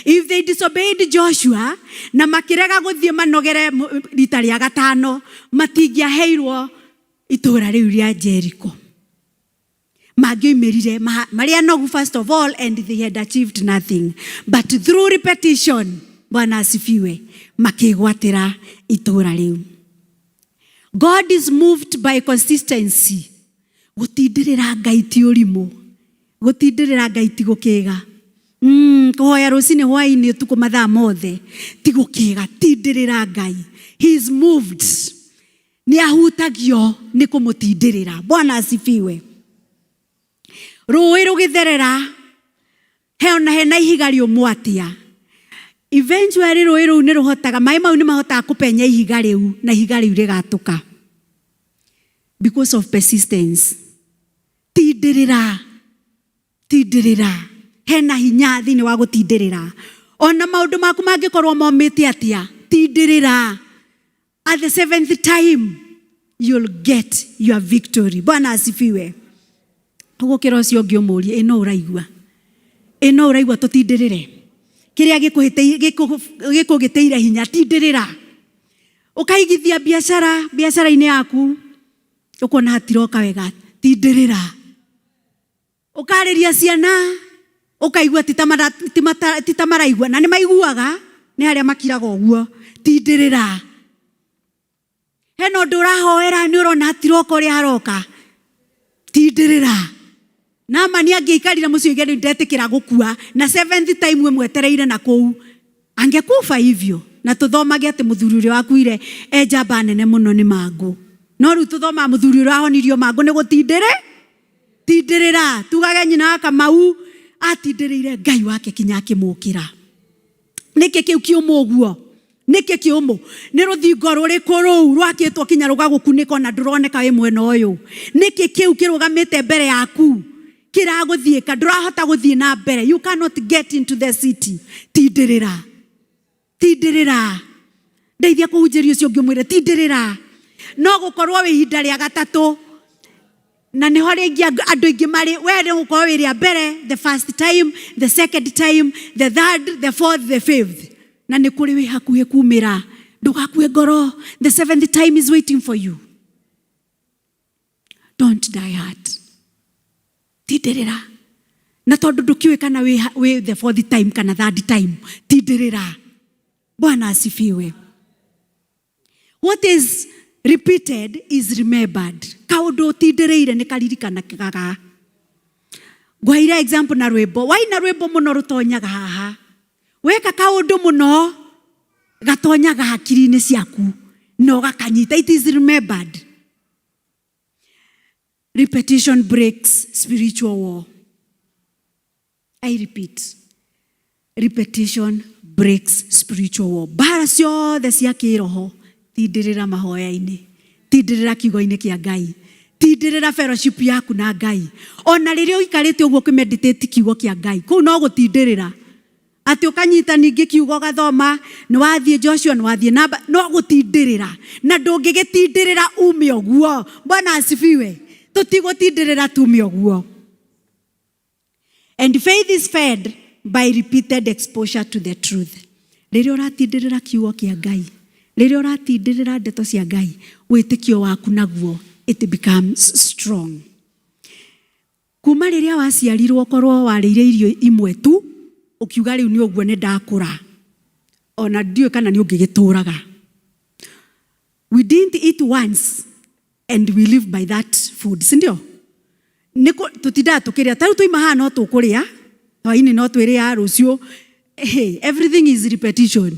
if they disobeyed Joshua na makĩrega gũthiĩ manogere rita rĩa gatano matingĩaheirwo itũũra rĩu rĩa Jericho mangĩoimĩrire marĩ anogu first of all and they had achieved nothing but through repetition bwana asifiwe makĩgwatĩra itũũra rĩu God is moved by consistency gũtindĩrĩra Ngai ti ũrimũ gũtindĩrĩra Ngai ti gũkĩga kũhoya rũcinĩ hwaĩ-inĩ ũtukũ mathaa mothe ti gũkĩga tindĩrĩra Ngai he is moved nĩ ahutagio nĩ kũmũtindĩrĩra bwana asifiwe rũĩ rũgĩtherera he ona hena ihiga rĩũmũ atĩa eventually rũĩ rũu nĩ rũhotaga maĩ mau nĩ mahotaga kũpenya ihiga rĩu na ihiga rĩu rĩgatũka because of persistence tindĩrĩra tindĩrĩra hena hinya thĩinĩ wa gũtindĩrĩra ona maũndũ maku mangĩkorwo momĩte atĩa tindĩrĩra at the seventh time you'll get your victory bwana asifiwe ũgũkĩra ũcio ũngĩ ũmũrie ĩ no ũraigua ĩ no ũraigua tũtindĩrĩre kĩrĩa gĩkũgĩtĩire hinya tindĩrĩra ũkaigithia biacara biacara-inĩ yaku ũkona hatiroka wega tindĩrĩra ũkarĩria ciana ũkaigua ti ta maraigua na nĩ maiguaga nĩ harĩa makiraga ũguo tindĩrĩra hena ũndũ ũrahoera nĩ ũrona hatiroka ũrĩa haroka tindĩrĩra Naamani angĩaikarire mũciĩ oige rĩu ndetĩkĩra gũkua na seventh time ĩmwetereire na kũu angekufa hivyo na tũthomage atĩ mũthuri ũrĩa wakuire e njamba nene mũno nĩ mangũ no rĩu tũthomaga mũthuri ũrĩa wahonirio mangũ nĩ gũtindĩrĩ tindĩrĩra tugage nyina wa Kamau atindĩrĩire Ngai wake kinya akĩmũkĩra nĩkĩ kĩu kĩũmũ ũguo Nĩkĩ kĩũmũ? Nĩ rũthingo rũrĩkũ rũu rwakĩtwo kinya rũgagũkunĩka ona ndũroneka wĩ mwena ũyũ? Nĩkĩ kĩu kĩrũgamĩte mbere yaku kĩragũthiĩka, ndũrahota gũthiĩ na mbere? You cannot get into the city. Tindĩrĩra, tindĩrĩra. Ndeithia kũhunjĩria ũcio ũngĩ ũmwĩre tindĩrĩra. No gũkorwo wĩ ihinda rĩa gatatũ na nĩho rĩngĩ andũ aingĩ marĩ, we nĩ gũkorwo wĩ rĩa mbere, the first time, the second time, the third, the fourth, the fifth, na nĩ kũrĩ wĩ hakuhĩ kumĩra. Ndũgakue ngoro. The seventh time is waiting for you. Don't die hard. Tindĩrĩra. Na tondũ ndũkĩũĩ kana wĩ the fourth time kana third time, tindĩrĩra. Bwana asifiwe. What is repeated is remembered. Kaũndũ ũtindĩrĩire nĩ karirikanakaga. Ngwaire example na rwĩmbo. Waina rwĩmbo mũno rũtonyaga haha. Weka kaũndũ mũno gatonyaga hakiri-inĩ ciaku na ũgakanyita. It is remembered. Repetition breaks spiritual war. I repeat, repetition breaks spiritual war. Mbara ciothe cia kĩroho, tindĩrĩra mahoya-inĩ, tindĩrĩra kiugo-inĩ kĩa Ngai, tindĩrĩra fellowship yaku na Ngai. Ona rĩrĩa ũikarĩte ũguo ũkĩmeditate kiugo kĩa Ngai, kũu no gũtindĩrĩra. Atĩ ũkanyita ningĩ kiugo ũgathoma, nĩ wathiĩ Joshua, nĩ wathiĩ namba, no gũtindĩrĩra. Na ndũngĩgĩtindĩrĩra ume ũguo. Bwana asifiwe. Tũtigũtindĩrĩra tume ũguo. And faith is fed by repeated exposure to the truth. Rĩrĩa ũratindĩrĩra kiugo kĩa Ngai, rĩrĩa ũratindĩrĩra ndeto cia Ngai, wĩtĩkio waku naguo it becomes strong. Kuma rĩrĩa waciarirwo korwo warĩire irio imwe tu, ũkiuga rĩu nĩ ũguo nĩ ndakũra. Ona ndiũĩ kana nĩ ũngĩgĩtũraga. We didn't eat once and we live by that food, si ndio? Tũtindaga tũkĩrĩa. Ta rĩu twaima haha no tũkũrĩa, hwaĩ-inĩ no twĩrĩa, rũciũ. Hey, everything is repetition.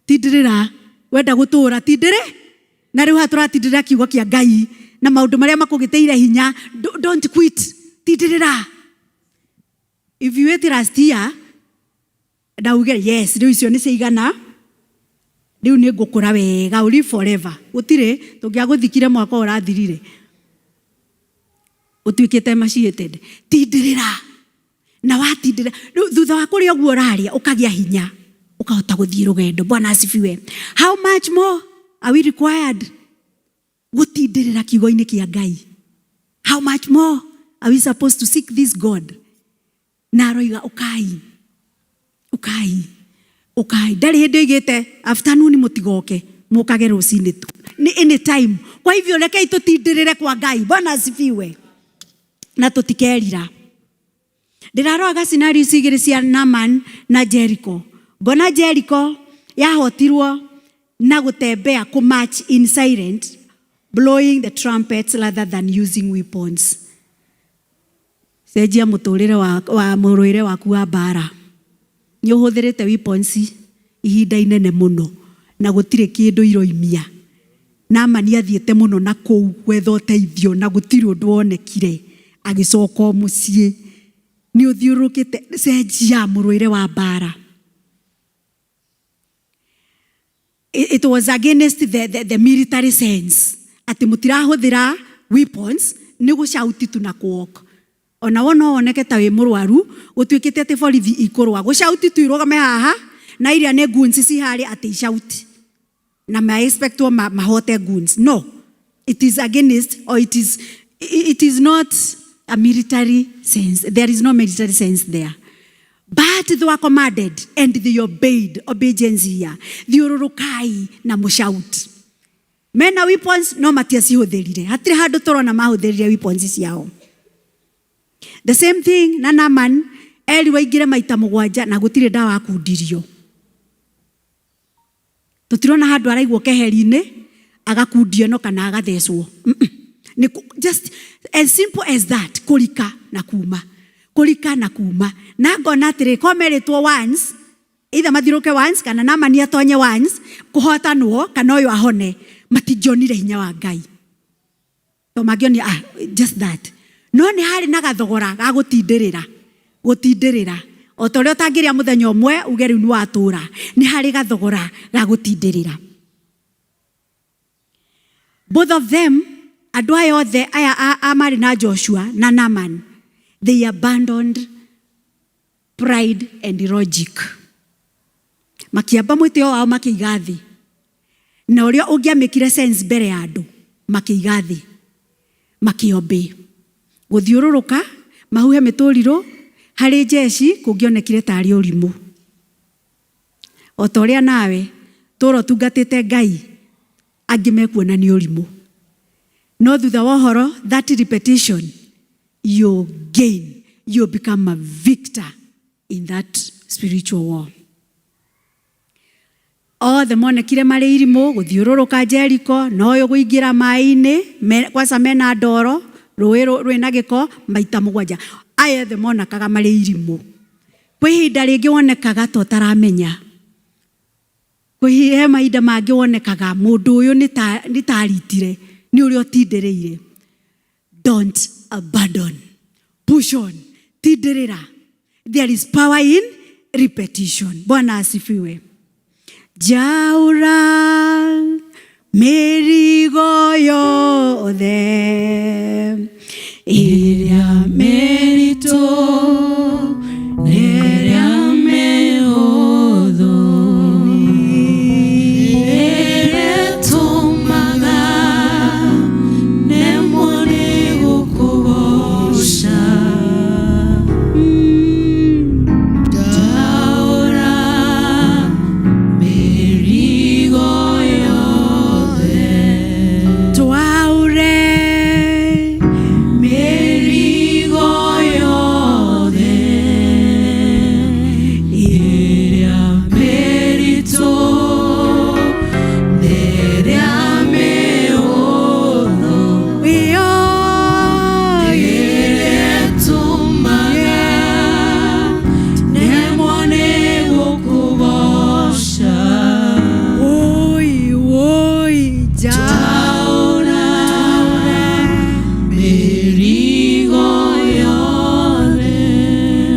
Tindĩrĩra, wenda gũtũra, tindĩrĩ. Na rĩu haha tũratindĩrĩra kiugo kĩa Ngai na maũndũ marĩa makũgĩtĩire hinya. Don't quit. Tindĩrĩra. If you ate last year, na uge yes, rĩu icio nĩ ciaigana, rĩu nĩ ngũkũra wega, will live forever. Gũtirĩ, tũngĩagũthikire mwaka ũyũ ũrathirire. Ũtuĩkĩte emaciated. Tindĩrĩra. Na watindĩrĩra, rĩu thutha wa kũrĩa ũguo ũrarĩa, ũkagĩa hinya, ũkahota gũthiĩ rũgendo. Bwana asifiwe. How much more are we required gũtindĩrĩra kiugo-inĩ kĩa Ngai? How much more are we supposed to seek this God? Na aroiga ũkai, ũkai, ũkai. Ndarĩ hĩndĩ oigĩte afternoon mũtigoke, mũkage rũcinĩ tu. Ni any time. Kwa hivyo rekei tũtindĩrĩre kwa Ngai. Bwana asifiwe. Na tũtikerira. Ndĩraroraga scenario ici igĩrĩ cia Naaman na Jericho. Ngona Jericho yahotirwo na gũtembea kũ march in silent, blowing the trumpets rather than using weapons. Cenjia mũtũrĩre wa mũrũĩre waku wa mbara. Nĩ ũhũthĩrĩte weapons ihinda inene mũno na gũtirĩ kĩndũ iroimia. Naaman athiĩte mũno na kũu gwetha ũteithio na gũtirĩ ũndũ wonekire, agĩcoka o mũciĩ. Nĩ ũthiũrũrũkĩte, cenjia mũrũĩre wa mbara. It was against the military sense. Atĩ mũtirahũthĩra weapons, nĩ gũcauti tu na kũwalk. Ona wo no woneke ta wĩ mũrwaru, gũtuĩkĩte atĩ borithi ikũrũa. Gũcauti tu irũgame haha, na iria nĩ goons ci harĩa atĩ icauti. Na ma expectwo mahote goons. No, it is against, or it is not a military sense. There is no military sense there. But they were commanded and they obeyed. Obedience here. Thiũrũrũkai na mũshout. Mena weapons no matiacihũthĩrire. Hatirĩ handũ tũrona mahũthĩrire weapons ciao. The same thing na Naaman, erirwo aingĩre maita mũgwanja na gũtirĩ ndawa akundirio. Tũtirona handũ araigwo keheri-inĩ agakundio no kana agathecwo. Nĩ just as simple as that, kũrika na kuma. Kũrika na kuma. Na ngona atĩrĩ, ko merĩtwo once, either mathiũrũrũke once kana Naaman atonye once, kũhotanwo kana ũyũ ahone, matingĩonire hinya wa Ngai. To mangĩonia, just that. No nĩ harĩ na gathogora ga gũtindĩrĩra. Gũtindĩrĩra. O ta ũrĩa ũtangĩrĩa mũthenya ũmwe uge rĩu nĩ watũra, nĩ harĩ gathogora ga gũtindĩrĩra. Both of them, andũ aya othe aya a marĩ na Joshua na Naaman, they abandoned pride and logic. Makiamba mwĩtĩo wao makĩiga thĩ, na ũrĩa ũngĩamĩkire sense mbere ya andũ makĩiga thĩ, makĩobey. Gũthiũrũrũka mahuhe mĩtũrirũ harĩ jeshi kũngĩonekire tarĩ ũrimũ. O ta ũrĩa nawe tũra ũtungatĩte Ngai, angĩ mekuona nĩ ũrimũ, no thutha wa ũhoro, that repetition, you gain, you become a victor in that spiritual war. Othe monekire marĩ irimũ gũthiũrũrũka Jeriko, na ũyũ kũingĩra maĩ-inĩ kwanza mena ndoro, rũĩ rwĩna gĩko maita mũgwanja. Aya othe monekaga marĩ irimũ. Kwĩ ihinda rĩngĩ wonekaga ta ũtaramenya, kwĩ he mahinda mangĩ wonekaga mũndũ ũyũ nĩ ta aritire nĩ ũrĩa ũtindĩrĩire. Don't abandon, push on, tindĩrĩra. There is power in repetition. Bwana asifiwe. Njaũra mĩrigo yothe ĩrĩa mĩritũ ĩrĩa mĩhũthũ, ĩrĩa ĩtũmaga nemwo nĩ gũkũgoca. Ndaũra mĩrigo yothe. Twaũre mĩrigo yothe ĩrĩa mĩritũ ĩrĩa mĩhũthũ, ĩyo ĩrĩa ĩtũmaga nemwo nĩ gũkũgoca. Woi woi Ndaũra mĩrigo yothe.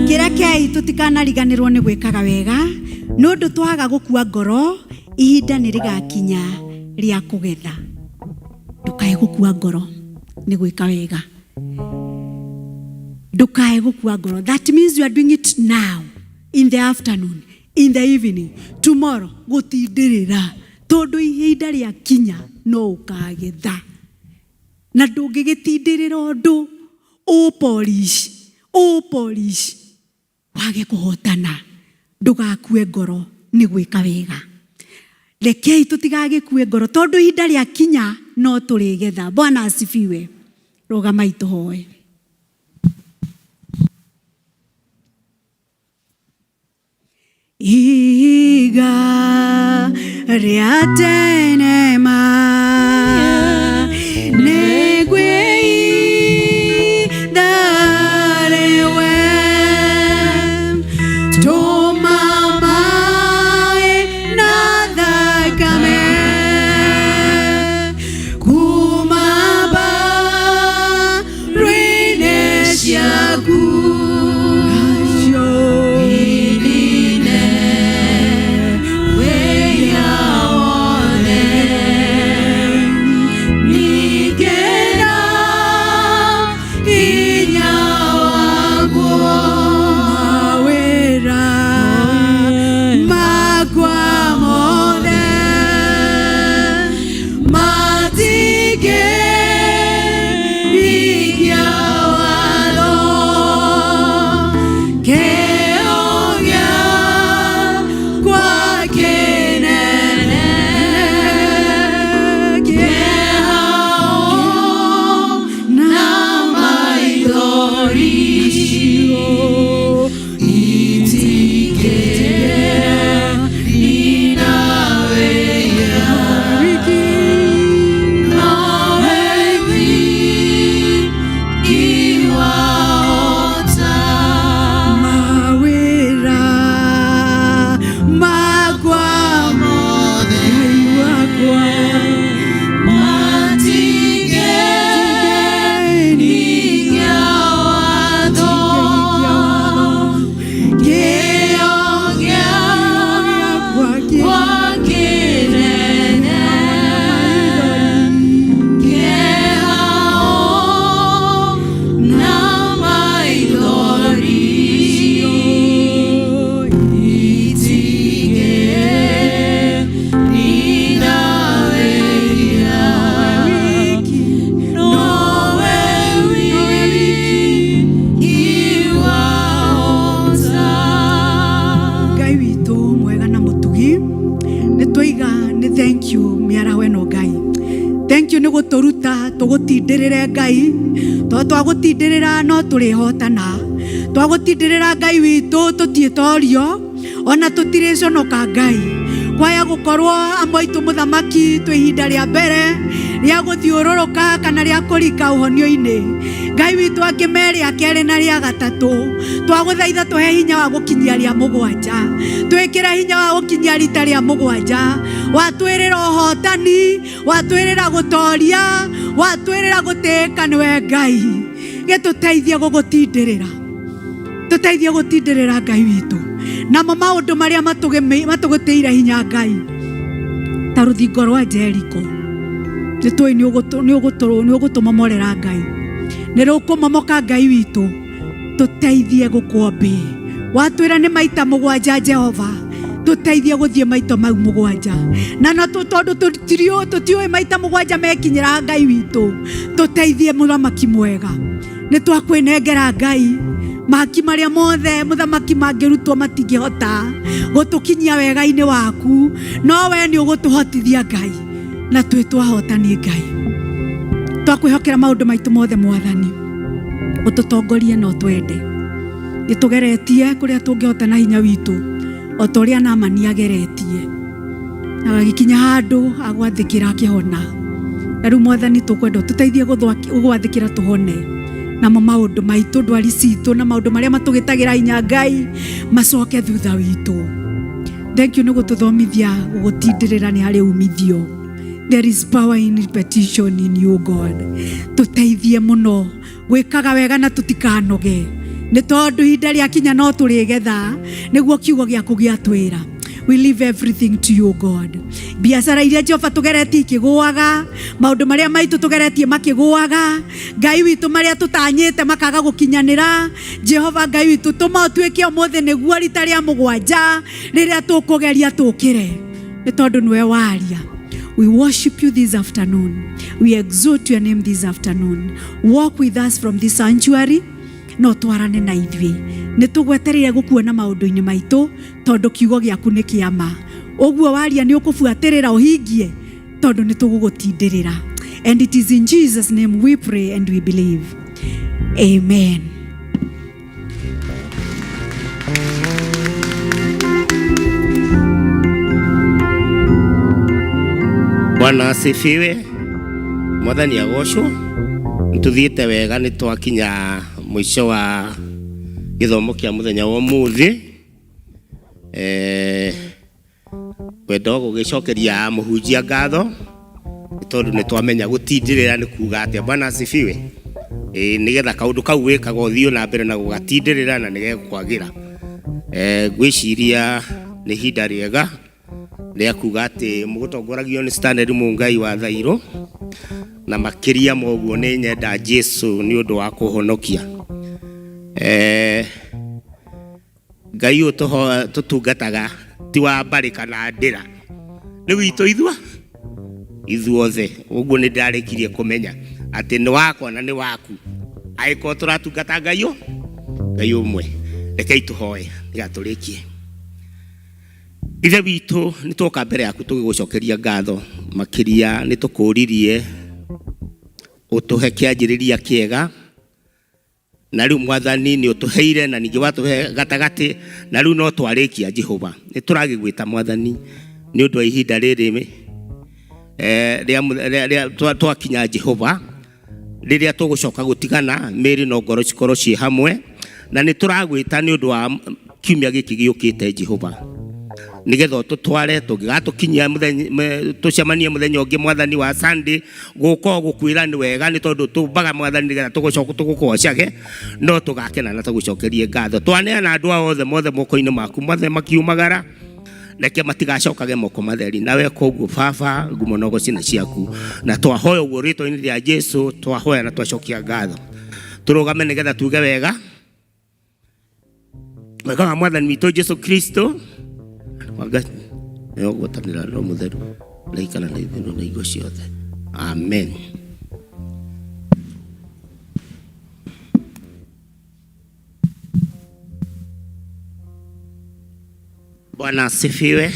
Kĩrekei tũtikanariganĩrwo nĩ gwĩkaga wega, nĩ ũndũ twaga gũkua ngoro, ihinda nĩ rĩgakinya rĩa kũgetha. Ndũkae gũkua ngoro nĩ gwĩka wega, ndũkae gũkua ngoro. That means you are doing it now, in the afternoon, in the evening, tomorrow, gũtindĩrĩra, tondũ ihinda rĩa kinya no ũkagetha. Na ndũngĩgĩtindĩrĩra ũndũ ũpolish ũpolish wage kũhotana. Ndũgakue ngoro nĩ gwĩka wega. Rekei tũtigagĩkue ngoro, tondũ ihinda rĩa kinya no tũrĩgetha. Bwana asifiwe. Rũgamai tũhoe. Ihiga rĩa tene ma nĩngwĩitha rĩwe, tũma maĩ na thakame kuma mbaru-inĩ ciaku, inine wĩya wothe. Ningĩ na hinya waguo, mawĩra makwa mothe matingĩhingia watho. Kĩo gĩakwa kĩnene, kĩeha na maithori itingĩnina wĩya, nowe wiki wahota. Mawĩra makwa mothe, Ngai wakwa, matingĩhingia watho. gũtũruta tũgũtindĩrĩre Ngai, tondũ twagũtindĩrĩra no tũrĩhotana. Twagũtindĩrĩra Ngai witũ tũtiĩtorio ona tũtirĩconoka Ngai. Kwaya gũkorwo amwe aitũ mũthamaki twĩ ihinda rĩa mbere rĩa gũthiũrũrũka kana rĩa kũrika ũhonio-inĩ. Ngai witũ angĩ me rĩa kerĩ na rĩa gatatũ, twagũthaitha tũhe hinya wa gũkinyia rĩa mũgwanja, twĩkĩre hinya wa gũkinyia rita rĩa mũgwanja. Watwĩrĩra ũhotani, watwĩrĩra gũtoria, watwĩrĩra gũtĩĩka nĩwe Ngai. Gĩtũteithie gũgũtindĩrĩra, tũteithie gũtindĩrĩra Ngai witũ, namo maũndũ marĩa matũgũtĩire hinya Ngai ta rũthingo rwa Jeriko nĩ tũĩ nĩ ũgũtũmomorera Ngai, nĩ rũkũmomoka Ngai witũ. Tũteithie gũkwo mbĩ, watwĩra nĩ maita mũgwanja Jehova, tũteithie gũthiĩ maita mau mũgwanja, na no tondũ tũtiũĩ maita mũgwanja mekinyĩra Ngai witũ, tũteithie mũthamaki mwega. Nĩ twakwĩnengera Ngai mahaki marĩa mothe mũthamaki mangĩrutwo matingĩhota gũtũkinyia wega-inĩ waku, no we nĩ ũgũtũhotithia Ngai, na twĩ twahotani Ngai. Twakwĩhokera maũndũ maitũ mothe Mwathani, ũtũtongorie na ũtwende. Nĩ tũgeretie kũrĩa tũngĩhota na hinya witũ, o ta ũrĩa Naamani ageretie na agĩkinya handũ agwathĩkĩra akĩhona. Na rĩu Mwathani tũkwenda ũtũteithie gũgwathĩkĩra tũhone, namo maũndũ maitũ, ndwari citũ na maũndũ marĩa matũgĩtagĩra hinya Ngai macoke thutha witũ. Thank you nĩ gũtũthomithia gũgũtindĩrĩra nĩ harĩ umithio. There is power in repetition in you God. Tũteithie mũno gwĩkaga wega na tũtikanoge, nĩ tondũ ihinda rĩakinya no tũrĩgetha, nĩguo kiugo gĩaku gĩatwĩra. We leave everything to you God. Biacara iria Jehova tũgeretie ikĩgũaga, maũndũ marĩa maitũ tũgeretie makĩgũaga, Ngai witũ marĩa tũtanyĩte makaga gũkinyanĩra, Jehova Ngai witũ tũma ũtuĩke ũmũthĩ nĩguo rita rĩa mũgwanja rĩrĩa tũkũgeria tũkĩre, nĩ tondũ nĩwe waria. We worship you this afternoon. We exalt your name this afternoon. Walk with us from this sanctuary. No twarane na ithuĩ. Nĩ tũgwetereire gũkuona maũndũ-inĩ maitũ, tondũ kiugo gĩaku nĩ kĩa ma. Ũguo waria nĩ ũkũbuatĩrĩra ũhingie, tondũ nĩ tũgũgũtindĩrĩra. And it is in Jesus' name we pray and we believe. Amen. Bwana asifiwe. Mwathani agocwo. Nĩtũthiĩte wega, nĩ twakinya mũico wa gĩthomo kĩa mũthenya wa ũmũthĩ. Ngwenda gũgĩcokeria mũhunjia ngatho nĩ tondũ nĩ twamenya gũtindĩrĩra nĩ kuga atĩa. Bwana asifiwe. Nĩgetha kaũndũ kau wĩkaga ũthiĩ na mbere na gũgatindĩrĩra na nĩgegũkwagĩra. Ngwĩciria nĩ ihinda rĩega rĩa kuga atĩ mũgũtongoragio nĩ Stanley Mũngai wa Thairũ, na makĩria ma ũguo nĩ nyenda Jesu nĩ ũndũ wa kũhonokia. Ngai ũyũ tũtungataga ti wa mbarĩ kana ndĩra, nĩ witũ ithuothe. Ũguo nĩ ndarĩkirie kũmenya atĩ nĩ wakwa na nĩ waku, angĩkorwo tũratungata Ngai ũ Ngai ũmwe. Rekei tũhoe nĩgetha tũrĩkie. Ithe witũ, nĩ twoka mbere yaku tũgĩgũcokeria ngatho, makĩria nĩ tũkũririe ũtũhe kĩanjĩrĩria kĩega, na rĩu Mwathani nĩ ũtũheire na ningĩ watũhe gatagatĩ, na rĩu no twarĩkia. Jehova, nĩ tũragĩgwĩta Mwathani nĩ ũndũ wa ihinda rĩrĩ rĩa twakinya Jehova, rĩrĩa tũgũcoka gũtigana mĩĩrĩ no ngoro cikorwo ciĩ hamwe, na nĩ tũragwĩta nĩ ũndũ wa kiumia gĩkĩ gĩũkĩte Jehova, nĩgetha ũtũtware tũngĩgatũkinyia tũcemanie mũthenya ũngĩ Mwathani wa Sunday, gũka gũkwĩra nĩ wega, nĩ tondũ tũmbaga Mwathani nĩgetha tũgũcoka tũgũgocage, no tũgakena na tũgũcokerie ngatho. Twaneana andũ aya othe mothe moko-inĩ maku, mothe makiumagara, reke matigacokage moko matheri. Nawe koguo Baba, ngumo na ũgoci nĩ ciaku, na twahoya ũguo rĩtwa-inĩ rĩa Jesu, twahoya na twacokia ngatho. Tũrũgame nĩgetha tuge wega wega wa Mwathani witũ Jesu Kristo wa Ngai nĩyo gwatanĩra Roho Mũtheru raikara na ithuĩ na hingo ciothe. Amen. Bwana asifiwe.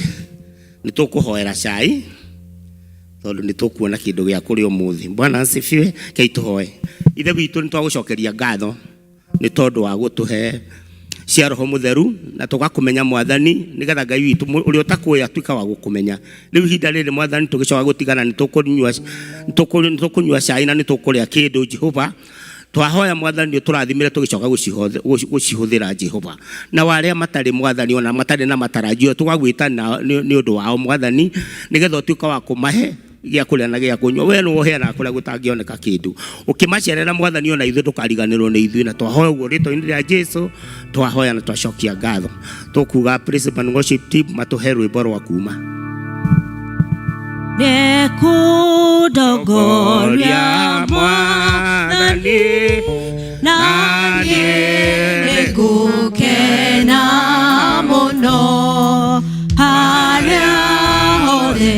Nĩ tũkũhoera cai. Tondu nĩ tũkuona kĩndũ gĩa kũrĩa ũmũthĩ. Bwana asifiwe. Kei tũhoe. Ithe witũ, nĩ twagũcokeria ngatho nĩ tondũ wa gũtũhe cia Roho Mũtheru na tũgakũmenya, Mwathani, nĩgetha Ngai witũ ũrĩa ũtakũĩ atuĩka wa gũkũmenya. Rĩu ihinda rĩrĩ, Mwathani, tũgĩcoka gũtigana, nĩ tũkũnyua cai na nĩ tũkũrĩa kĩndũ. Jehova, twahoya, Mwathani, ũtũrathimĩre tũgĩcoka gũcihũthĩra, Jehova. Na warĩa matarĩ, Mwathani, ona matarĩ na matarajio, tũgagwĩta na nĩ ũndũ wao, Mwathani, nĩgetha ũtuĩka wa kũmahe gĩa kũrĩa na gĩa kũnyua. We nĩwe ũheanaga kũrĩa gũtangĩoneka kĩndũ. Ũkĩmacerera, Mwathani, ona ithuĩ ndũkariganĩrwo nĩ ithuĩ. Na twahoya ũguo rĩtwa-inĩ rĩa Jesu, twahoya na twacokia ngatho. Tũkuga praise and worship team matũhe rwĩmbo rwa kuma. Nĩkũndongoria Mwathani, na niĩ nĩngũkena mũno harĩa hothe.